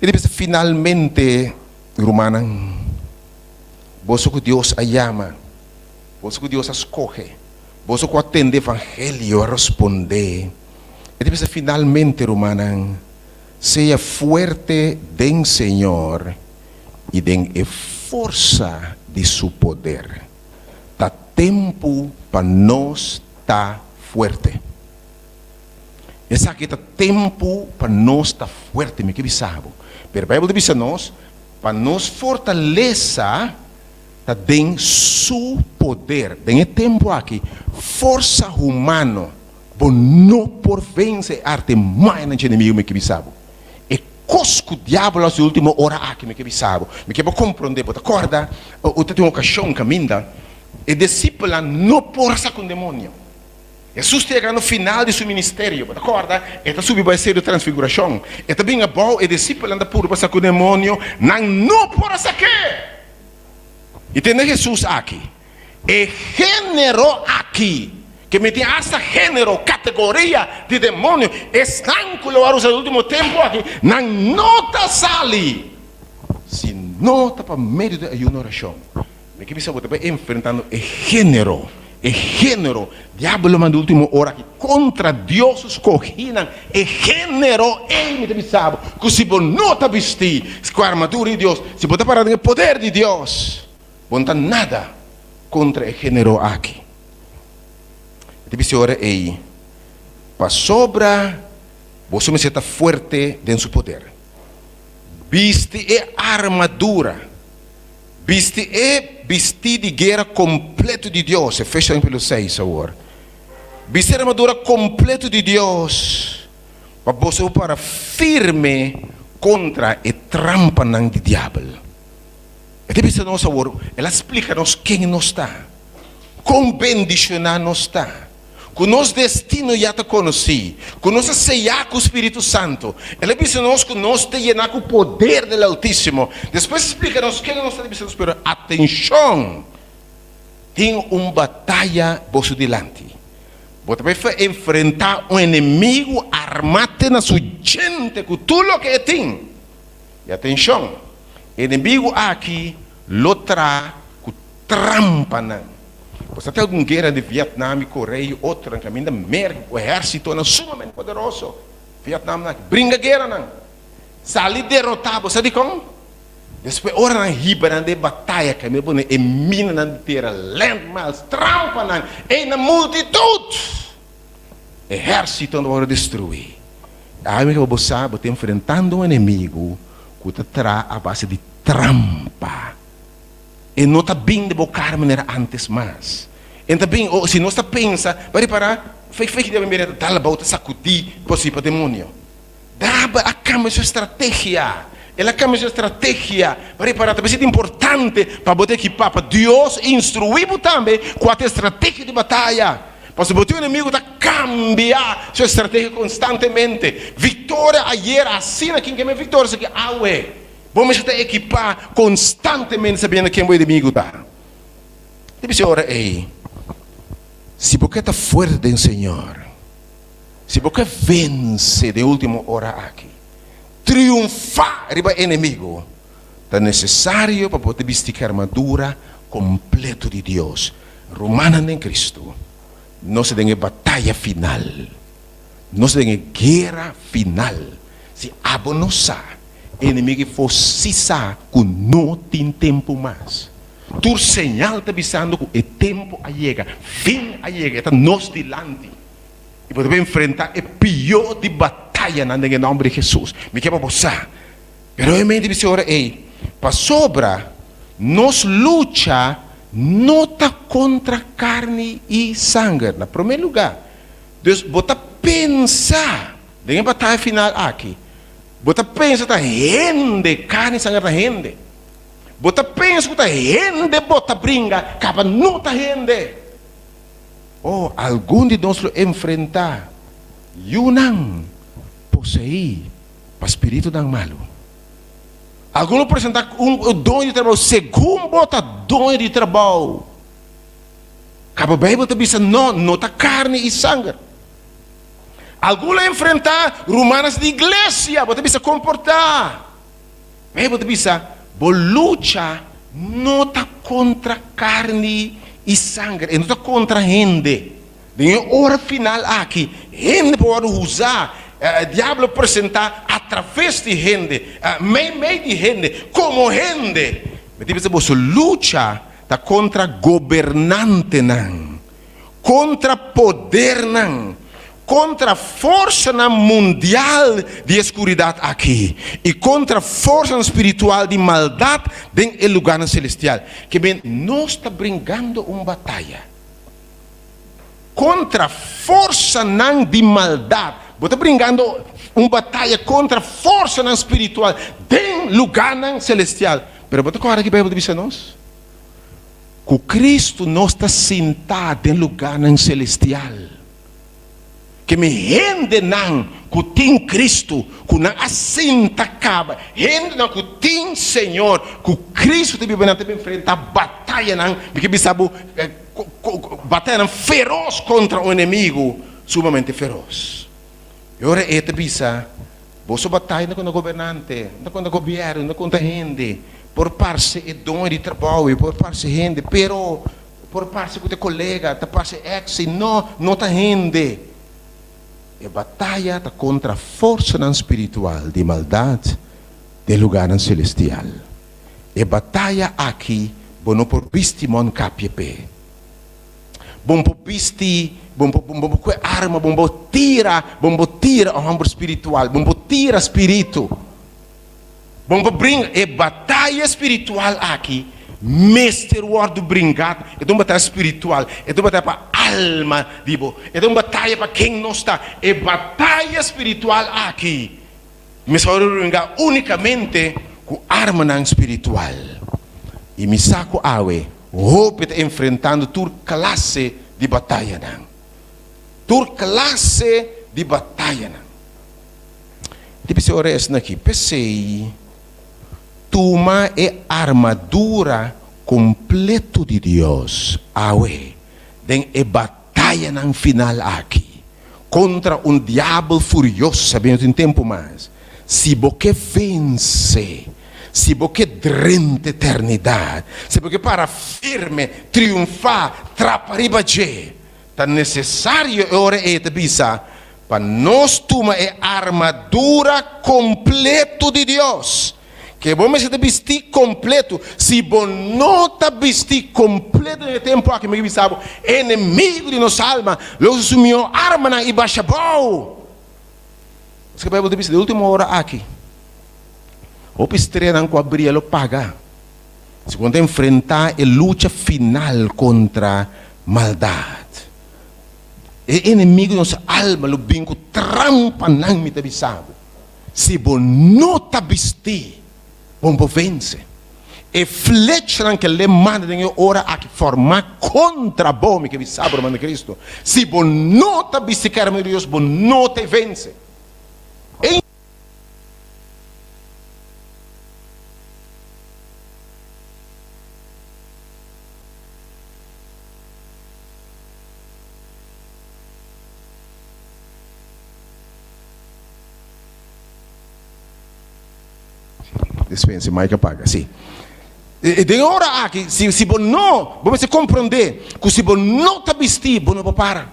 E ta bisa finalmente. Rumannan, boso ku Dios a yama, boso ku Dios a skohe, boso ku a tende evangelio a rospondé. E ta bisa finalmente, rumannan, sea fuerte den Señor i den e forsa di su poder. Ta tempu pa nos ta fuerte. Esaki ta tempu pa nos ta fuerte, mi ke bisa bo. Pero Bijbel ta bisa nos pa nos fortalesa ta den su poder. Den e tempu aki, forsa humano bo no por vense e arte mayanan dje enemigo, mi ke bisa bo. E kos ku diablo a hasi ultimo ora aki, mi ke bisa bo. Mi ke bo komprondé, bo ta kòrda u ta tin un okashon kaminda e disipelnan no por a saka un demonio. Hesus ta yegando final di su ministerio. Bo ta kòrda? E ta subi bai Seru Transfigurashon. E ta bin abou, e disipelnan ta purba saka un demonio, nan no por a sak'é! I tende Hesus aki, E género aki, ke mi tin asta género, kategoria, di demonio, esnan ku lo a usa den último tempu aki, nan no ta sali si no ta pa medio di ayuno i orashon. Mi ke bisa bo ta bai enfrentando e género, e género, diablo manda ultimo ora aki kontra Dios su skohinan, e género ei mi ta bisa bo ku si bo no ta bistí ku armadura di Dios, si bo ta para den e poder di Dios, bo no ta nada kontra e género aki. Mi ta bisa e ora ei, pasobra boso mester ta fuerte den su poder. Bisti e armadura. Bisti e bistí di guera kompletu di Dios, Efesionan kapítulo seis awor. Bisti e armadura kompletu di Dios pa boso por para firme kontra e trampanan di diabel. E ta bisa nos awor, el a splika nos ken nos ta, kon bendishoná nos ta. Ku nos destino ya ta konosí, ku nos a seyá ku Spiritu Santu. El a bisa nos ku nos ta yená ku poder del Altísimo. Despues a splika nos kende nos ta di bisa nos, pero atenshon! Tin un bataya boso dilanti. Bo ta bai enfrentá un enemigu armá te na su djente ku tur loke e tin. I atenshon! E enemigu aki lo traha ku trampanan. Bo sa tin algun guera di Vietnam i Korea i otronan kaminda Merka ku ehérsitonan sumamente poderoso Vietnam nan bringa gueranan sali derotá. Bo sa dikon? Despues ora nan hiba nan den bataya kaminda pone e minanan di tera, landmines, trampanan ei na multitut ehérsitonan ta wòrdu destruí. Ami ku bo sa bo ta enfrentando un enemigu ku ta traha a base di trampa. E no ta bin den bo kara manera antes mas. E ta bin, o si nos ta pensa, bo a ripará, fei fei ki diabel mira ta dal abou, ta sakudí bo si pa demonio. Diabel a kambia su estrategia. El a kambia su estrategia. Bo a ripará, ta besi importante pa bo ta ekipá, pa Dios instruí bo tambe kua ta e estrategia di bataya. Pasobra bo tin un enemigu ta kambia su estrategia konstantemente. Viktoria ayer asina, kin ke men viktoria esaki awe? Bo mester ta ekipá konstantemente sabiendo ken bo enemigu ta. Ta bisa e ora ei, si bo ke ta fuerte den Señor, si bo ke vense den e último ora aki, triunfá riba e enemigu, ta nesesario pa bo ta bisti ku e armadura kompleto di Dios. Rumannan den Kristu, nos ta den e bataya final. Nos ta den e guera final. Si abo no sa, Enemigu fo si sa ku no tin tempu mas. Tur señal ta bisando ku e tempu a yega, fin a yega, e ta nos dilanti. I bo ta bai enfrentá e pió di batayanan den e nòmber di Hesus. Mi ke pa bo sa. Pero e mente bisa e ora ei, pasobra nos lucha no ta kontra karni i sanger, na promé lugá. Dus bo ta pensa den e bataya final aki, Bo ta pensa ta hende, karni i sanger ta hende. Bo ta pensa ku ta hende bo ta bringa, kaba no ta hende. Oh, algun di nos lo enfrentá yunan poseí pa spiritunan malu. Algun lo presentá ku un doño di trabou segun bo ta doño di trabou. Kaba Beibel ta bisa no, no ta karni i sanger. Algun lo enfrentá rumannan di iglesia. Bo ta bisa komportá. Beibel ta bisa, Bo lucha no ta kontra karni i sanger, e no ta kontra hende. Den e ora final aki, hende por wòrdu usá, e diablo presentá atraves di hende, meimei di hende, komo hende. Mi ta bisa boso lucha ta kontra gobernantenan, kontra podernan, kontra forsanan mundial di e skuridat aki i kontra forsanan spiritual di maldat den e lugánan selestial. Ke men, nos ta bringando un bataya kontra forsanan di maldat. Bo ta bringando un bataya kontra forsanan spiritual den lugánan selestial. Pero bo ta kòrda ki Beibel ta bisa nos? Ku Kristu nos ta sintá den lugánan selestial. Ke mi hendenan ku tin Kristu, ku nan a sinta kaba, hendenan ku tin Señor, ku Kristu ta biba nan ta enfrentá batayanan, mi ke bisa bo, batayanan feros kontra un enemigu sumamente feros. E ora e ta bisa, Boso bataya no kontra gobernante, no kontra gobièrnu, no kontra hende. Por parse e doño di trabou, e por parse hende, pero por parse ku ta kolega, ta parse ex, i no, no ta hende. E bataya ta kontra forsanan spiritual di maldat den lugarnan selestial. E bataya aki bo no por bisti mon kapia p'e. Bo no por bisti, bo no por, bo no por kue arma, bo no por tira, bo no por tira un hòmber spiritual, bo no por tira spiritu. Bo no por bringa. E bataya spiritual aki mester wòrdu bringá. E ta un bataya spiritual. E ta un bataya pa alma di bo. E ta un bataya pa ken nos ta. E bataya spiritual aki mester wòrdu bringá únikamente ku armanan spiritual. I mi sa ku awe hopi ta enfrentando tur klase di batayanan. Tur klase di batayanan. Di bisa ora esnan aki, P'esei, tuma e armadura kompleto di Dios awe den e batayanan final aki kontra un diabel furioso. Sabi no tin tempu mas. Si bo ke vense, si bo ke drenta eternidat, si bo ke para firme, triunfá, trapa riba dje, Ta nesesario e ora ei ta bisa pa nos tuma e armadura kompleto di Dios. Ke bo mester ta bistí kompleto. Si bo no ta bistí kompleto den e tempu aki, mi ke bisa bo, enemigu di nos alma lo usa su mihó armanan i basha bou. Pasobra e Beibel ta bisa, den último ora aki, hopi streanan ku a bria lo paga. Si bo ta enfrentá e lucha final kontra maldat, e enemigu di nos alma lo bin ku trampanan, mi ta bisa bo, si bo no ta bistí, bo no por vense. E flechanan ku el manda den e ora aki formá kontra bo, mi ke bisa bo, ruman di Kristu, si bo no ta bisti ku e arma di Dios, bo no ta vense. E. Dispense, mic a paga, si. Den e ora aki, si, si bo no, bo mester komprondé ku si bo no ta bistí, bo no por para.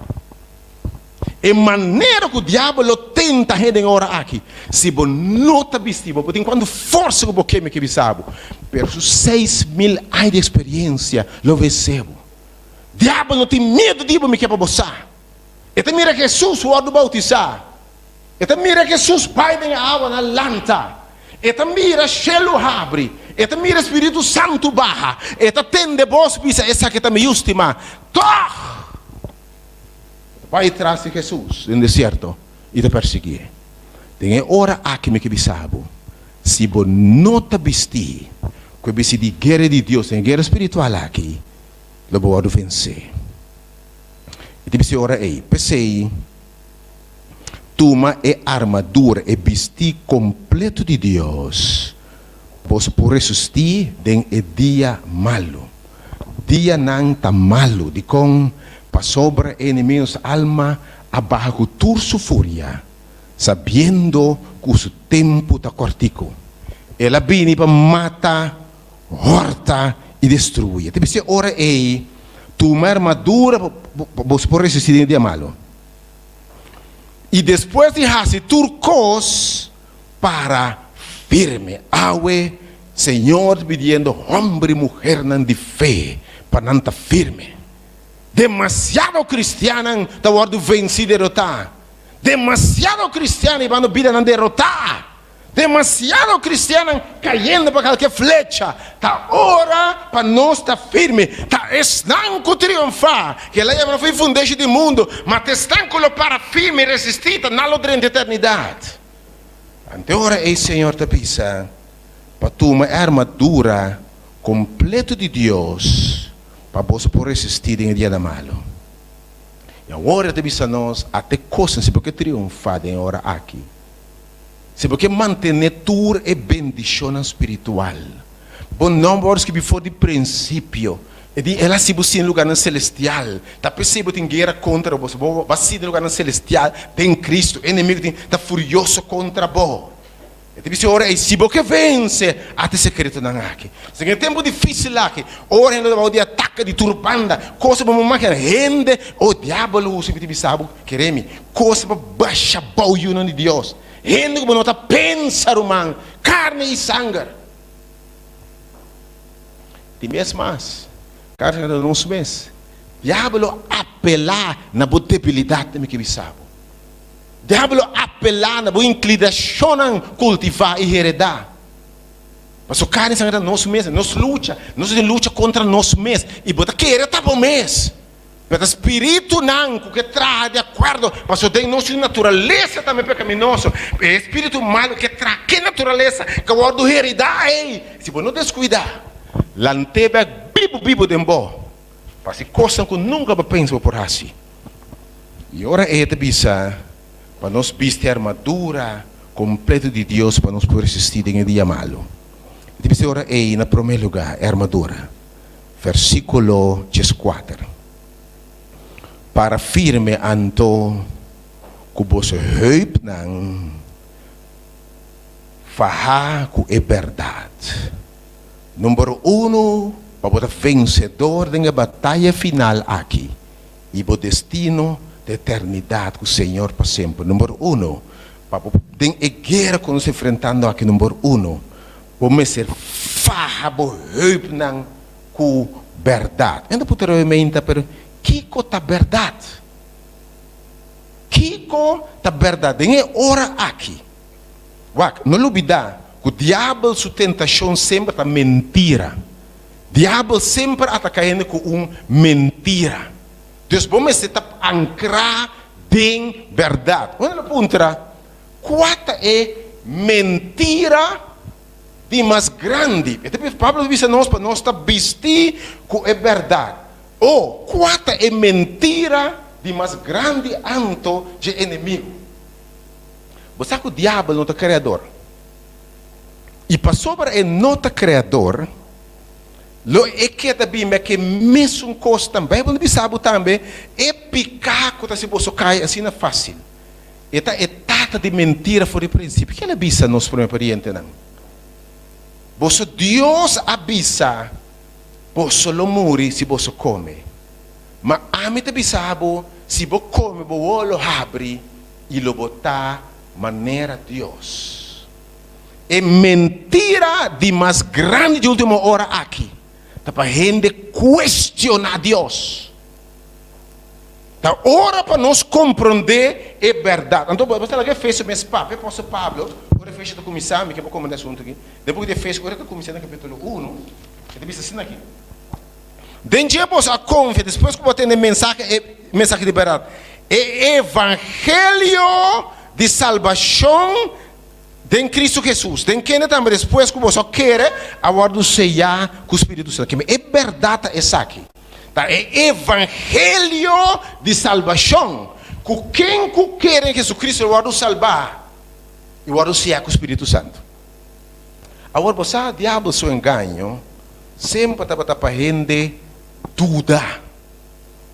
E manera ku diabel lo tenta hende den e ora aki, si bo no ta bisti, bo por tin kuantu forsa ku bo ke, mi ke bisa bo, pero su 6000 aña di eksperiensia lo vense bo. Diabel no tin miedu di bo, mi ke pa bo sa. E ta mira Hesus wòrdu boutisá. E ta mira Hesus bai den e awanan lanta. E ta mira shelu habri. E ta mira Spiritu Santu baha. E ta tende bos bisa, Esaki ta mi Yu stimá. Tòg! Bai tras di Hesus den desierto i ta persiguié. Den e ora aki mi ke bisa bo, si bo no ta bistí ku e bistí di guera di Dios den e guera spiritual aki, lo bo wòrdu vensé. I ta bisa e ora ei, P'esei, tuma e armadura, e bistí kompleto di Dios, boso por resistí den e dia malu. Dianan ta malu. Dikon? Pasobra e enemigo nos alma a baha ku tur su furia, sabiendo ku su tempu ta kòrtiku. El a bini pa mata, hòrta i destruí. Ta bisa e ora ei, tuma e armadura pa boso por resistí den e dia malu. I despues di hasi tur kos, para firme. Awe, Señor ta pidiendo hòmber i muhernan di fe pa nan ta firme. Demasiado kristiannan ta wòrdu vensí, derotá. Demasiado kristian hibando bidanan derotá. Demasiado kristiannan kayendo pa kalke flecha. Ta ora pa nos ta firme. Ta esnan ku triunfá, ku el a yama for di fundeshi di mundu, ma ta esnan ku lo para firme i resistí ta nan lo drenta eternidat. Ante ora ei Señor ta bisa pa tuma e armadura kompleto di Dios pa boso por resistí den e dianan malu. I awor e ta bisa nos, ate kosnan si bo ke triunfá den e ora aki. Si bo ke mantené tur e bendishonnan spiritual, bo nòmber wòrdu skibí for di prinsipio. E di, El a hasi bo sin lugarnan selestial. Ta p'esei bo tin guera kontra bo. Bo a sinti lugarnan selestial den Kristu. E enemigu tin ta furioso kontra bo. E ta bisa ora ei, si bo ke vense, ata e sekretonan aki. Den e tempu difísil aki, ora hende ta bou di atake di tur banda, kos bo makina hende, o diabel usa mi ta bisa bo, kere mi, kos pa basha bou yunan di Dios. Hende ku bo no ta pensa, ruman, karni i sanger. Di mes mas, karni ta nos mes. Diabel lo apelá na bo debilidat, mi ke bisa bo. Diabel lo apelá na bo inklinashonnan kultivá i heredá. Pasobra karni i sanger ta nos mes, nos lucha, nos tin lucha kontra nos mes, i bo ta kere ta bo mes. Pero ta spiritunan ku ke traha di akuerdo, pasobra den nos tin naturalesa tambe pekaminoso. E spiritu malu ke traha ke naturalesa ke wòrdu heredá ei, si bo no deskuidá, lant'é bèk bibu bibu den bo, pa hasi kosnan ku nunka bo pensa bo por hasi. I ora e ta bisa pa nos bisti armadura kompleto di Dios pa nos por resistí den e dia malu. E ta bisa e ora ei na promé lugá e armadura, versíkulo dieskuater, Para firme anto ku boso heupnan fahá ku e bèrdat. Number unu, pa bo ta vensedor den e bataya final aki, I bo destino ta eternidat ku Señor pa semper. Number uno, pa bo den e guera ku nos enfrentando aki, number uno, bo mester faha bo heupnan ku bèrdat. Mi ta puntra mi meinta, pero kiko ta bèrdat? Kiko ta bèrdat den e ora aki? Wak, no lubidá ku diabel su tentashon semper ta mentira. Diabel semper ataka hende ku un mentira. Dus bo mester ta ankrá den bèrdat. Un hende lo puntra, Kua ta e mentira di mas grandi? E ta Pablo ta bisa nos pa nos ta bistí ku e bèrdat. O, kua ta e mentira di mas grandi anto dje enemigu? Bo sa ku Diabel no ta kreador. I pasobra e no ta Kreador, lo e keda bin bek e mesun kosnan. Beibel ta bisa bo tambe, E piká ku ta hasi boso kai asina fásil, e ta e tata di mentira for di prinsipio. Ke el a bisa nos promé parientenan? Boso Dios a bisa, Boso lo muri si boso kome. Ma ami ta bisa bo, si bo kome bo wowo lo habri i lo bo ta manera Dios. E mentira di mas grandi di ultimo ora aki ta pa hende cuestiona Dios. Ta ora pa nos comprende e berdad. Anto bo ta laga Efesio mes papia, apostel Pablo, ora Efesio ta cuminsa, mi ke pa comprende asunto aki, den buki di Efesio ora e ta cuminsa na capitulo uno, e ta bisa asina aki, Den dje boso a confia despues cu bo a tende mensahe, e mensahe di berdad, e evangelio di salbacion, Den Cristo Jesus, den kende tambe despues ku boso a kere, a wòrdu seyá ku Spiritu Santu. Keme e bèrdat ta esaki, ta e evangelio di salbashon, ku ken ku kere en Jesucristo lo wòrdu salbá i wòrdu seyá ku Spiritu Santu. Awor bo sa, diabel su engaño semper tabata pa hende duda.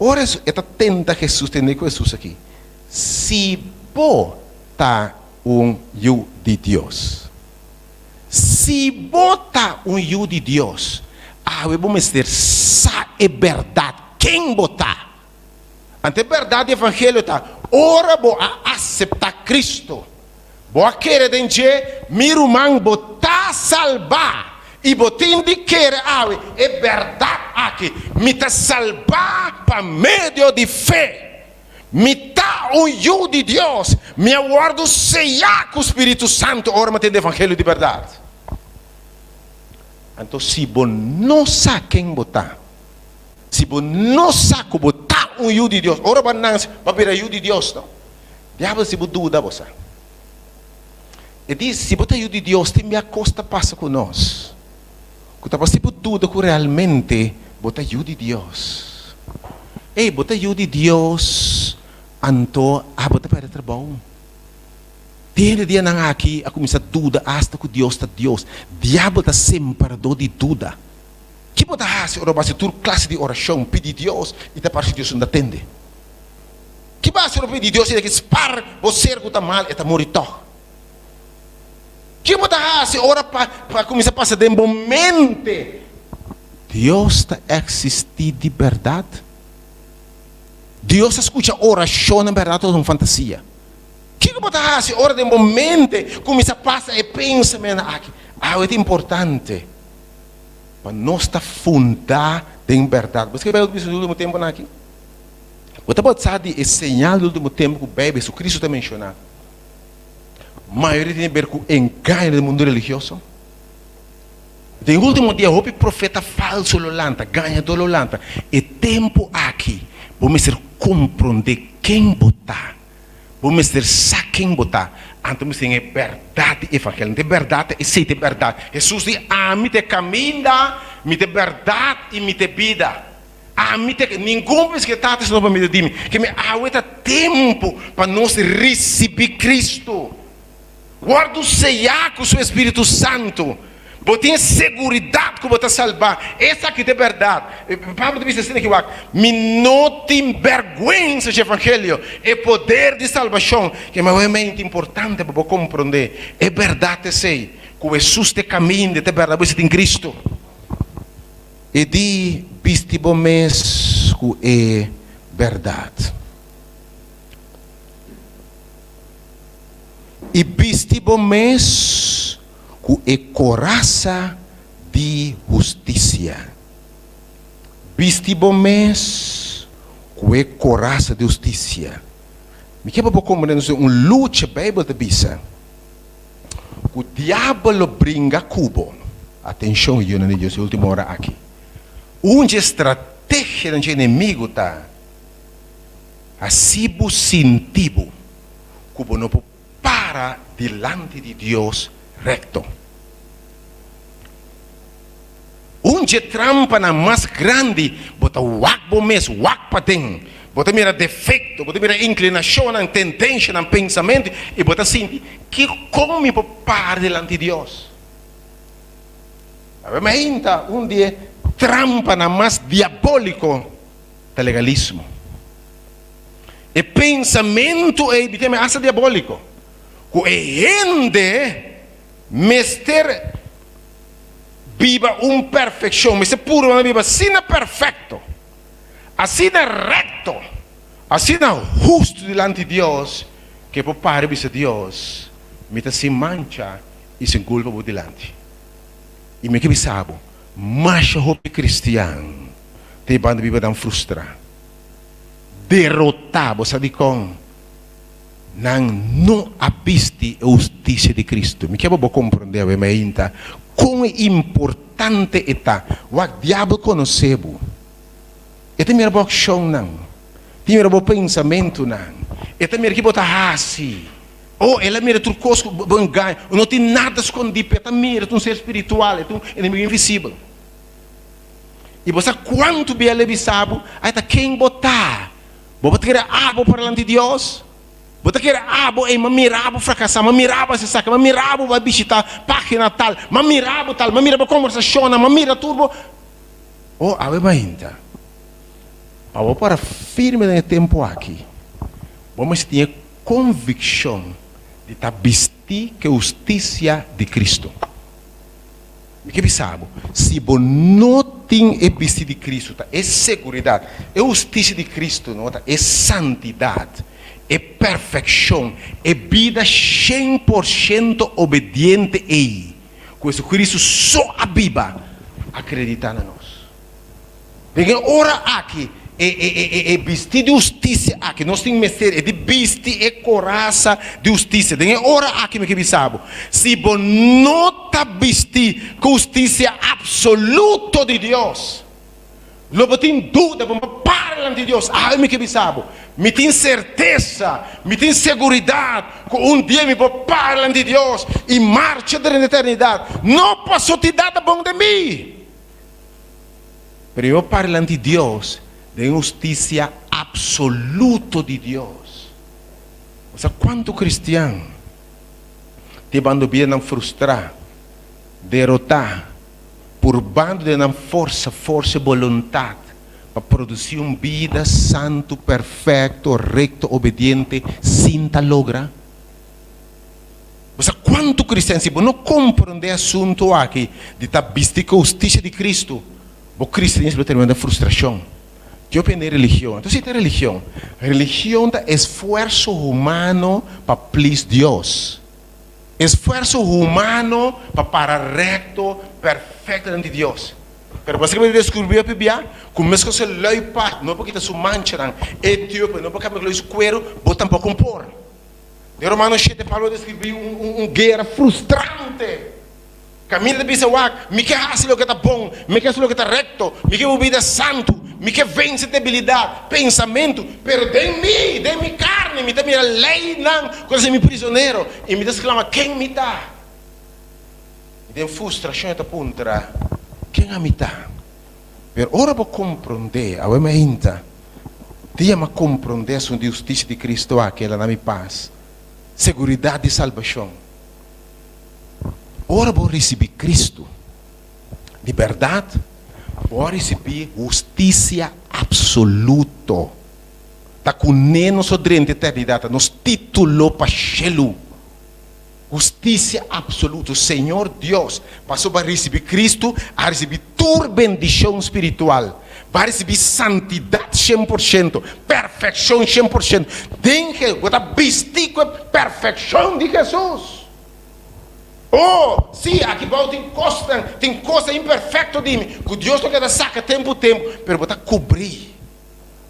Ora e ta tenta Jesus, tende ku Jesus aki, Si bo ta un yu di Dios. Si bo ta un yu di Dios, awe bo mester sa e bèrdat, ken bo ta. Anto e bèrdat di evangelio ta, ora bo a aseptá Kristu, bo a kere den dje, mi ruman, bo ta salbá. I bo tin di kere awe e bèrdat aki, Mi ta salbá pa medio di fe. Mi ta un yu di Dios. Mi a wòrdu seyá ku Spiritu Santu ora mi a tende evangelio di bèrdat. Anto si bo no sa ken bo ta, si bo no sa ku bo ta un yu di Dios, ora bo a nanse bo a bira yu di Dios no. Diabel si bo duda bo sa. E di si bo ta yu di Dios tin bia kos ta pasa ku nos ku ta pasa si bo duda ku realmente bo ta yu di Dios. Ey bo ta yu di Dios anto abo ta perde trabou. Tin hende dianan aki a kuminsá duda asta ku Dios ta Dios. Diabel ta semperadó di duda. Ki bo ta hasi ora bo hasi tur klase di orashon pidi Dios i ta parse Dios no ta tende? Ki bo hasi ora bo pidi Dios i ta spar bo ser ku ta mal e ta muri tòg? Ki bo ta hasi ora pa pa kuminsá pasa den bo mente? Dios ta eksistí di bèrdat? Dios ta skucha orashonnan bèrdat òf ta un fantasia? Kiko bo ta hasi ora den bo mente kuminsá pasa e pensamentonan aki? Awe ta importante pa nos ta fundá den bèrdat. Bo skirbi Beibel ku bisa den último tempunan aki? Bo ta por sa di e señal di último tempu ku Beibel, Hesukristu ta menshoná? Mayoria tin ber ku engaño den mundu religioso. Den último dia hopi profeta falso lo lanta, gañadó lo lanta. E tempu aki bo mester komprondé ken bo ta. Bo mester sa ken bo ta. Anto mester tin e bèrdat di evangelio. Anto e bèrdat ta esei, ta e bèrdat. Hesus di, Ami ta e kaminda, mi ta e bèrdat i mi ta e bida. Ami ta ningun bes ke Tata sino pa medio di mi. Ke mi awe ta tempu pa nos risibí Kristu. Wòrdu seyá ku su Espíritu Santu. Bo tin seguridat ku bo ta salbá. Esaki ta e bèrdat. Pablo ta bisa asina aki, Wak, mi no tin bèrgwensa dje evangelio, e poder di salbashon. Ke mi awe mente importante pa bo komprondé e bèrdat esei, ku Hesus ta e kaminda, e ta e bèrdat, bo esei tin Kristu. E di, Bisti bo mes ku e bèrdat. I bisti bo mes ku e korasa di hustisia. Bisti bo mes ku e korasa di hustisia. Mi ke pa bo komprende nos un lucha Beibel ta bisa ku diabel lo bringa ku bo. Atenshon, yunan di Dios, e ultimo ora aki. Un dje strategianan dje enemigu ta hasi bo sinti bo ku bo no por para dilanti di Dios rekto. Un dje trampanan mas grandi, bo ta wak bo mes, wak paden, bo ta mira defekto, bo ta mira inklinashonnan, tendenshanan, pensamentu, i bo ta sinti, Kiko mi por para dilanti Dios? Awe mainta un di e trampanan mas diabóliko ta legalismo. E pensamentu ei di keme asta diabóliko, ku e hende mester biba un perfekshon, mester purba na biba asina perfekto, asina rekto, asina hustu dilanti Dios, ku e por para i bisa Dios, Mi ta sin mancha i sin kulpa bo dilanti. I mi ke bisa bo, masha hopi kristian ta e banda biba dan frustrá, derotá. Bo sa dikon? Nan no a bisti e hustisia di Kristu. Mi ke pa bo komprondé awe mainta kon importante e ta. Wak, diabel konosé bo. E ta mira bo akshonnan, e ta mira bo pensamentunan, e ta mira ki bo ta hasi. Oh, el a mira tur kos ku bo engaña. No tin nada skondí p'e. E ta mira, e ta un ser spiritual, e ta un enemigu invisibel. I bo sa kuantu bia el a bisa bo, Ai ta ken bo ta? Bo bo ta kere abo parlanti Dios? Bo ta kere abo ei? M'a mira bo frakasá, m'a mira bo hasi esaki, m'a mira bo bai bishitá página tal, m'a mira bo tal, m'a mira bo kombersashonnan, m'a mira tur bo. Oh, awe mainta, pa bo para firme den e tempu aki, bo mester tin e konvikshon di ta bistí ku e hustisia di Kristu. Mi ke bisa bo, si bo no tin e bisti di Cristo, ta e seguridad, e husticia di Cristo no ta e santidad, e perfeccion, e bida 100% obediente ei cu Jesucristo so a biba, a credita na nos. Den e ora aki, e, e, e, e, e bisti di hustisia aki, nos tin mester e di bisti e korasa di hustisia. Den e ora aki mi ke bisa bo, si bo no ta bisti ku hustisia absoluto di Dios, lo bo tin duda, bo no para dilanti di Dios. Awe mi ke bisa bo, mi tin sertesa, mi tin seguridat ku un dia mi por para dilanti di Dios i marcha den eternidat, no pasobra ti dada bon den mi. Pero yo parla di Dios den hustisia absoluto di Dios. Bo sa cuanto cristian ta bando bidanan frustra, derota, purbando den nan forsa, forsa y boluntad pa produci un bida santo, perfecto, recto, obediente, sin ta logra? Bo sa kuantu kristian, si bo no komprondé e asuntu aki di ta bisti ku hustisia di Kristu, bo kristianismo lo terminá den frustrashon. Ke opiná di religion? Anto si ta religion? Religion ta esfuerso humano pa plis Dios. Esfuerso humano pa para rekto, perfekto dilanti Dios. Pero bo a skirbi deskurbí hopi bia ku meskos e luipart no por kita su manchanan, e diope no por kambia kolor di su kueru, bo tampoko por. Den Romanos shete Pablo a deskribí un guera frustrante. Kaminda ta bisa, Wak, mi ke hasi loke ta bon, mi ke hasi loke ta rekto, mi ke biba bida santu, mi ke vense debilidat, pensamentu, pero den mi, den mi karni, mi ta mira leinan ku ta hasi mi prizonero, i mi ta sklama, Ken mi ta? I den frustrashon e ta puntra, Ken ami ta? Pero ora bo komprondé, awe mainta, dia m'a komprondé asuntu di hustisia di Cristo aki, el a na mi pas, seguridat di salbashon. Ora bo risibí Cristo, di bèrdat bo a risibí hustisia absoluto. Ta kuné nos lo drenta eternidat, ta nos título pa shelu. Hustisia absoluto. Señor Dios, pasobra bo a risibí Cristo, a risibí tur bendishon spiritual. Bo a risibí santidat 100%, perfekshon 100%. Den Je, bo ta bistí ku e perfekshon di Jesus. Oh, sí, aki bou tin kosnan, tin kosnan imperfekto di mi, ku Dios lo keda saka tempu tempu, pero bo ta kubrí.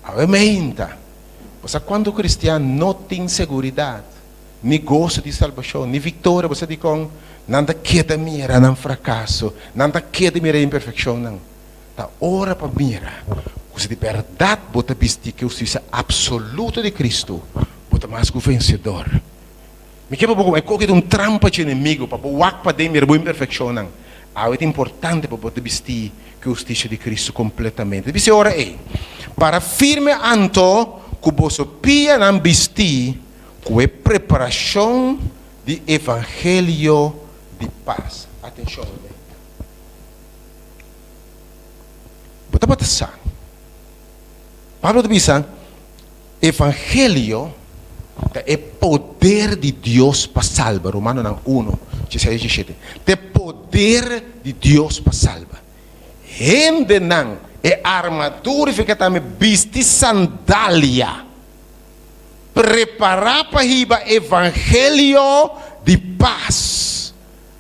Awe meinta, bo sa kuantu kristian no tin seguridat? Ni goso di salbashon, ni viktoria, bo sa dikon? Nan ta keda mira nan frakaso, nan ta keda mira e imperfekshonnan. Ta ora pa mira ku si di bèrdat bo ta bisti ku e hustisia apsoluto di Kristu, bo ta mas ku vensedor. Mi ke pa bo ku e koki ta un trampa dje enemigu pa bo wak paden mira bo imperfekshonnan. Awe ta importante pa bo ta bisti ku e hustisia di Kristu kompletamente. Ta bisti e ora ei, Para firme anto ku boso pianan bisti Ku e preparashon di evangelio di pas. Atenshon ruman. Bo tabata sa. Pablo ta bisa, Evangelio ta e poder di Dios pa salba. Romanonan uno, dieseis, diesshete. Ta e poder di Dios pa salba. Hendenan, e armadura i tambe bisti sandalia. Prepará pa hiba evangelio di pas.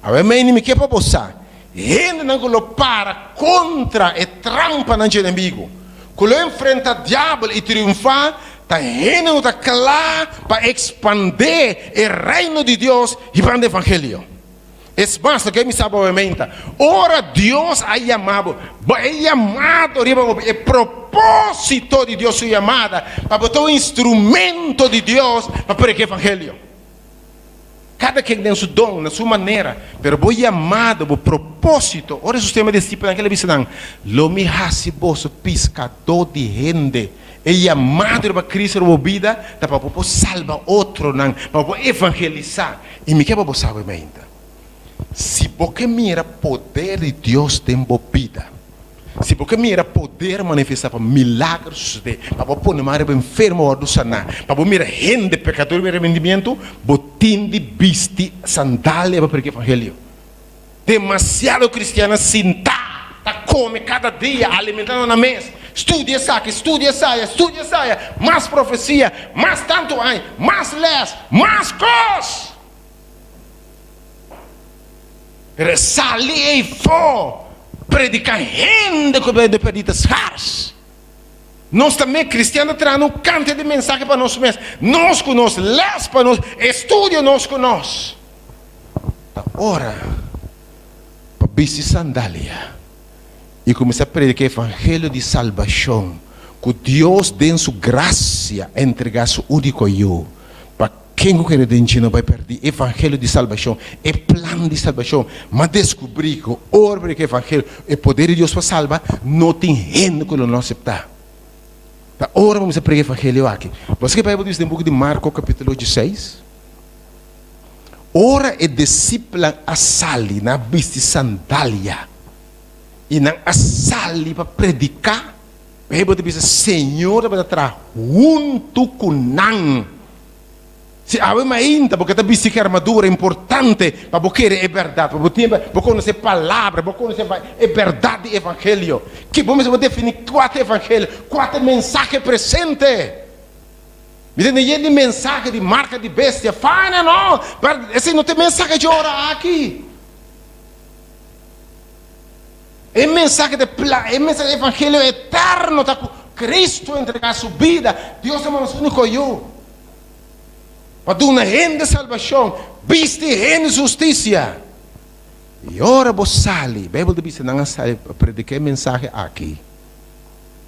Awe mei mi ke pa bo sa, hendenan ku lo para kontra e trampanan dje enemigu, ku lo enfrentá diabel i triunfá, ta hendenan ku ta kla pa ekspandé e Reino di Dios hibando evangelio. Es mas, loke mi sa bo menta, ora Dios a yama bo, bo e yamado riba bo, e propósito di Dios su yamada, pa bo ta un instrumento di Dios pa predica evangelio. Kada ken den su don, na su manera, pero bo yamado, bo propósito, ora Hesus tema disipelnan, kila bisa nan, Lo mi hasi boso piskadó di hende. E yamado riba Cristo riba bo bida ta pa bo por salba otronan, pa bo por evangelisá. I mi ke pa bo sabe mainta, si bo ke mira poder di Dios den bo bida, si bo ke mira poder manifestá pa milager susedé, pa bo pone man riba enfermo wòrdu saná, pa bo mira hende pekador bira arepentimiento, bo tin di bisti sandalia pa prediká evangelio. Demasiado kristiannan sintá ta kome kada dia, alimentando nan mes. Studia esaki, studia esaya, studia esaya, mas profesia, mas tantu aña, mas lès, mas kos! Pero e sali eifó prediká hende ku ta perdí ta skars. Nos tambe kristian ta traha un kantidat di mensahe pa nos mes, nos ku nos, lès pa nos, estudio nos ku nos. Ta ora pa bisti sandalia i kuminsá prediká evangelio di salbashon ku Dios den su grasia a entregá su úniko Yu pa ken ku kere den dje no bai pèrdí. Evangelio di salbashon, e plan di salbashon. M'a deskubrí ku ora prediká evangelio, e poder di Dios pa salba, no tin hende ku lo no aseptá. Ta ora pa kuminsá prediká evangelio aki. Bo sa ke Beibel ta bisa den buki di Marko kapítulo dieseis? Ora e disipelnan a sali, nan a bisti sandalia i nan a sali pa prediká. Beibel ta bisa, Señor tabata traha huntu ku nan. Si awe mainta bo ke ta bisti ki armadura importante pa bo kere e bèrdat, pa bo tin bo konosé palabra, bo konosé e bèrdat di evangelio. Ki bo mester bo definí kua ta evangelio, kua ta e mensahe presente. Mi ta yen di mensahe di marka di bestia, fine and all, pero esei no ta e mensahe dje ora aki. E mensahe ta pla, e mensahe di evangelio eterno ta ku Kristu a entregá su bida, Dios a manda su úniko Yu pa duna hende salbashon, bisti hende su hustisia. I ora bo sali, Beibel ta bisa nan a sali pa prediká e mensahe aki,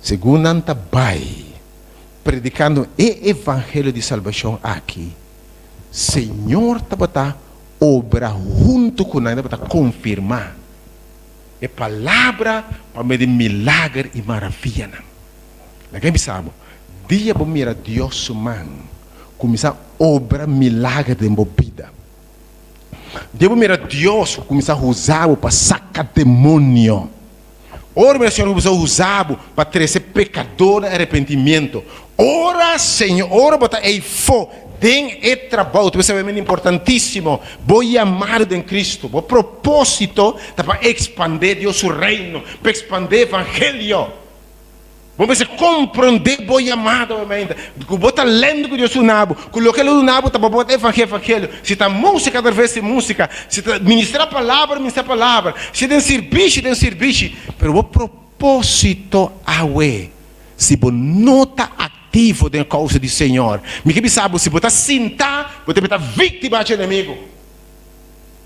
segun nan ta bai. Predikando e evangelio di salbashon aki, Señor tabata obra huntu ku nan, e tabata konfirmá e palabra pa medio di milager i maravianan. Laga mi bisa bo, dia bo mira Dios su man kuminsá obra milager den bo bida, dia bo mira Dios kuminsá usa bo pa saka demonio, Ora mi Señor kuminsá usa bo pa trese pekador na arepentimiento. Ora Señor, ora bo ta eifó den e trabou, ta bisa men importantísimo, bo yamado den Cristo, bo propósito ta pa ekspandé Dios su reino, pa ekspandé evangelio. Bo mester komprondé bo yamada obviamente, ku bo talento ku Dios duna bo, ku loke El a duna bo ta pa bo ta evangelio, evangelio. Si ta músika, ta vesti músika, si ta ministrá palabra, ministrá palabra, si den sirbishi, den sirbishi. Pero bo propósito awe, si bo no ta aktivo den e kousa di Señor, mi ke bisa bo, si bo ta sintá, bo ta bira víktima dje enemigu.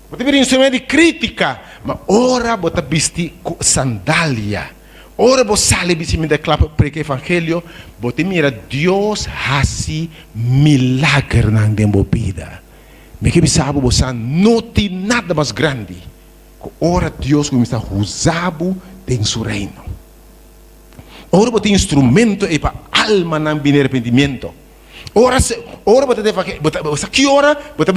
Bo ta bira instrumento di krítika. Ma ora bo ta bisti ku sandalia, Ora bo sali bisti mi ta kla pa predica evangelio, bo ta mira Dios haci milagernan den bo bida. Mi ke bisa bo, bo sa no tin nada mas grandi cu ora Dios cuminsa usa bo den su reino. Ora bo tin instrumento ey pa almanan bini arepentimiento. Ora ora bo ta den evangelio, bo ta bo sa ki ora bo ta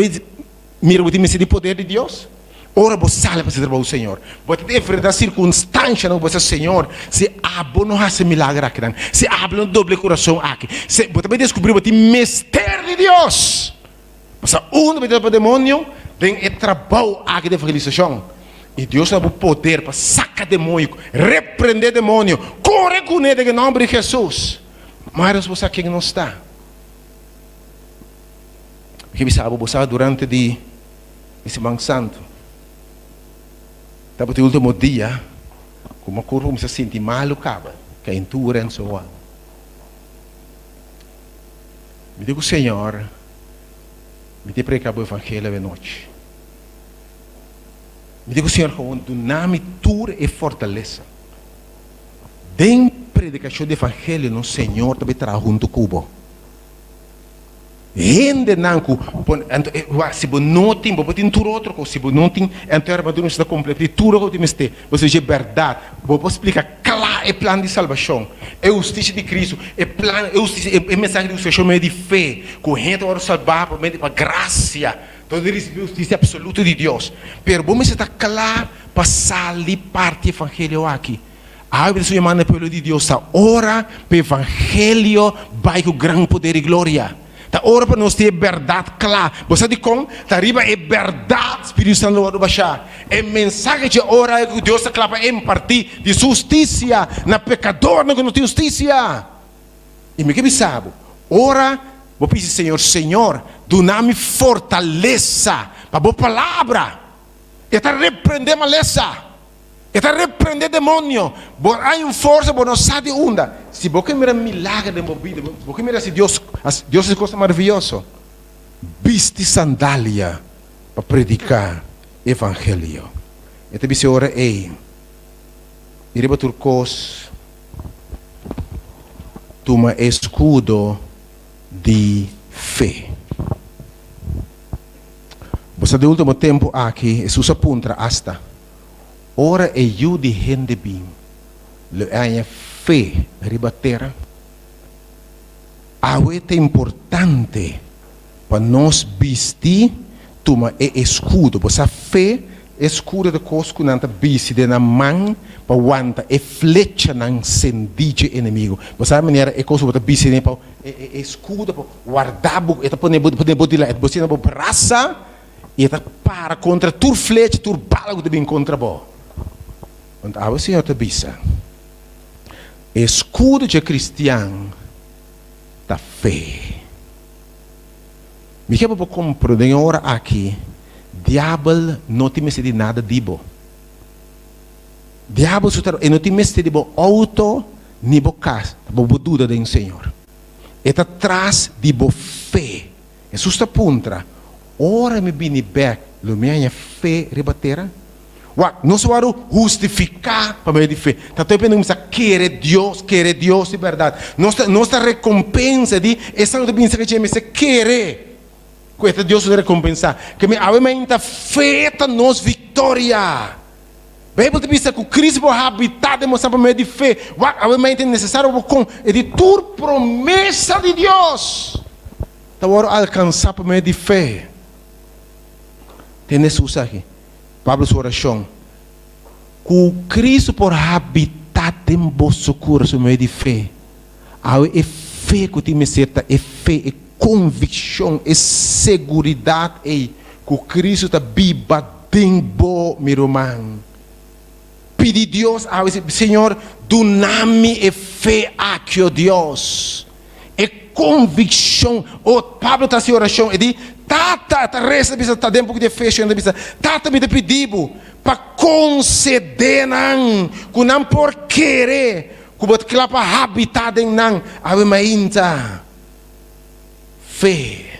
Mira, bo tin mester di poder di Dios. Ora bo sali pa hasi trabou, Señor, bo ta enfrentá sirkunstanshanan ku bo sa, Señor, si abo no hasi milager akinan, si abo no dobla e kurason aki, si bo ta bai deskubrí bo tin mester di Dios. Bo sa unda bo ta pa demonio? Den e trabou aki di evangelisashon. I Dios ta duna bo poder pa saka demonio, reprendé demonio, kore kuné den e nòmber di Hesus. Mas bo sa ken nos ta. Mi ke bisa bo, bo sa durante di e siman santu tabata e ultimo dia ku mi kurpu kuminsá sinti malu kaba, kaintura en so on. Mi di ku Señor, mi ta prediká bo evangelio awe nochi. Mi di ku Señor gewoon duna mi tur e fortalesa. Den predikashon di evangelio nos Señor ta bai traha huntu ku bo. Hendenan ku pone anto e wak si bo no tin bo por tin tur otro kos si bo no tin anto e armadura mester ta kompleto di tur loke bo tin mester bo mester dje bèrdat bo por splika kla e plan di salbashon e hustisia di Kristu e plan e hustisia e mensahe di hustisia medio di fe ku hende ta wòrdu salbá pa medio pa grasia dor di risibí hustisia apsoluto di Dios pero bo mester ta kla pa sali parti evangelio aki. Awe ta su yamando e pueblo di Dios ta ora pa evangelio bai ku gran poder i gloria. Ta ora pa nos tin e bèrdat kla. Bo sa dikon? Ta riba e bèrdat Spiritu Santu lo wòrdu bashá. E mensahe dje ora ei ku Dios ta kla pa impartí di Su hustisia na pekadornan ku no tin hustisia. I mi ke bisa bo, ora bo pidi Señor, Señor, duna mi fortalesa pa bo palabra. E ta reprendé malesa. E ta reprendé demonio. Bo hay un forsa bo no sa di unda. Si bo ke mira milager den bo bida, bo ke mira si Dios, Dios hasi cosa maraviyoso, bisti sandalia pa prediká evangelio. E ta bisa e ora ei, i riba tur kos, tuma e eskudo di fe. Bo sa den ultimo tempu aki, Hesus a puntra asta, Ora e Yu di hende bin, lo e haña fe riba tera? Awe ta importante pa nos bisti tuma e eskudo. Bo sa fe, e eskudo ta kos ku nan ta bisti den nan man pa wanta e flechanan sendí dje enemigu. Bo sa manera e kos ku bo ta bisti den pa e eskudo pa warda bo, e ta pone bo pone bo dilanti, bo sina bo brasa i e ta para kontra tur flecha, tur bala ku ta bin kontra bo. Want awe Señor ta bisa, e eskudo dje kristian ta fe. Mi ke pa bo komprende den e ora aki, diabel no tin mester di nada di bo. Diabel su trabou, e no tin mester di bo outo ni bo kas, ta bo bo duda den Señor. E ta tras di bo fe. Hesus ta puntra, Ora mi bini bek, lo mi haña fe riba tera? Wak, nos wòrdu hustifiká pa medio di fe. Ta tur e kuminsá kere Dios, kere Dios di bèrdat. Nos ta, nos ta rekompensa di esnan ku ta bin serka dje mester kere ku e ta Dios ku ta rekompensá. Ke mi awe mainta fe ta nos viktoria. Beibel ta bisa ku Kristu por habitá den boso pa medio di fe. Wak, awe mainta e nesesario pa bo kon e di tur promesa di Dios ta wòrdu alkansá pa medio di fe. Tende Hesus aki. Pablo su orashon, Ku Kristu por habitá den boso kurason medio di fe. Awe e fe ku tin mester ta e fe, e konvikshon, e seguridat ei ku Kristu ta biba den bo, mi ruman. Pidi Dios awe, Señor, duna mi e fe aki, o Dios. E konvikshon. O, Pablo ta hasi orashon, e di, Tata, ta resa, bisa, ta den buki di Efesionan, ta bisa, Tata, mi ta pidi bo pa konsedé nan ku nan por kere ku bo ta kla pa habitá den nan. Awe mainta, fe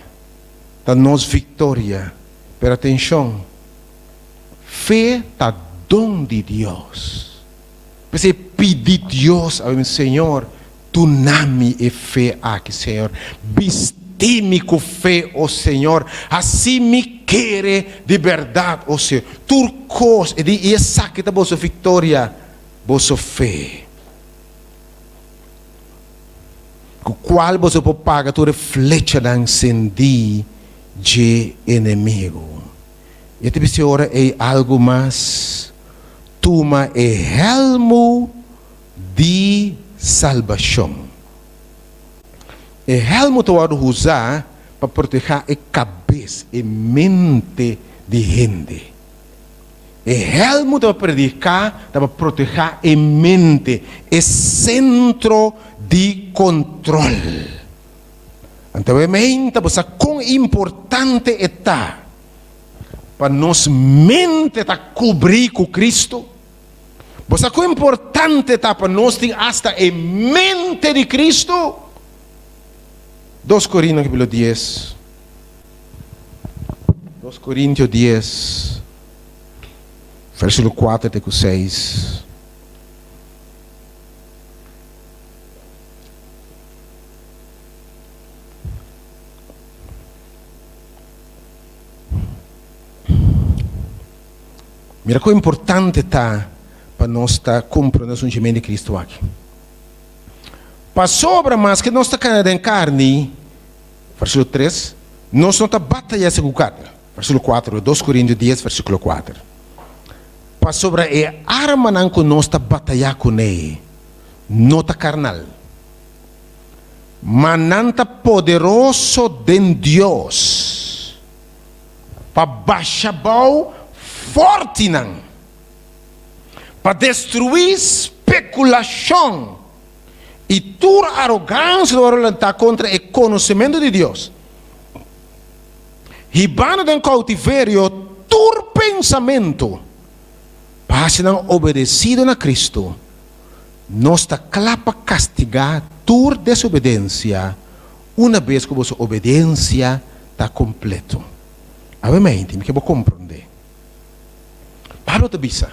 ta nos viktoria. Pero atenshon, fe ta don di Dios. P'esei pidi Dios awe, Señor, Duna mi e fe aki, Señor. Bisti mi ku fe, o Señor. Hasi mi kere di bèrdat, o Señor. Tur kos, e di, i esaki ta boso viktoria, boso fe, ku kual boso por paga tur e flechanan sendí dje enemigu. I e ta bisa e ora ei algu mas, Tuma e hèlmu di salbashon. E hèlmu ta wòrdu usá pa protehá e kabes, e mente di hende. E hèlmu ta pa prediká, ta pa protehá e mente, e sentro di kontròl. Anto e mente, bo sa kon importante e ta pa nos mente ta kubrí ku Kristu? Bo sa ku importante ta pa nos tin asta e mente di Kristu? Dos Korintio kapitulo dies Dos Korintio dies, versíkulo kuater te ku seis. Mira kon importante ta pa nos ta komprondé nos ungimentu di Kristu aki. Pasobra maske nos ta kana den karni, versíkulo tres, nos no ta batayá segun karni, versíkulo kuater, Dos Korintio dies, versíkulo kuater. Pasobra e armanan ku nos ta batayá kuné no ta karnal. Ma nan ta poderoso den Dios pa basha bou fòrtinan, pa destruí spekulashon i tur arogansia lo wòrdu lantá kontra e konosementu di Dios, hibando den koutiverio tur pensamentu pa hasi nan obedesido na Kristu. Nos ta kla pa kastigá tur desobedensia una bes ku boso obedensia ta kompleto. Awe mente, mi ke bo komprondé. Pablo ta bisa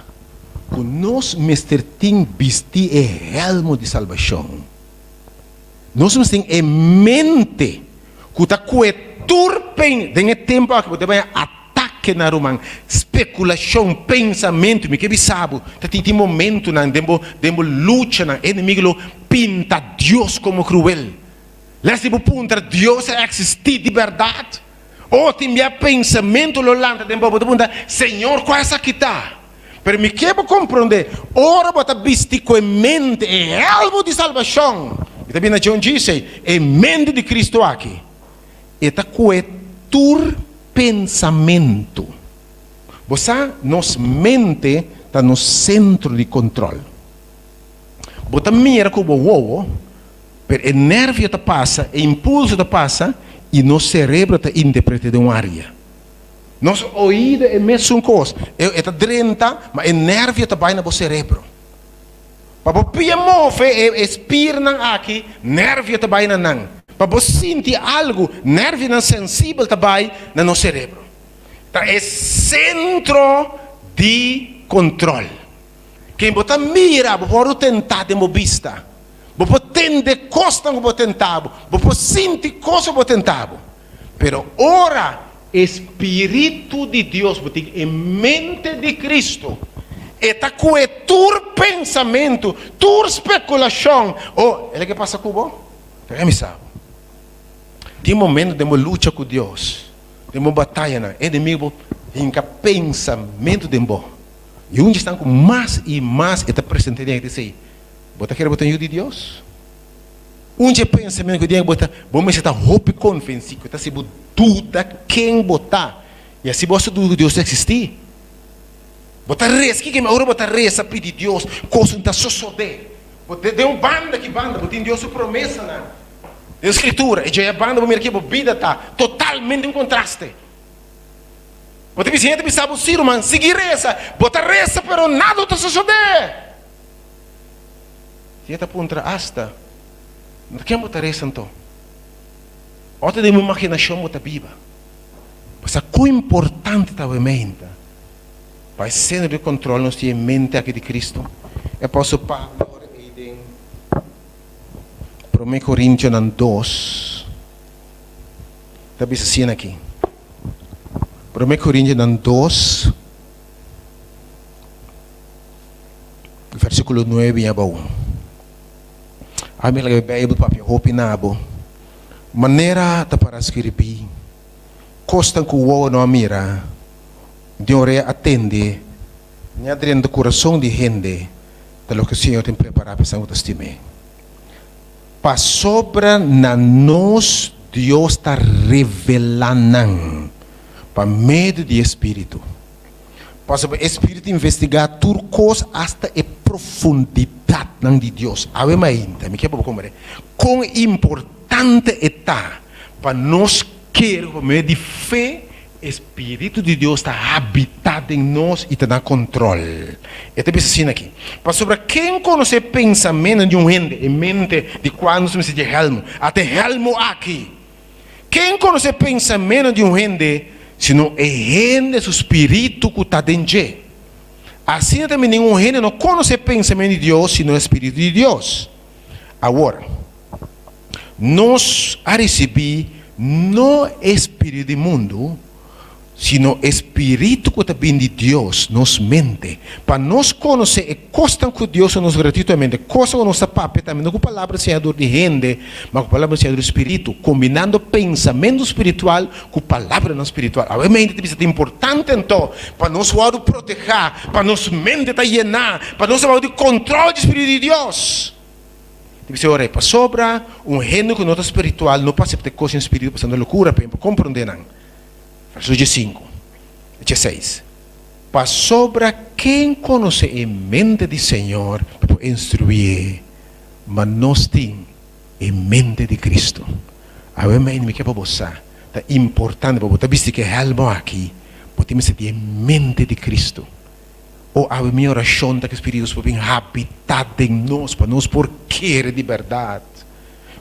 ku nos mester tin bisti e hèlmu di salbashon. Nos mester tin e mente ku ta kue tur pen den e tempu aki bo ta baña atake na ruman, spekulashon, pensamentu. Mi ke bisa bo ta tin tin momentunan den bo den bo luchanan e enemigu lo pinta Dios komo kruel. Lès di bo puntra Dios a eksistí di bèrdat? O tin bia pensamentu lo lanta den bo, bo ta puntra, Señor, kua esaki ta? Pero mi ke bo komprondé, ora bo ta bisti ku e mente, e hèlmu di salbashon, mi ta bini na John Gisey, e mente di Kristu aki, e ta kue tur pensamentu. Bo sa, nos mente ta nos sentro di kontròl. Bo ta mira ku bo wowo, Pero e nervio ta pasa, e impulso ta pasa i nos cerebro ta interprete den un area. Nos oido e mesun cos, e ta drenta, ma e nervio ta bai na bo cerebro. Pa bo pia move e spiernan aki, nervio ta bai na nan. Pa bo sinti algu, nervionan sensibel ta bai na nos cerebro. Ta e centro di control. Ken bo ta mira, bo por tenta den bo bista. Bo por tende kosnan ku bo tenta bo, bo por sinti kos ku bo tenta bo. Pero ora e spiritu di Dios, bo tin e mente di Kristu, e ta kue tur pensamentu, tur spekulashon. Oh, el a ke pasa ku bo? Laga mi sa bo. Tin momentu den bo lucha ku Dios, den bo batayanan, e enemigu por hinka pensamentu den bo. I un dje esnan ku mas i mas e ta presente den e ta esei, Bo ta kere bo ta un yu di Dios? Un dje pensamentu ku den bo ta, bo mester ta hopi konvensí ku ta si bo duda ken bo ta, i asi bo hasta duda ku Dios ta eksistí. Bo ta resa, kiko ora bo ta resa pidi Dios, kos no ta sosodé. Bo ta den un banda ki banda bo tin Dios su promesanan den Skritura, i dje e banda bo mira ke bo bida ta totalmente un kontraste. Bo ta bisa hende ta bisa bo, sí ruman, sigui resa, bo ta resa pero nada no ta sosodé. Si e ta puntra asta, Na ken bo ta resa anto? Ota den bo imaginashon bo ta biba. Bo sa kon importante ta bo e menta pa e seno di kontrol nos tin e mente aki di Kristu? E apòstel Pablo ora ei den Promé Korintionan dos ta bisa asina aki. Promé Korintionan dos. Versíkulo nuebe bin abou. Ami laga e Beibel papia hopi na bo. Manera ta para skirbí, Kosnan ku wowo no a mira, ni orea a tende, ni a drenta kurason di hende, ta loke Señor tin prepará pa esnan ku ta stim'é. Pasobra na nos Dios ta revelá nan pa medio di e Spiritu. Pasobra e Spiritu investigá tur kos, asta e profundidatnan di Dios. Awe mainta, mi ke pa bo komprendé kon importante e ta pa nos kere ku pa medio di fe e Spiritu di Dios ta habitá den nos i ta na kontròl. E ta bisa asina aki, Pasobra ken konosé e pensamentu di un hende, e mente di kua nos mester dje hèlmu? Ata e hèlmu aki! Ken konosé pensamentu di un hende sino e hende su spiritu ku ta den dje? Asina tambe ningun hende no konosé pensamentu di Dios sino e spiritu di Dios. Awor, nos a risibí no e spiritu di mundu, sino e spiritu ku ta bin di Dios, nos mente, pa nos konosé e kosnan ku Dios a nos gratuitamente, kosnan ku nos ta papia tambe, no ku palabra siñá dor di hende, ma ku palabra siñá dor di spiritu, kombinando pensamentu spiritual ku palabranan spiritual. Awe mente ta bisa ta importante anto pa nos wòrdu protehá, pa nos mente ta yená, pa nos ta bou di kontròl di spiritu di Dios. Ta bisa ora ei, pasobra un hende ku no ta spiritual no por asepta e kos den spiritu pasobra nan ta lokura p'e, por komprondé nan. Verso diesinku i dieseis, Pasobra ken konosé e mente di Señor pa por instruié? Ma nos tin e mente di Cristo. Awe mei mi ke pa bo sa, ta importante pa bo ta bisti ku e hèlmo aki, bo tin mester di e mente di Cristo. O awe mi orashon ta ku Spiritu Dios por bin habitá den nos, pa nos por kere di bèrdat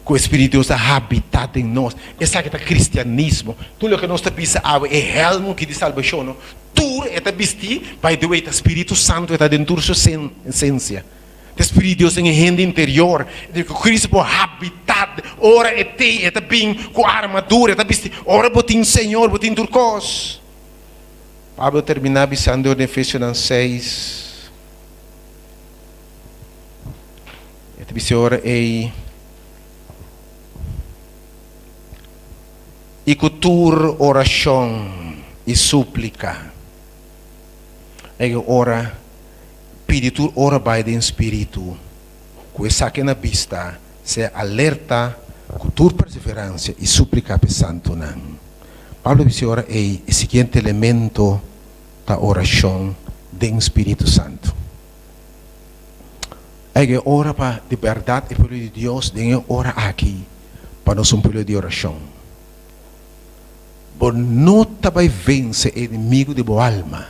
ku e Spiritu Dios ta habitá den nos. Esaki ta kristianismo. Tur loke nos ta bisa awe, e hèlmo aki di salbashon, no, tur e ta bistí, by the way, ta Spiritu Santu e ta den tur su esensia. Ta Spiritu Dios den e hende interior, di ku Cristo por habitá ora e tei, e ta bin ku armadura, e ta bisti. Ora bo tin Señor, bo tin tur kos. Pablo a terminá bisando den Efesionan seis, e ta bisa ora ei, I ku tur orashon i súplika, e ora Pidi tur ora bai den spiritu, ku esaki na bista, sea alerta ku tur perseveransia i suplika p'e santunan. Pablo bisa e ora ei, e siguiente elemento ta orashon den spiritu santu. Aiga e ora pa di bèrdat e pueblo di Dios den e ora aki pa nos un pueblo di orashon. Bo no ta bai vense e enemigu di bo alma.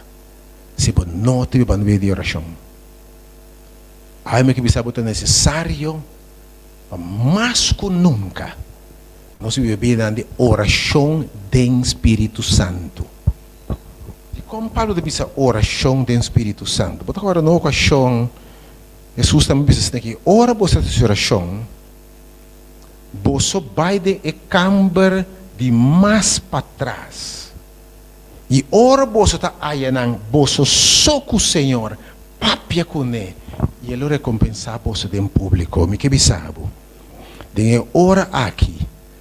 Si bo no ta biba medio di orashon, awe mi ke bisa bo ta nesesario pa mas ku nunka nos biba bidanan di orashon den Spiritu Santu. Dikon Pablo ta bisa orashon den Spiritu Santu? Bo ta kòrda na un okashon Hesus tambe bisa asina ki, Ora boso ta hasi orashon, boso bai den e kamber di mas patras. I ora boso ta ayanan, boso so ku Señor, papia kuné, i E lo rekompensá boso den públiko. Mi ke bisa bo, den e ora aki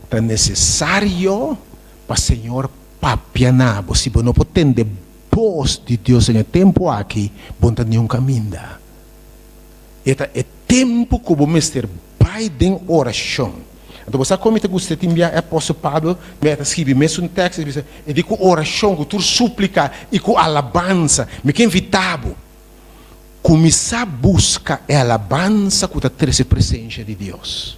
ta nesesario pa Señor papia na bo. Si bo no por tende bos di Dios den e tempu aki, bo no ta niun kaminda. E ta e tempu ku bo mester bai den orashon. Anto bo sa kon mi ta gusta tin bia e apòstel Pablo mi ta skibi mesun tèkst, e bisa, E di ku orashon, ku tur súplika i ku alabansa. Mi ke invitá bo, kuminsá buska e alabansa ku ta trese presensha di Dios.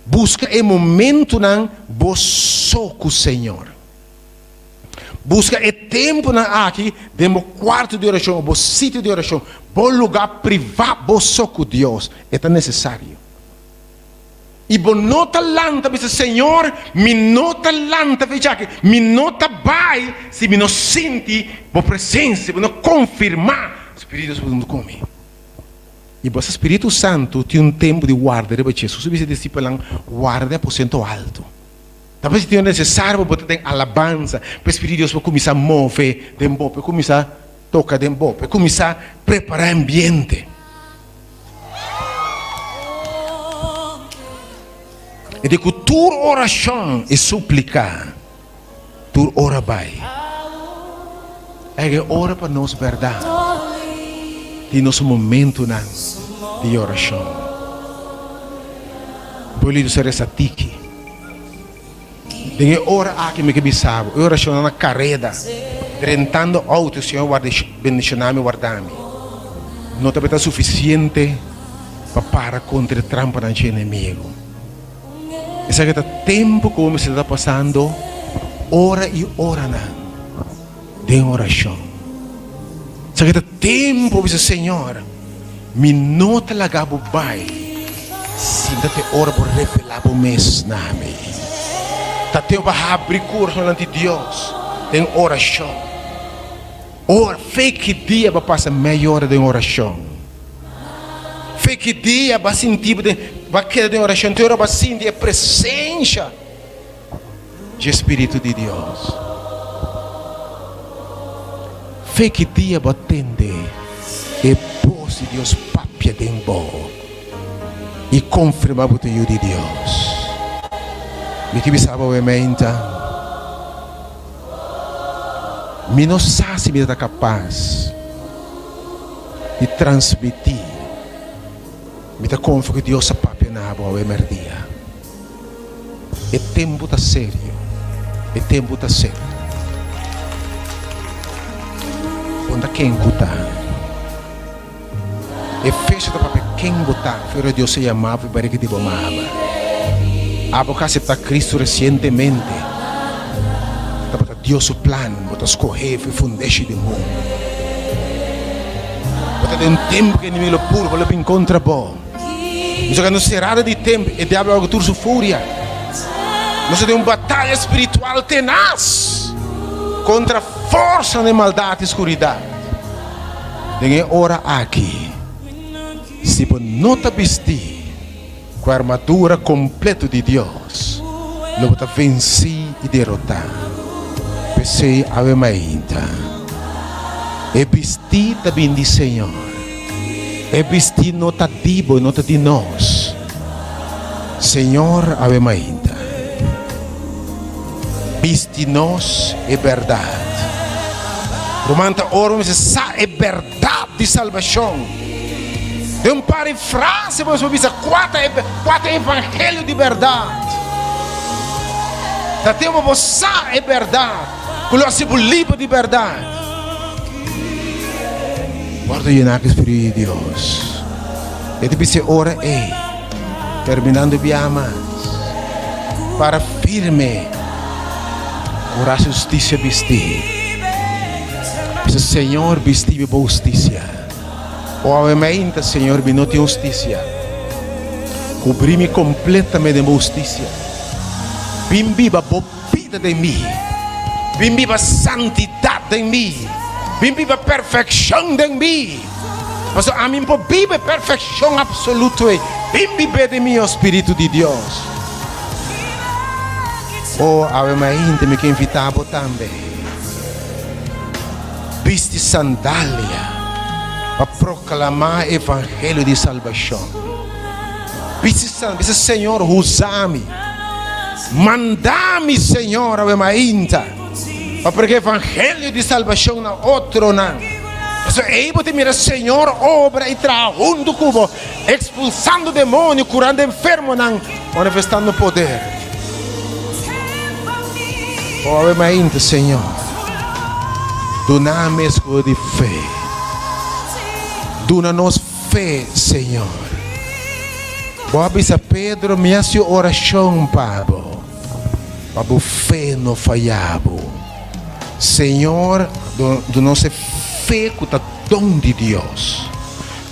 Buska e momentunan bo so ku Señor. Buska e tempunan aki den bo kuarto di orashon òf bo sitio di orashon, bo lugá privá bo so ku Dios. E ta nesesario. I bo no ta lanta bisa, Señor, mi no ta lanta fecha aki, mi no ta bai si mi no sinti bo presensia, bo no konfirmá Spiritu Santu huntu ku mi. I bo sa Spiritu Santu tin un tempu di warda riba dje. Jesus a bisa e disipelnan, Warda den aposento altu. Ta por sinti nesesario pa bo ta den alabansa, pa e Spiritu di Dios por kuminsá move den bo, pa e kuminsá toka den bo, pa e kuminsá prepará e ambiente. E di ku tur orashon i súplika, tur ora bai. E ora pa nos bèrdat tin nos momentunan di orashon. Pueblito sa resa tiki. Den e ora aki mi ke bisa bo, e orashonnan na kareda, drentando outo, Señor warda bendishoná mi, warda mi. No tabata sufisiente pa para kontra e trampanan dje enemigu. Esaki ta tempu ku bo mester ta pasando ora i oranan den orashon. Esaki ta tempu bo bisa, Señor, mi no ta laga bo bai sin ta te ora bo revelá bo mes na mi. Ta tempu pa habri kurason dilanti Dios den orashon. Ora, fe ki dia bo a pasa mei ora den orashon? Fe ki dia bo a sinti bo den, bo a keda den orashon te ora bo a sinti e presensha dje Spiritu di Dios? Fe ki dia bo a tende e bos di Dios papia den bo i konfirma bo ta yu di Dios? Mi ke bisa bo awe meinta. Mi no sa si mi ta kapas di transmití. Mi ta konfia ku Dios a papia na bo awe mèrdia. E tempu ta serio. E tempu ta serio. Bon ta ken ku ta. Efesio ta papia ken bo ta, pero Dios a yama bo i barika di bo mama. Abo ku a aseptá Kristu resientemente, tabata Dios su plan, bo ta skohé for e fundeshi di mundu. Bo ta den un tempu ku e enemigu lo purba, lo bin kontra bo. Nos a keda serado di tempu, e diablo a wak tur su furia. Nos ta den un bataya spiritual tenas kontra forsanan di maldat i skuridat. Den e ora aki, si bo no ta bistí ku e armadura kompleto di Dios, lo bo ta vensí i derotá. P'esei awe mainta, e bistí ta bin di Señor. E bistí no ta di bo, no ta di nos. Señor awe mainta, bisti nos e bèrdat. Ruman ta ora bo mester sa e bèrdat di salbashon. Den un par di frase bo mester por bisa kua ta e kua ta e evangelio di bèrdat. Ta tempu bo sa e bèrdat ku lo hasi bo liber di bèrdat. Wòrdu yená ku e Spiritu di Dios. E ta bisa e ora ei, terminando biaha mas, para firme, kurashi hustisia bistí. Bisa, Señor, bistí mi bo hustisia. O awe mainta, Señor, mi no tin hustisia. Kubrí mi kompletamente den bo hustisia. Bin biba bo Bida den mi. Bin biba santidat den mi. Bin biba perfekshon den mi. Pasobra ami por biba e perfekshon apsoluto ei. Bin bib'é den mi, o Spiritu di Dios. O, awe mainta mi ke invitá bo tambe. Bisti sandalia pa proklamá e evangelio di salbashon. Bisti sandalia, bisa, Señor, usa mi. Manda mi, Señor, awe mainta, pa prega evangelio di salbashon na otronan. Pasobra ei bo ta mira Señor obra i traha huntu ku bo, ekspulsando demonio, kurando enfermonan, manifestando poder. O awe mainta, Señor, duna mi eskudo di fe. Duna nos fe, Señor. Bo a bisa Pedro, Mi hasi orashon pa bo, pa bo fe no faya bo. Señor, duna nos e fe ku ta don di Dios.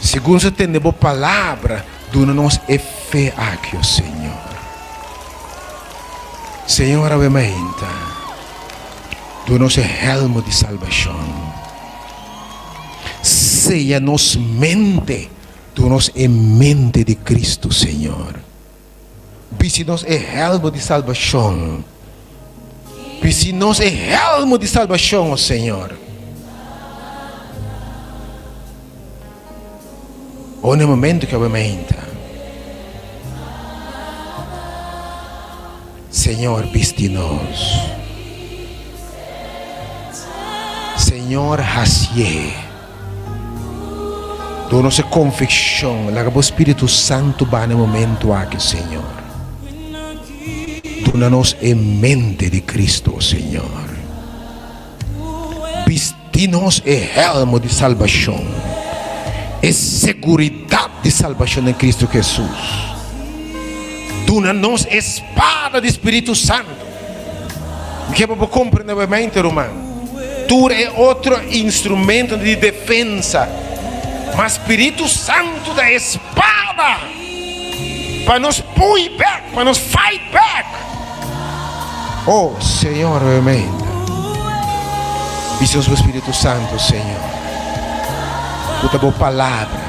Segun nos a tende bo palabra, duna nos e fe aki, o Señor. Señor, awe mainta, duna nos e hèlmu di salbashon. Seya nos mente, duna nos e mente di Cristo, Señor. Bisti nos e helmo di salbacion. Bisti nos e helmo di salbacion, o Señor. O na e momento cu awe mainta, Señor bisti nos. Señor hacié. Duna nos e conviccion. Laga bo Spiritu Santu baha na e momento aki, Señor. Duna nos e mente di Cristo, Señor. Bisti nos e helmo di salbacion, e seguridad di salbacion den Cristo Jesus. Duna nos e spada di Spiritu Santo. Mi ke pa bo comprende nuevamente, ruman. Tur e otro instrumentonan di defensa, ma Spiritu Santo ta e spada pa nos pui bek, pa nos fight back. Oh, Señor, nuevamente, bisti nos bo Spiritu Santo, Señor, ku ta bo palabra.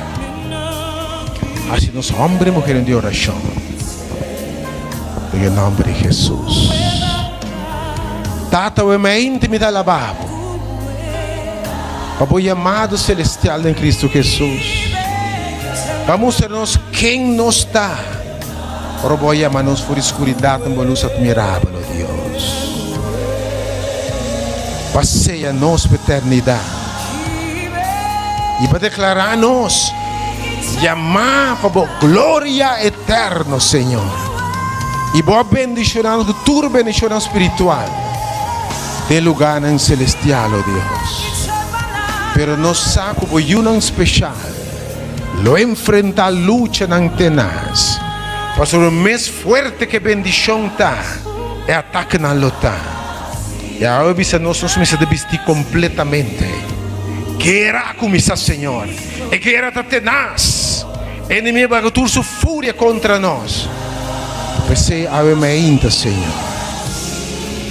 Hasi nos homber i muhernan di orashon. Den e nomber di Hesus. Tata, awe mainti mi ta alabá Bo pa Bo yamado selestial den Cristo Hesus. Pa mustra nos ken nos ta ora Bo a yama nos for di skuridat na Bo lus atmirabel, o Dios. Pa seya nos pa eternidat i pa deklará nos. Yamá pa bo gloria eterno, Señor. I bo a bendishoná nos ku tur bendishonnan spiritual den lugánan selestial, o Dios. Pero nos sa ku bo yunan speshal lo enfrentá luchanan tenas, pasobra mes fuerte ku e bendishon ta, e atakenan lo ta. I awe bisa nos, nos mester ta bistí kompletamente. Guera a kuminsá, Señor. E guera ta tenas. E enemigo a baga tur su furia kontra nos. P'esei awe mainta, Señor,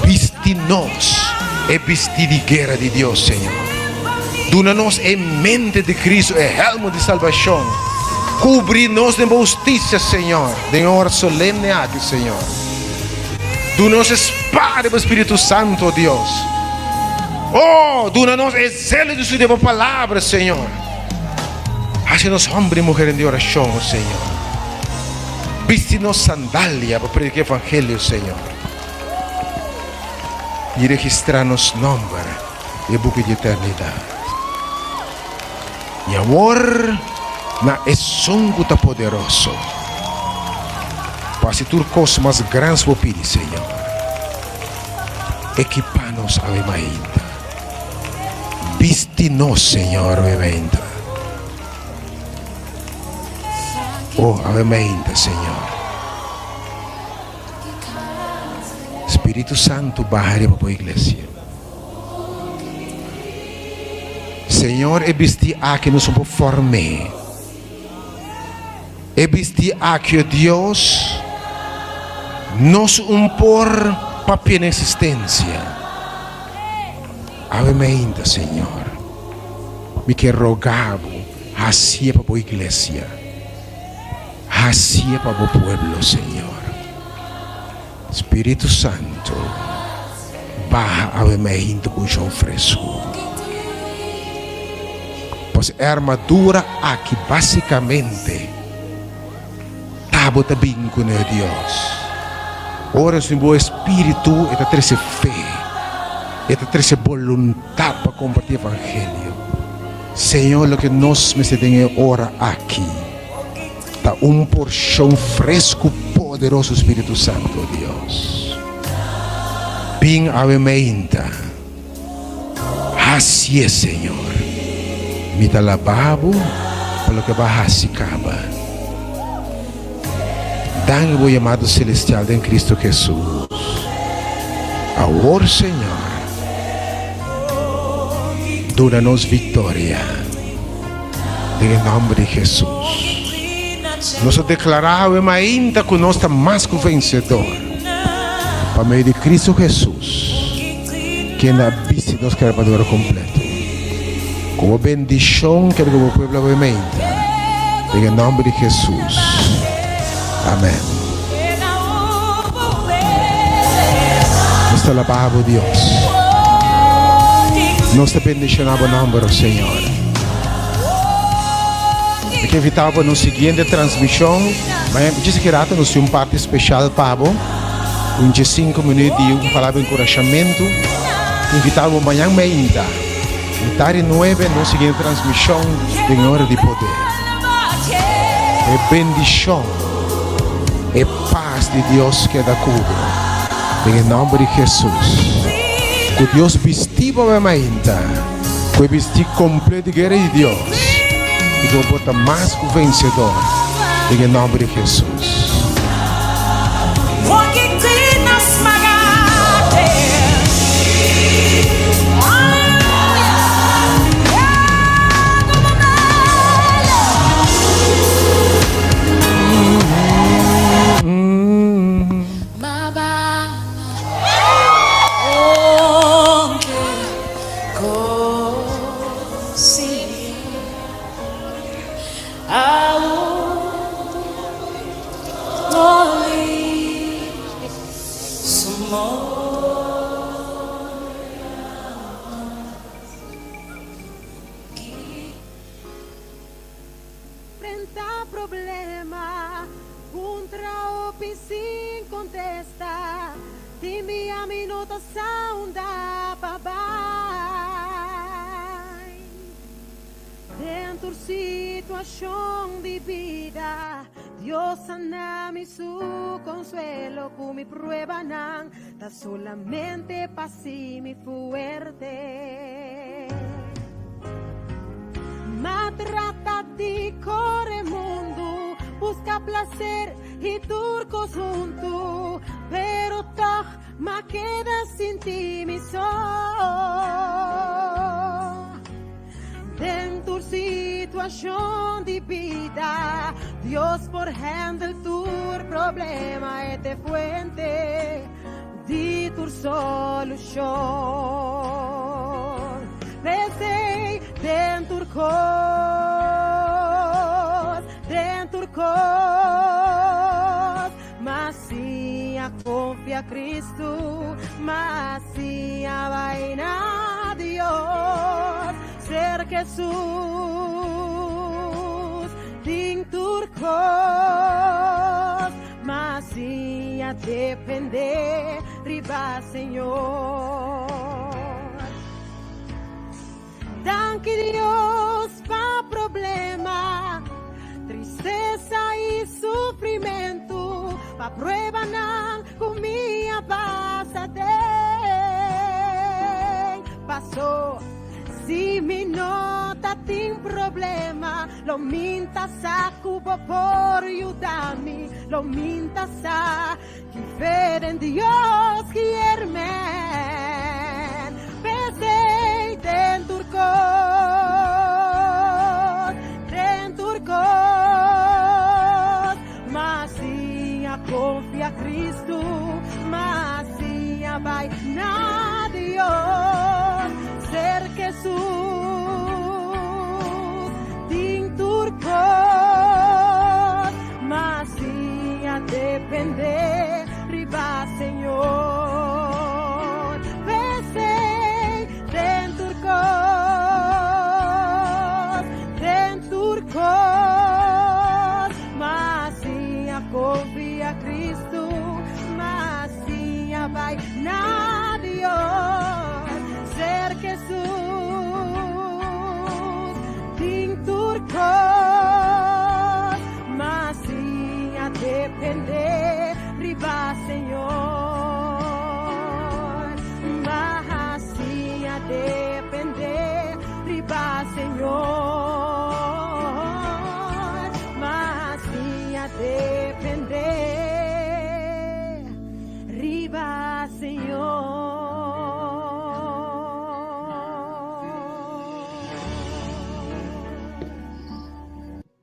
bisti nos e bistí di guera di Dios, Señor. Duna nos e mente di Cristo, e helmo di salbashon. Kubri nos den bo hustisia, Señor, den e ora solemne aki, Señor. Duna nos e spada di bo Spiritu Santo, o Dios. Oh, duna nos e zelo di studia bo Palabra, Señor. Hasi nos homber i muhernan di orashon, o Señor. Bisti nos sandalia pa prediká Evangelio, Señor. I registrá nos nomber den e buki di eternidat. I awor na Esun ku ta poderoso pa hasi tur kos mas gran si bo pidi, Señor, ekipá nos awe mainta. Bisti nos, Señor, awe mainta. Oh, awe mainta, Señor. Spiritu Santu baha riba bo iglesia. Señor, e bistí aki nos no por form'é. E bistí aki, o Dios, nos un por papia na existencia. Awe mainta, Señor, mi ke roga Bo, hacié pa Bo iglesia. Hacié pa Bo pueblo, Señor. Spiritu Santo, baha awe mei hintu ku unshon fresku. Pues e armadura aki basikamente ta bo ta bin ku ne Dios. Ora sin bo espiritu e ta trese fe, e ta trese boluntat pa komparti evangelio. Señor loke nos mester den e ora aki. Ta un porshon fresku poderoso Spiritu Santo Dios bin awe meinta hasie Señor mi ta laba bo pa loke bo a hasi kaba danki bo yamado celestial den Cristo Jesus awor Señor duna nos victoria. Den e nòmber di Hesus, nos ta deklará awe mainta ku nos ta mas ku vensedor pa medio di Kristu Hesus, kende a bisti nos ku e armadura kompleto. Ku bo bendishon keda ku bo pueblo awe mainta, den e nòmber di Hesus. Amèn. Nos ta alabá bo, Dios. Nos ta bendishoná bo nòmber, o Señor. Mi ke invitá bo pa nos siguiente transmishon. Mañana djis aki rato nos tin un parti speshal pa bo, un djesinku minüt di un palabra di enkurashamentu. Invitá bo mañan meinta, mitad di nuebe, nos siguiente transmishon den e Ora di Poder. E bendishon, e pas di Dios keda ku bo den e nòmber di Hesus. Ku Dios bisti bo awe mainta ku e bisti kompleto di guera di Dios i ku bo por ta mas ku vensedor den e nòmber di Hesus. Frenta problema, puntra hopi sin contesta, tin bia mi no ta sa unda pa bai. Den tur situashon di bida, Dios a na mi su konsuelo ku mi pruebanan ta solamente pa hasi mi fuerte. M'a trata di kore mundu, buska plaser i tur kos huntu, pero tòg m'a keda sinti mi so. Den tur situashon di bida, Dios por handle tur problema, e t'e fuente di tur solushon. P'esei den tur kos, den tur kos, m'a siña konfia Kristu, m'a siña bai na Dios, ser Hesus den tur kos. M'a siña dependé riba Señor. Danki Dios pa problema, tristesa i sufrimentu, pa pruebanan ku mi a pasa den. Pasó si mi no ta tin problema, Lo minta sa ku bo por yuda mi, lo minta sa ki fe den Dios kier men. P'esei den tur kos, den tur kos, m'a siña konfia Kristu, m'a siña bai na Dios, ser Hesus. Tin tur kos, ma siña dependé riba Señor. P'esei den tur kos, den tur kos, ma siña konfia Kristu, ma siña bai na Dios, ser Hesus. Tin tur kos, ma siña dependé riba Señor. Ma siña dependé riba Señor. Ma siña dependé riba Señor.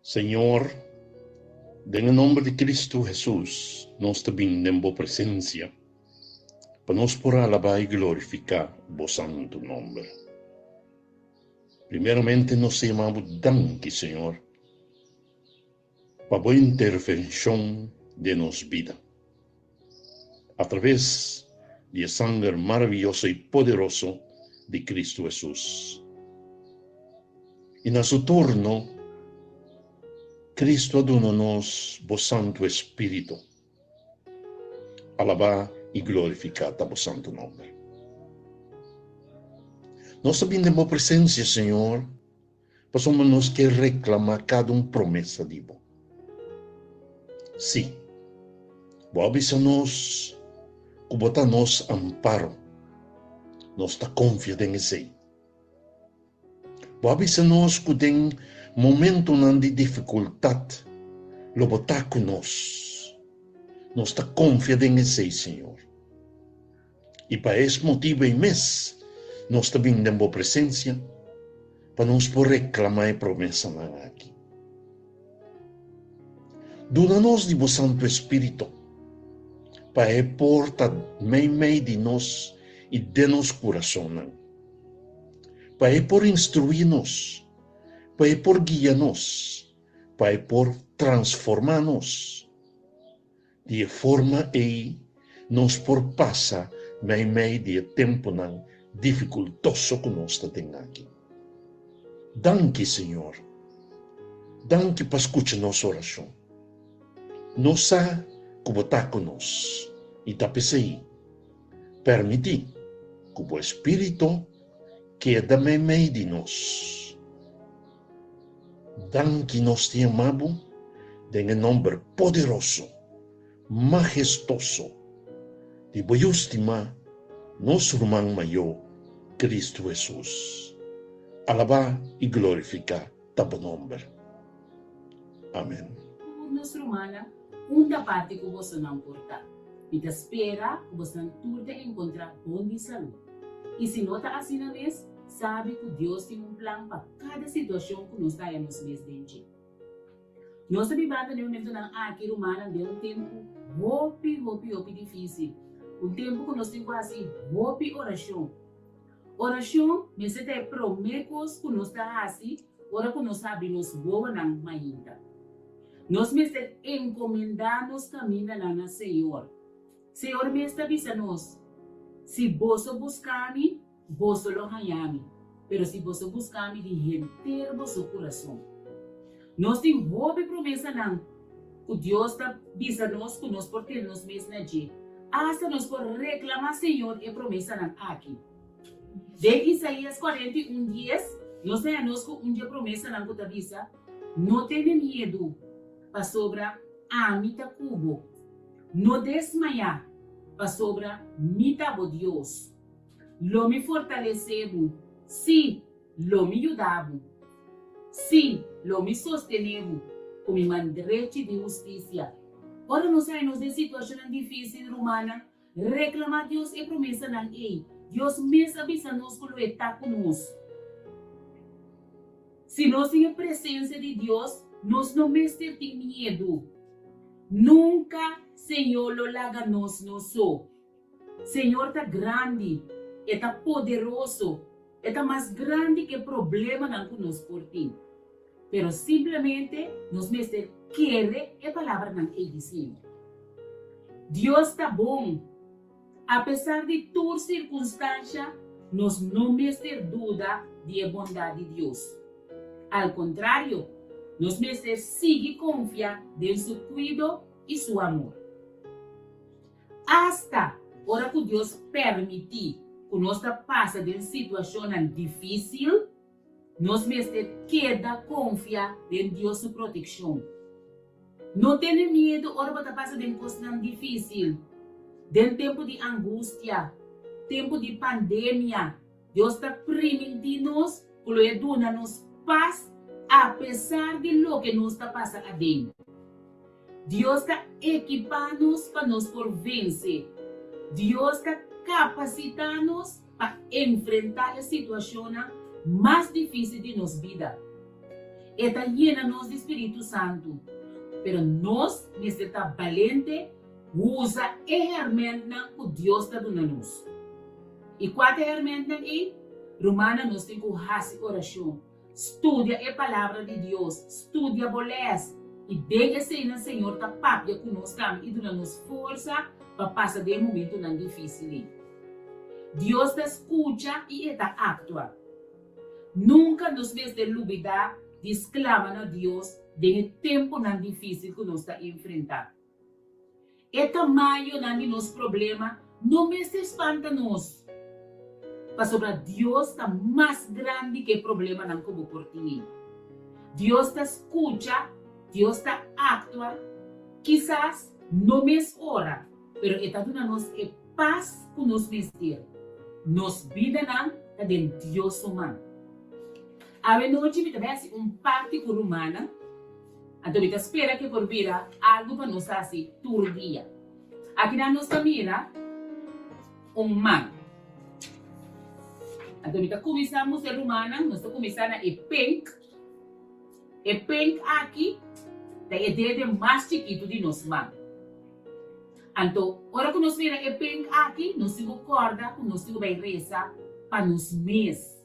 Señor, den e nomber di Cristo Hesus nos ta bin den Bo presencia pa nos por alaba y glorifica Bo santo nomber. Primeramente nos ta yama Bo danki, Señor, pa Bo intervencion den nos bida. A traves di e sanger maraviyoso y poderoso di Cristo Hesus. Y na su turno, Cristo a duna nos Bo Santo Espíritu. Alabá y glorificá ta Bo santo nomber. Nos ta bin den Bo presencia, Señor, Pasobra nos ke reklamá kada un promesa di bo. Sí, bo a bisa nos ku bo ta nos amparo. Nos ta konfia den esei. Bo a bisa nos ku den momentunan di difikultat lo bo ta ku nos. Nos ta konfia den esei, Señor. I pa es motibu ei mes nos ta bin den bo presensia pa nos por reklamá e promesanan aki. Duna nos di bo Santu Espíritu pa e por ta meimei di nos i den nos kurasonnan, pa e por instruí nos, pa e por guia nos, pa e por transformá nos. Di e forma ei nos por pasa meimei di e tempunan difikultoso ku nos ta den aki. Danki, Señor. Danki pa skucha nos orashon. Nos sa ku bo ta ku nos i ta p'esei, permití ku bo Espíritu keda meimei di nos. Danki nos ta yama bo den e nomber poderoso, mahestoso di bo Yu stimá, nos Ruman Mayó, Cristo Hesus. Alabá i glorifiká ta bo nomber. Amen. Tur nos rumannan, unda parti ku bosonan por ta. Mi ta spera ku bosnan tur ta enkontrá bon di salú. I si no ta asina mes, sabi ku Dios tin un plan pa kada situashon ku nos ta haña nos mes den dje. Nos ta bibando den momentunan aki, rumannan, den un tempu hopi, hopi, hopi difísil. Un tempu ku nos tin ku hasi hopi orashon. Orashon mester ta e promé kos ku nos ta hasi ora ku nos habri nos wowonan mainta. Nos mester enkomendá nos kamindanan na Señor. Señor mes ta bisa nos, Si boso buska mi, boso lo haña mi, pero si boso buska mi di henter boso kurason. Nos tin hopi promesanan ku Dios ta bisa nos ku nos por tene nos mes na dje. Asta nos por reklamá Señor e promesanan aki. Den Isaías 41 dies, nos ta haña nos ku un dje promesanan ku ta bisa, No tene miedu, pasobra ami ta ku bo. No desmayá, pasobra mi ta bo Dios. Lo mi fortalesé bo, sí, lo mi yuda bo. Sí, lo mi sostené bo ku mi man drechi di hustisia. Ora nos haña nos den situashonnan difísil, rumannan, reklamá Dios e promesanan ei. Dios mes a bisa nos ku lo e ta ku nos. Si nos tin e presensia di Dios, nos no mester tin miedu. Nunka Señor lo laga nos nos so. Señor ta grandi, E ta poderoso, E ta mas grandi ku e problemanan ku nos por tin. Pero simplemente nos mester kere e palabranan ei di Señor. Dios ta bon. Apesar di tur sirkunstansha, nos no mester duda di e bondat di Dios. Al kontrario, nos mester sigui konfia den su kuido i su amor. Asta ora ku Dios permití ku nos ta pasa den situashonnan difísil, nos mester keda konfia den Dios su protekshon. No tene miedu ora bo ta pasa den kosnan difísil. Den tempu di angustia, tempu di pandemia, Dios ta primintí nos ku lo e duna nos pas apesar di loke nos ta pasa aden. Dios ta ekipá nos pa nos por vense. Dios ta kapasitá nos pa enfrentá e situashonnan mas difísil di nos bida. E ta yena nos di spiritu santu. Pero nos mester ta balente usa e hèrmèntnan ku Dios ta duna nos. I kua ta e hèrmèntnan ei? Rumannan, nos tin ku hasi orashon. Studia e Palabra di Dios, studia bo les, i den eseinan Señor ta papia ku nos tambe i duna nos forsa pa pasa den e momentunan difísil ei. Dios ta skucha i e ta aktua. Nunka nos mester lubidá di sklama na Dios den e tempunan difísil ku nos ta enfrentá. E tamañonan di nos problema no mester spanta nos, pasobra Dios ta mas grandi ku e problemanan ku bo por tin ei. Dios ta skucha, Dios ta aktua, kisas no mes ora, pero e ta duna nos e pas ku nos mester. Nos bidanan ta den Dios su man. Awenochi mi ta bai hasi un parti ku rumannan. Anto mi ta spera ku e por bira algu pa nos hasi tur dia. Akinan nos ta mira un man. Anto mi ta kuminsá mustra rumannan, nos ta kuminsá na e penk. E penk aki ta e dede mas chikitu di nos man. Anto ora ku nos mira e penk aki, nos tin ku kòrda ku nos tin ku bai resa pa nos mes.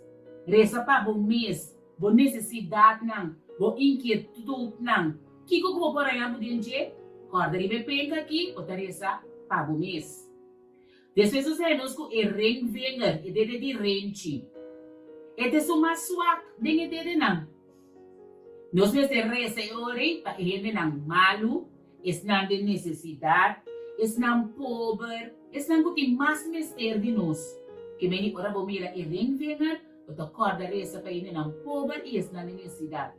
Resa pa bo mes. Bo nesesidatnan, bo inkietutnan, kiko ku bo por haña bo den dje? Kòrda riba e penka akí, bo ta resa pa bo mes. Despues nos haña nos ku e ringvinger, e dede di renchi. E ta esun mas swak den e dedenan. Nos mester resa e ora ei pa e hendenan malu, esnan den nesesidat, esnan pober, esnan ku tin mas mester di nos. Ke meni ora bo mira e ringvinger, Bo ta kòrda resa pa hendenan pober i esnan den nesesidat.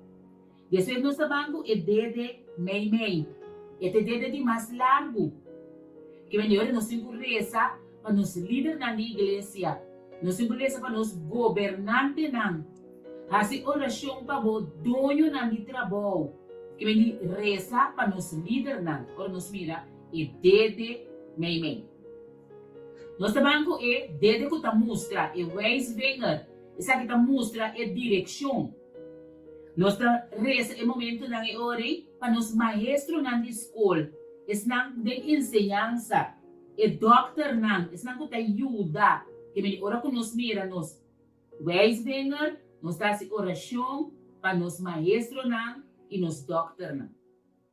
Despues nos ta ban ku e dede meimei. E ta e dede di mas largu. Ke mende ora nos tin ku resa pa nos lidernan di iglesia. Nos tin ku resa pa nos gobernantenan. Hasi orashon pa bo doñonan di trabou. Ke mende resa pa nos lidernan ora nos mira e dede meimei. Nos ta ban ku e dede ku ta mustra, e wijsvinger. Esaki ta mustra e direkshon. Nos ta resa e momentunan e ora ei pa nos maestronan di skol, esnan den enseñansa, e dòkternan, esnan ku ta yuda. Ke mende ora ku nos mira nos wijsvinger, nos ta hasi orashon pa nos maestronan i nos dòkternan.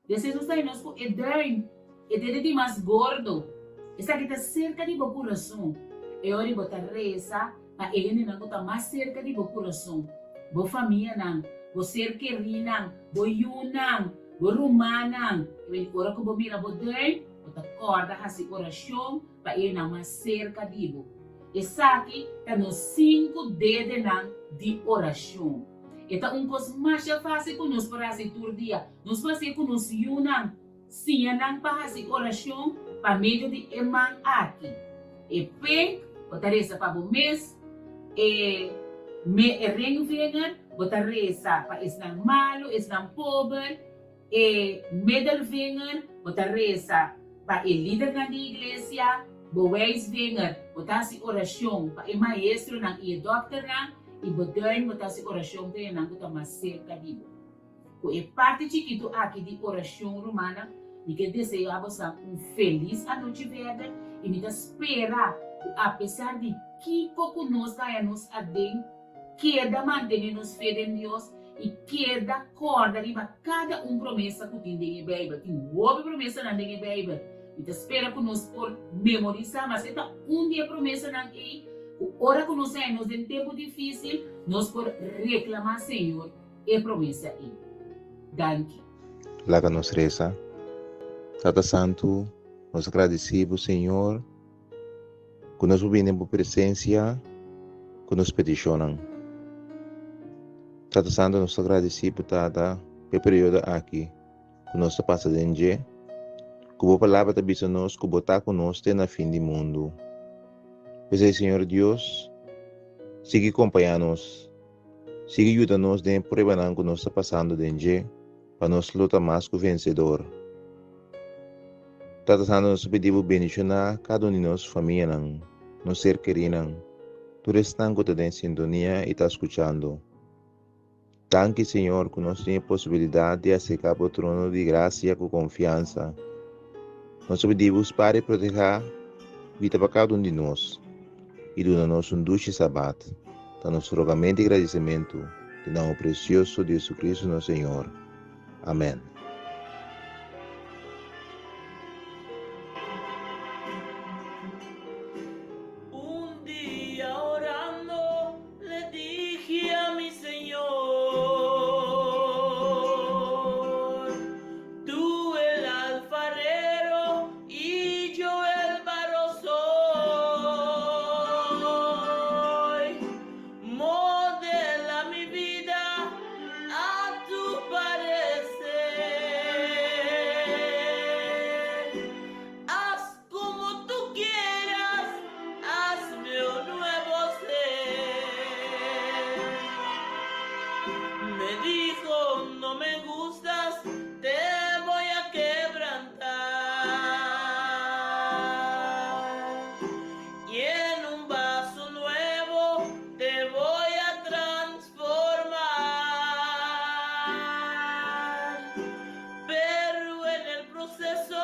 Despues nos ta nos ku e duim, e dede di mas gordo. Esaki ta serka di bo kurason. E ora bo ta resa pa e hendenan ku ta mas serka di bo kurason, bo famianan, bo ser kerinan, bo yunan, bo rumannan. E ora ku bo mira bo duim, bo ta kòrda hasi orashon pa e hendenan mas serka di bo. Esaki ta nos sinku dedenan di orashon. E ta un kos masha fásil ku nos por hasi tur dia. Nos por hasié ku nos yunan. Siña nan pa hasi orashon pa medio di e man aki. E pink, bo ta resa pa bo mes. E me e ringvinger, bo ta resa pa esnan malu, esnan pober. E middelvinger, bo ta resa pa e lidernan di iglesia. Bo wijsvinger, bo ta hasi orashon pa e maestronan i e dòkternan. I bo duim, bo ta hasi orashon pa esnan ku ta mas serka di bo. Ku e parti chikitu aki di orashon, rumannan, mi ke deseá bosan un felis anochi berde i mi ta spera ku apesar di kiko ku nos ta haña nos aden, keda mantené nos fe den Dios i keda kòrda riba kada un promesa ku tin den e Beibel. Tin hopi promesanan den e Beibel. Mi ta spera ku nos por memorisá, maske ta un di e promesanan ei, ku ora ku nos haña nos den tempu difísil, nos por reklamá Señor e promesa ei. Danki. Laga nos resa. Tata Santu, nos a gradisí bo, Señor, ku nos por bini den bo presensia ku nos petishonnan. Tata Santu, nos ta gradisí bo, Tata, pa e periodo aki ku nos ta pasa den dje, ku bo Palabra ta bisa nos ku bo ta ku nos te na fin di mundu. P'esei, Señor Dios, sigui kompañá nos. Sigui yuda nos den e pruebanan ku nos ta pasando den dje, pa nos lo ta mas ku vensedor. Tata Santu, nos ta pidi Bo bendishoná kada un di nos famianan, nos ser kerinan, tur esnan ku ta den sintonia i ta skuchando. Danki, Señor, ku nos tin e posibilidat di aserká Bo trono di grasia ku konfiansa. Nos ta pidi Bo spara i protehá bida pa kada un di nos. i duna nos un dushi Sabat, ta nos rogamento i gradisimentu den nomber presioso di Jesucristo nos Señor. Amen. Un dia orando le dije a mi Señor, Tu el alfarero y yo el barro soy. Modela mi vida a tu parecer. Haz como tú quieras, hazme un nuevo ser. Me dijo, no me gustas, te voy a quebrantar. Y en un vaso nuevo te voy a transformar. Pero en el proceso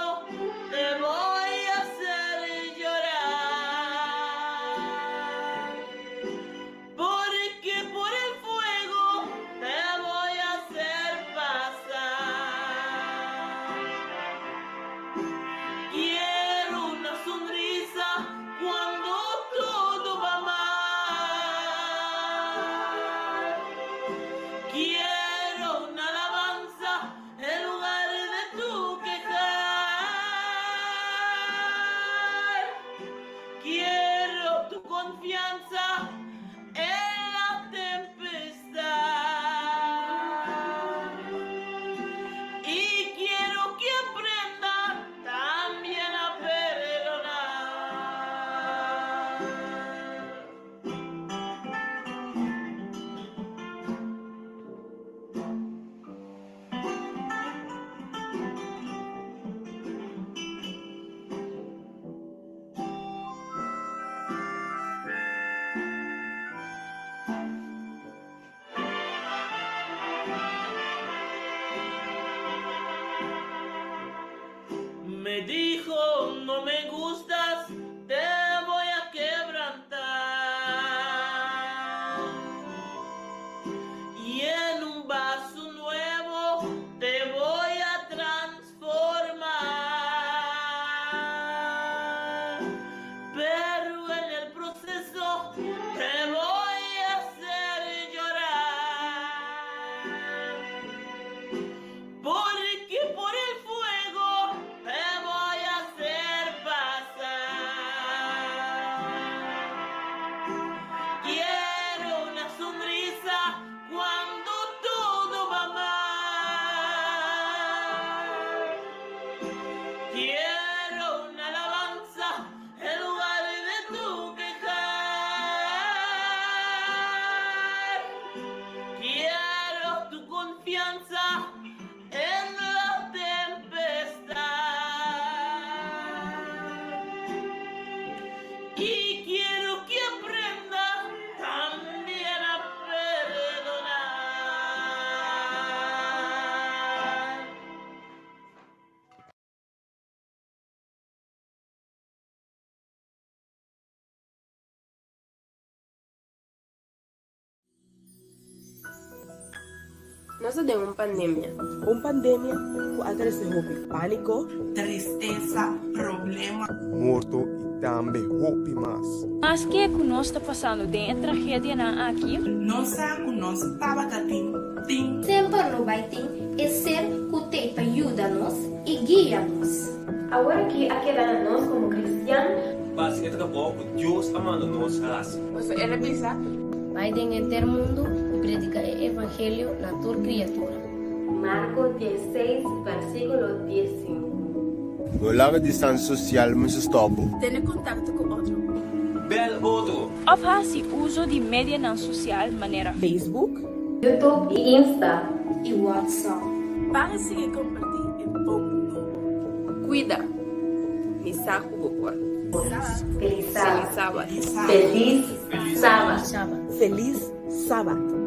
te voy a hacer llorar. Porque por el fuego te voy a hacer pasar. Quiero una sonrisa cuando todo va mal. Quiero una alabanza en lugar de tu quejar. Quiero tu confianza en la tempestad. Nos ta den un pandemia. Un pandemia ku a trese hopi pániko. Tristesa, problema. Morto i tambe hopi mas. Maske ku nos ta pasando den e tragedianan aki. Nos sa ku nos tabata tin, tin. Semper lo bai tin e ser ku t'ei pa yuda nos i guia nos. Awor aki a keda na nos komo kristian. Pa hasi e trabou ku Dios a manda nos hasi. Pasobra el a bisa. Bai den henter mundu i prediká e evangelio na tur kriatura. Marko diesseis, versíkulo diesinku. No laga distansia sosial mester stòp bo. Tene kontakto ku otro. Bèl otro. Òf hasi uso di medianan sosial manera. Facebook. YouTube i Insta. I WhatsApp. Ban sigui kompartí e bon nobo. Kuida. Mi sa ku bo por. Felis Sabat. Felis Sabat. Felis Sabat.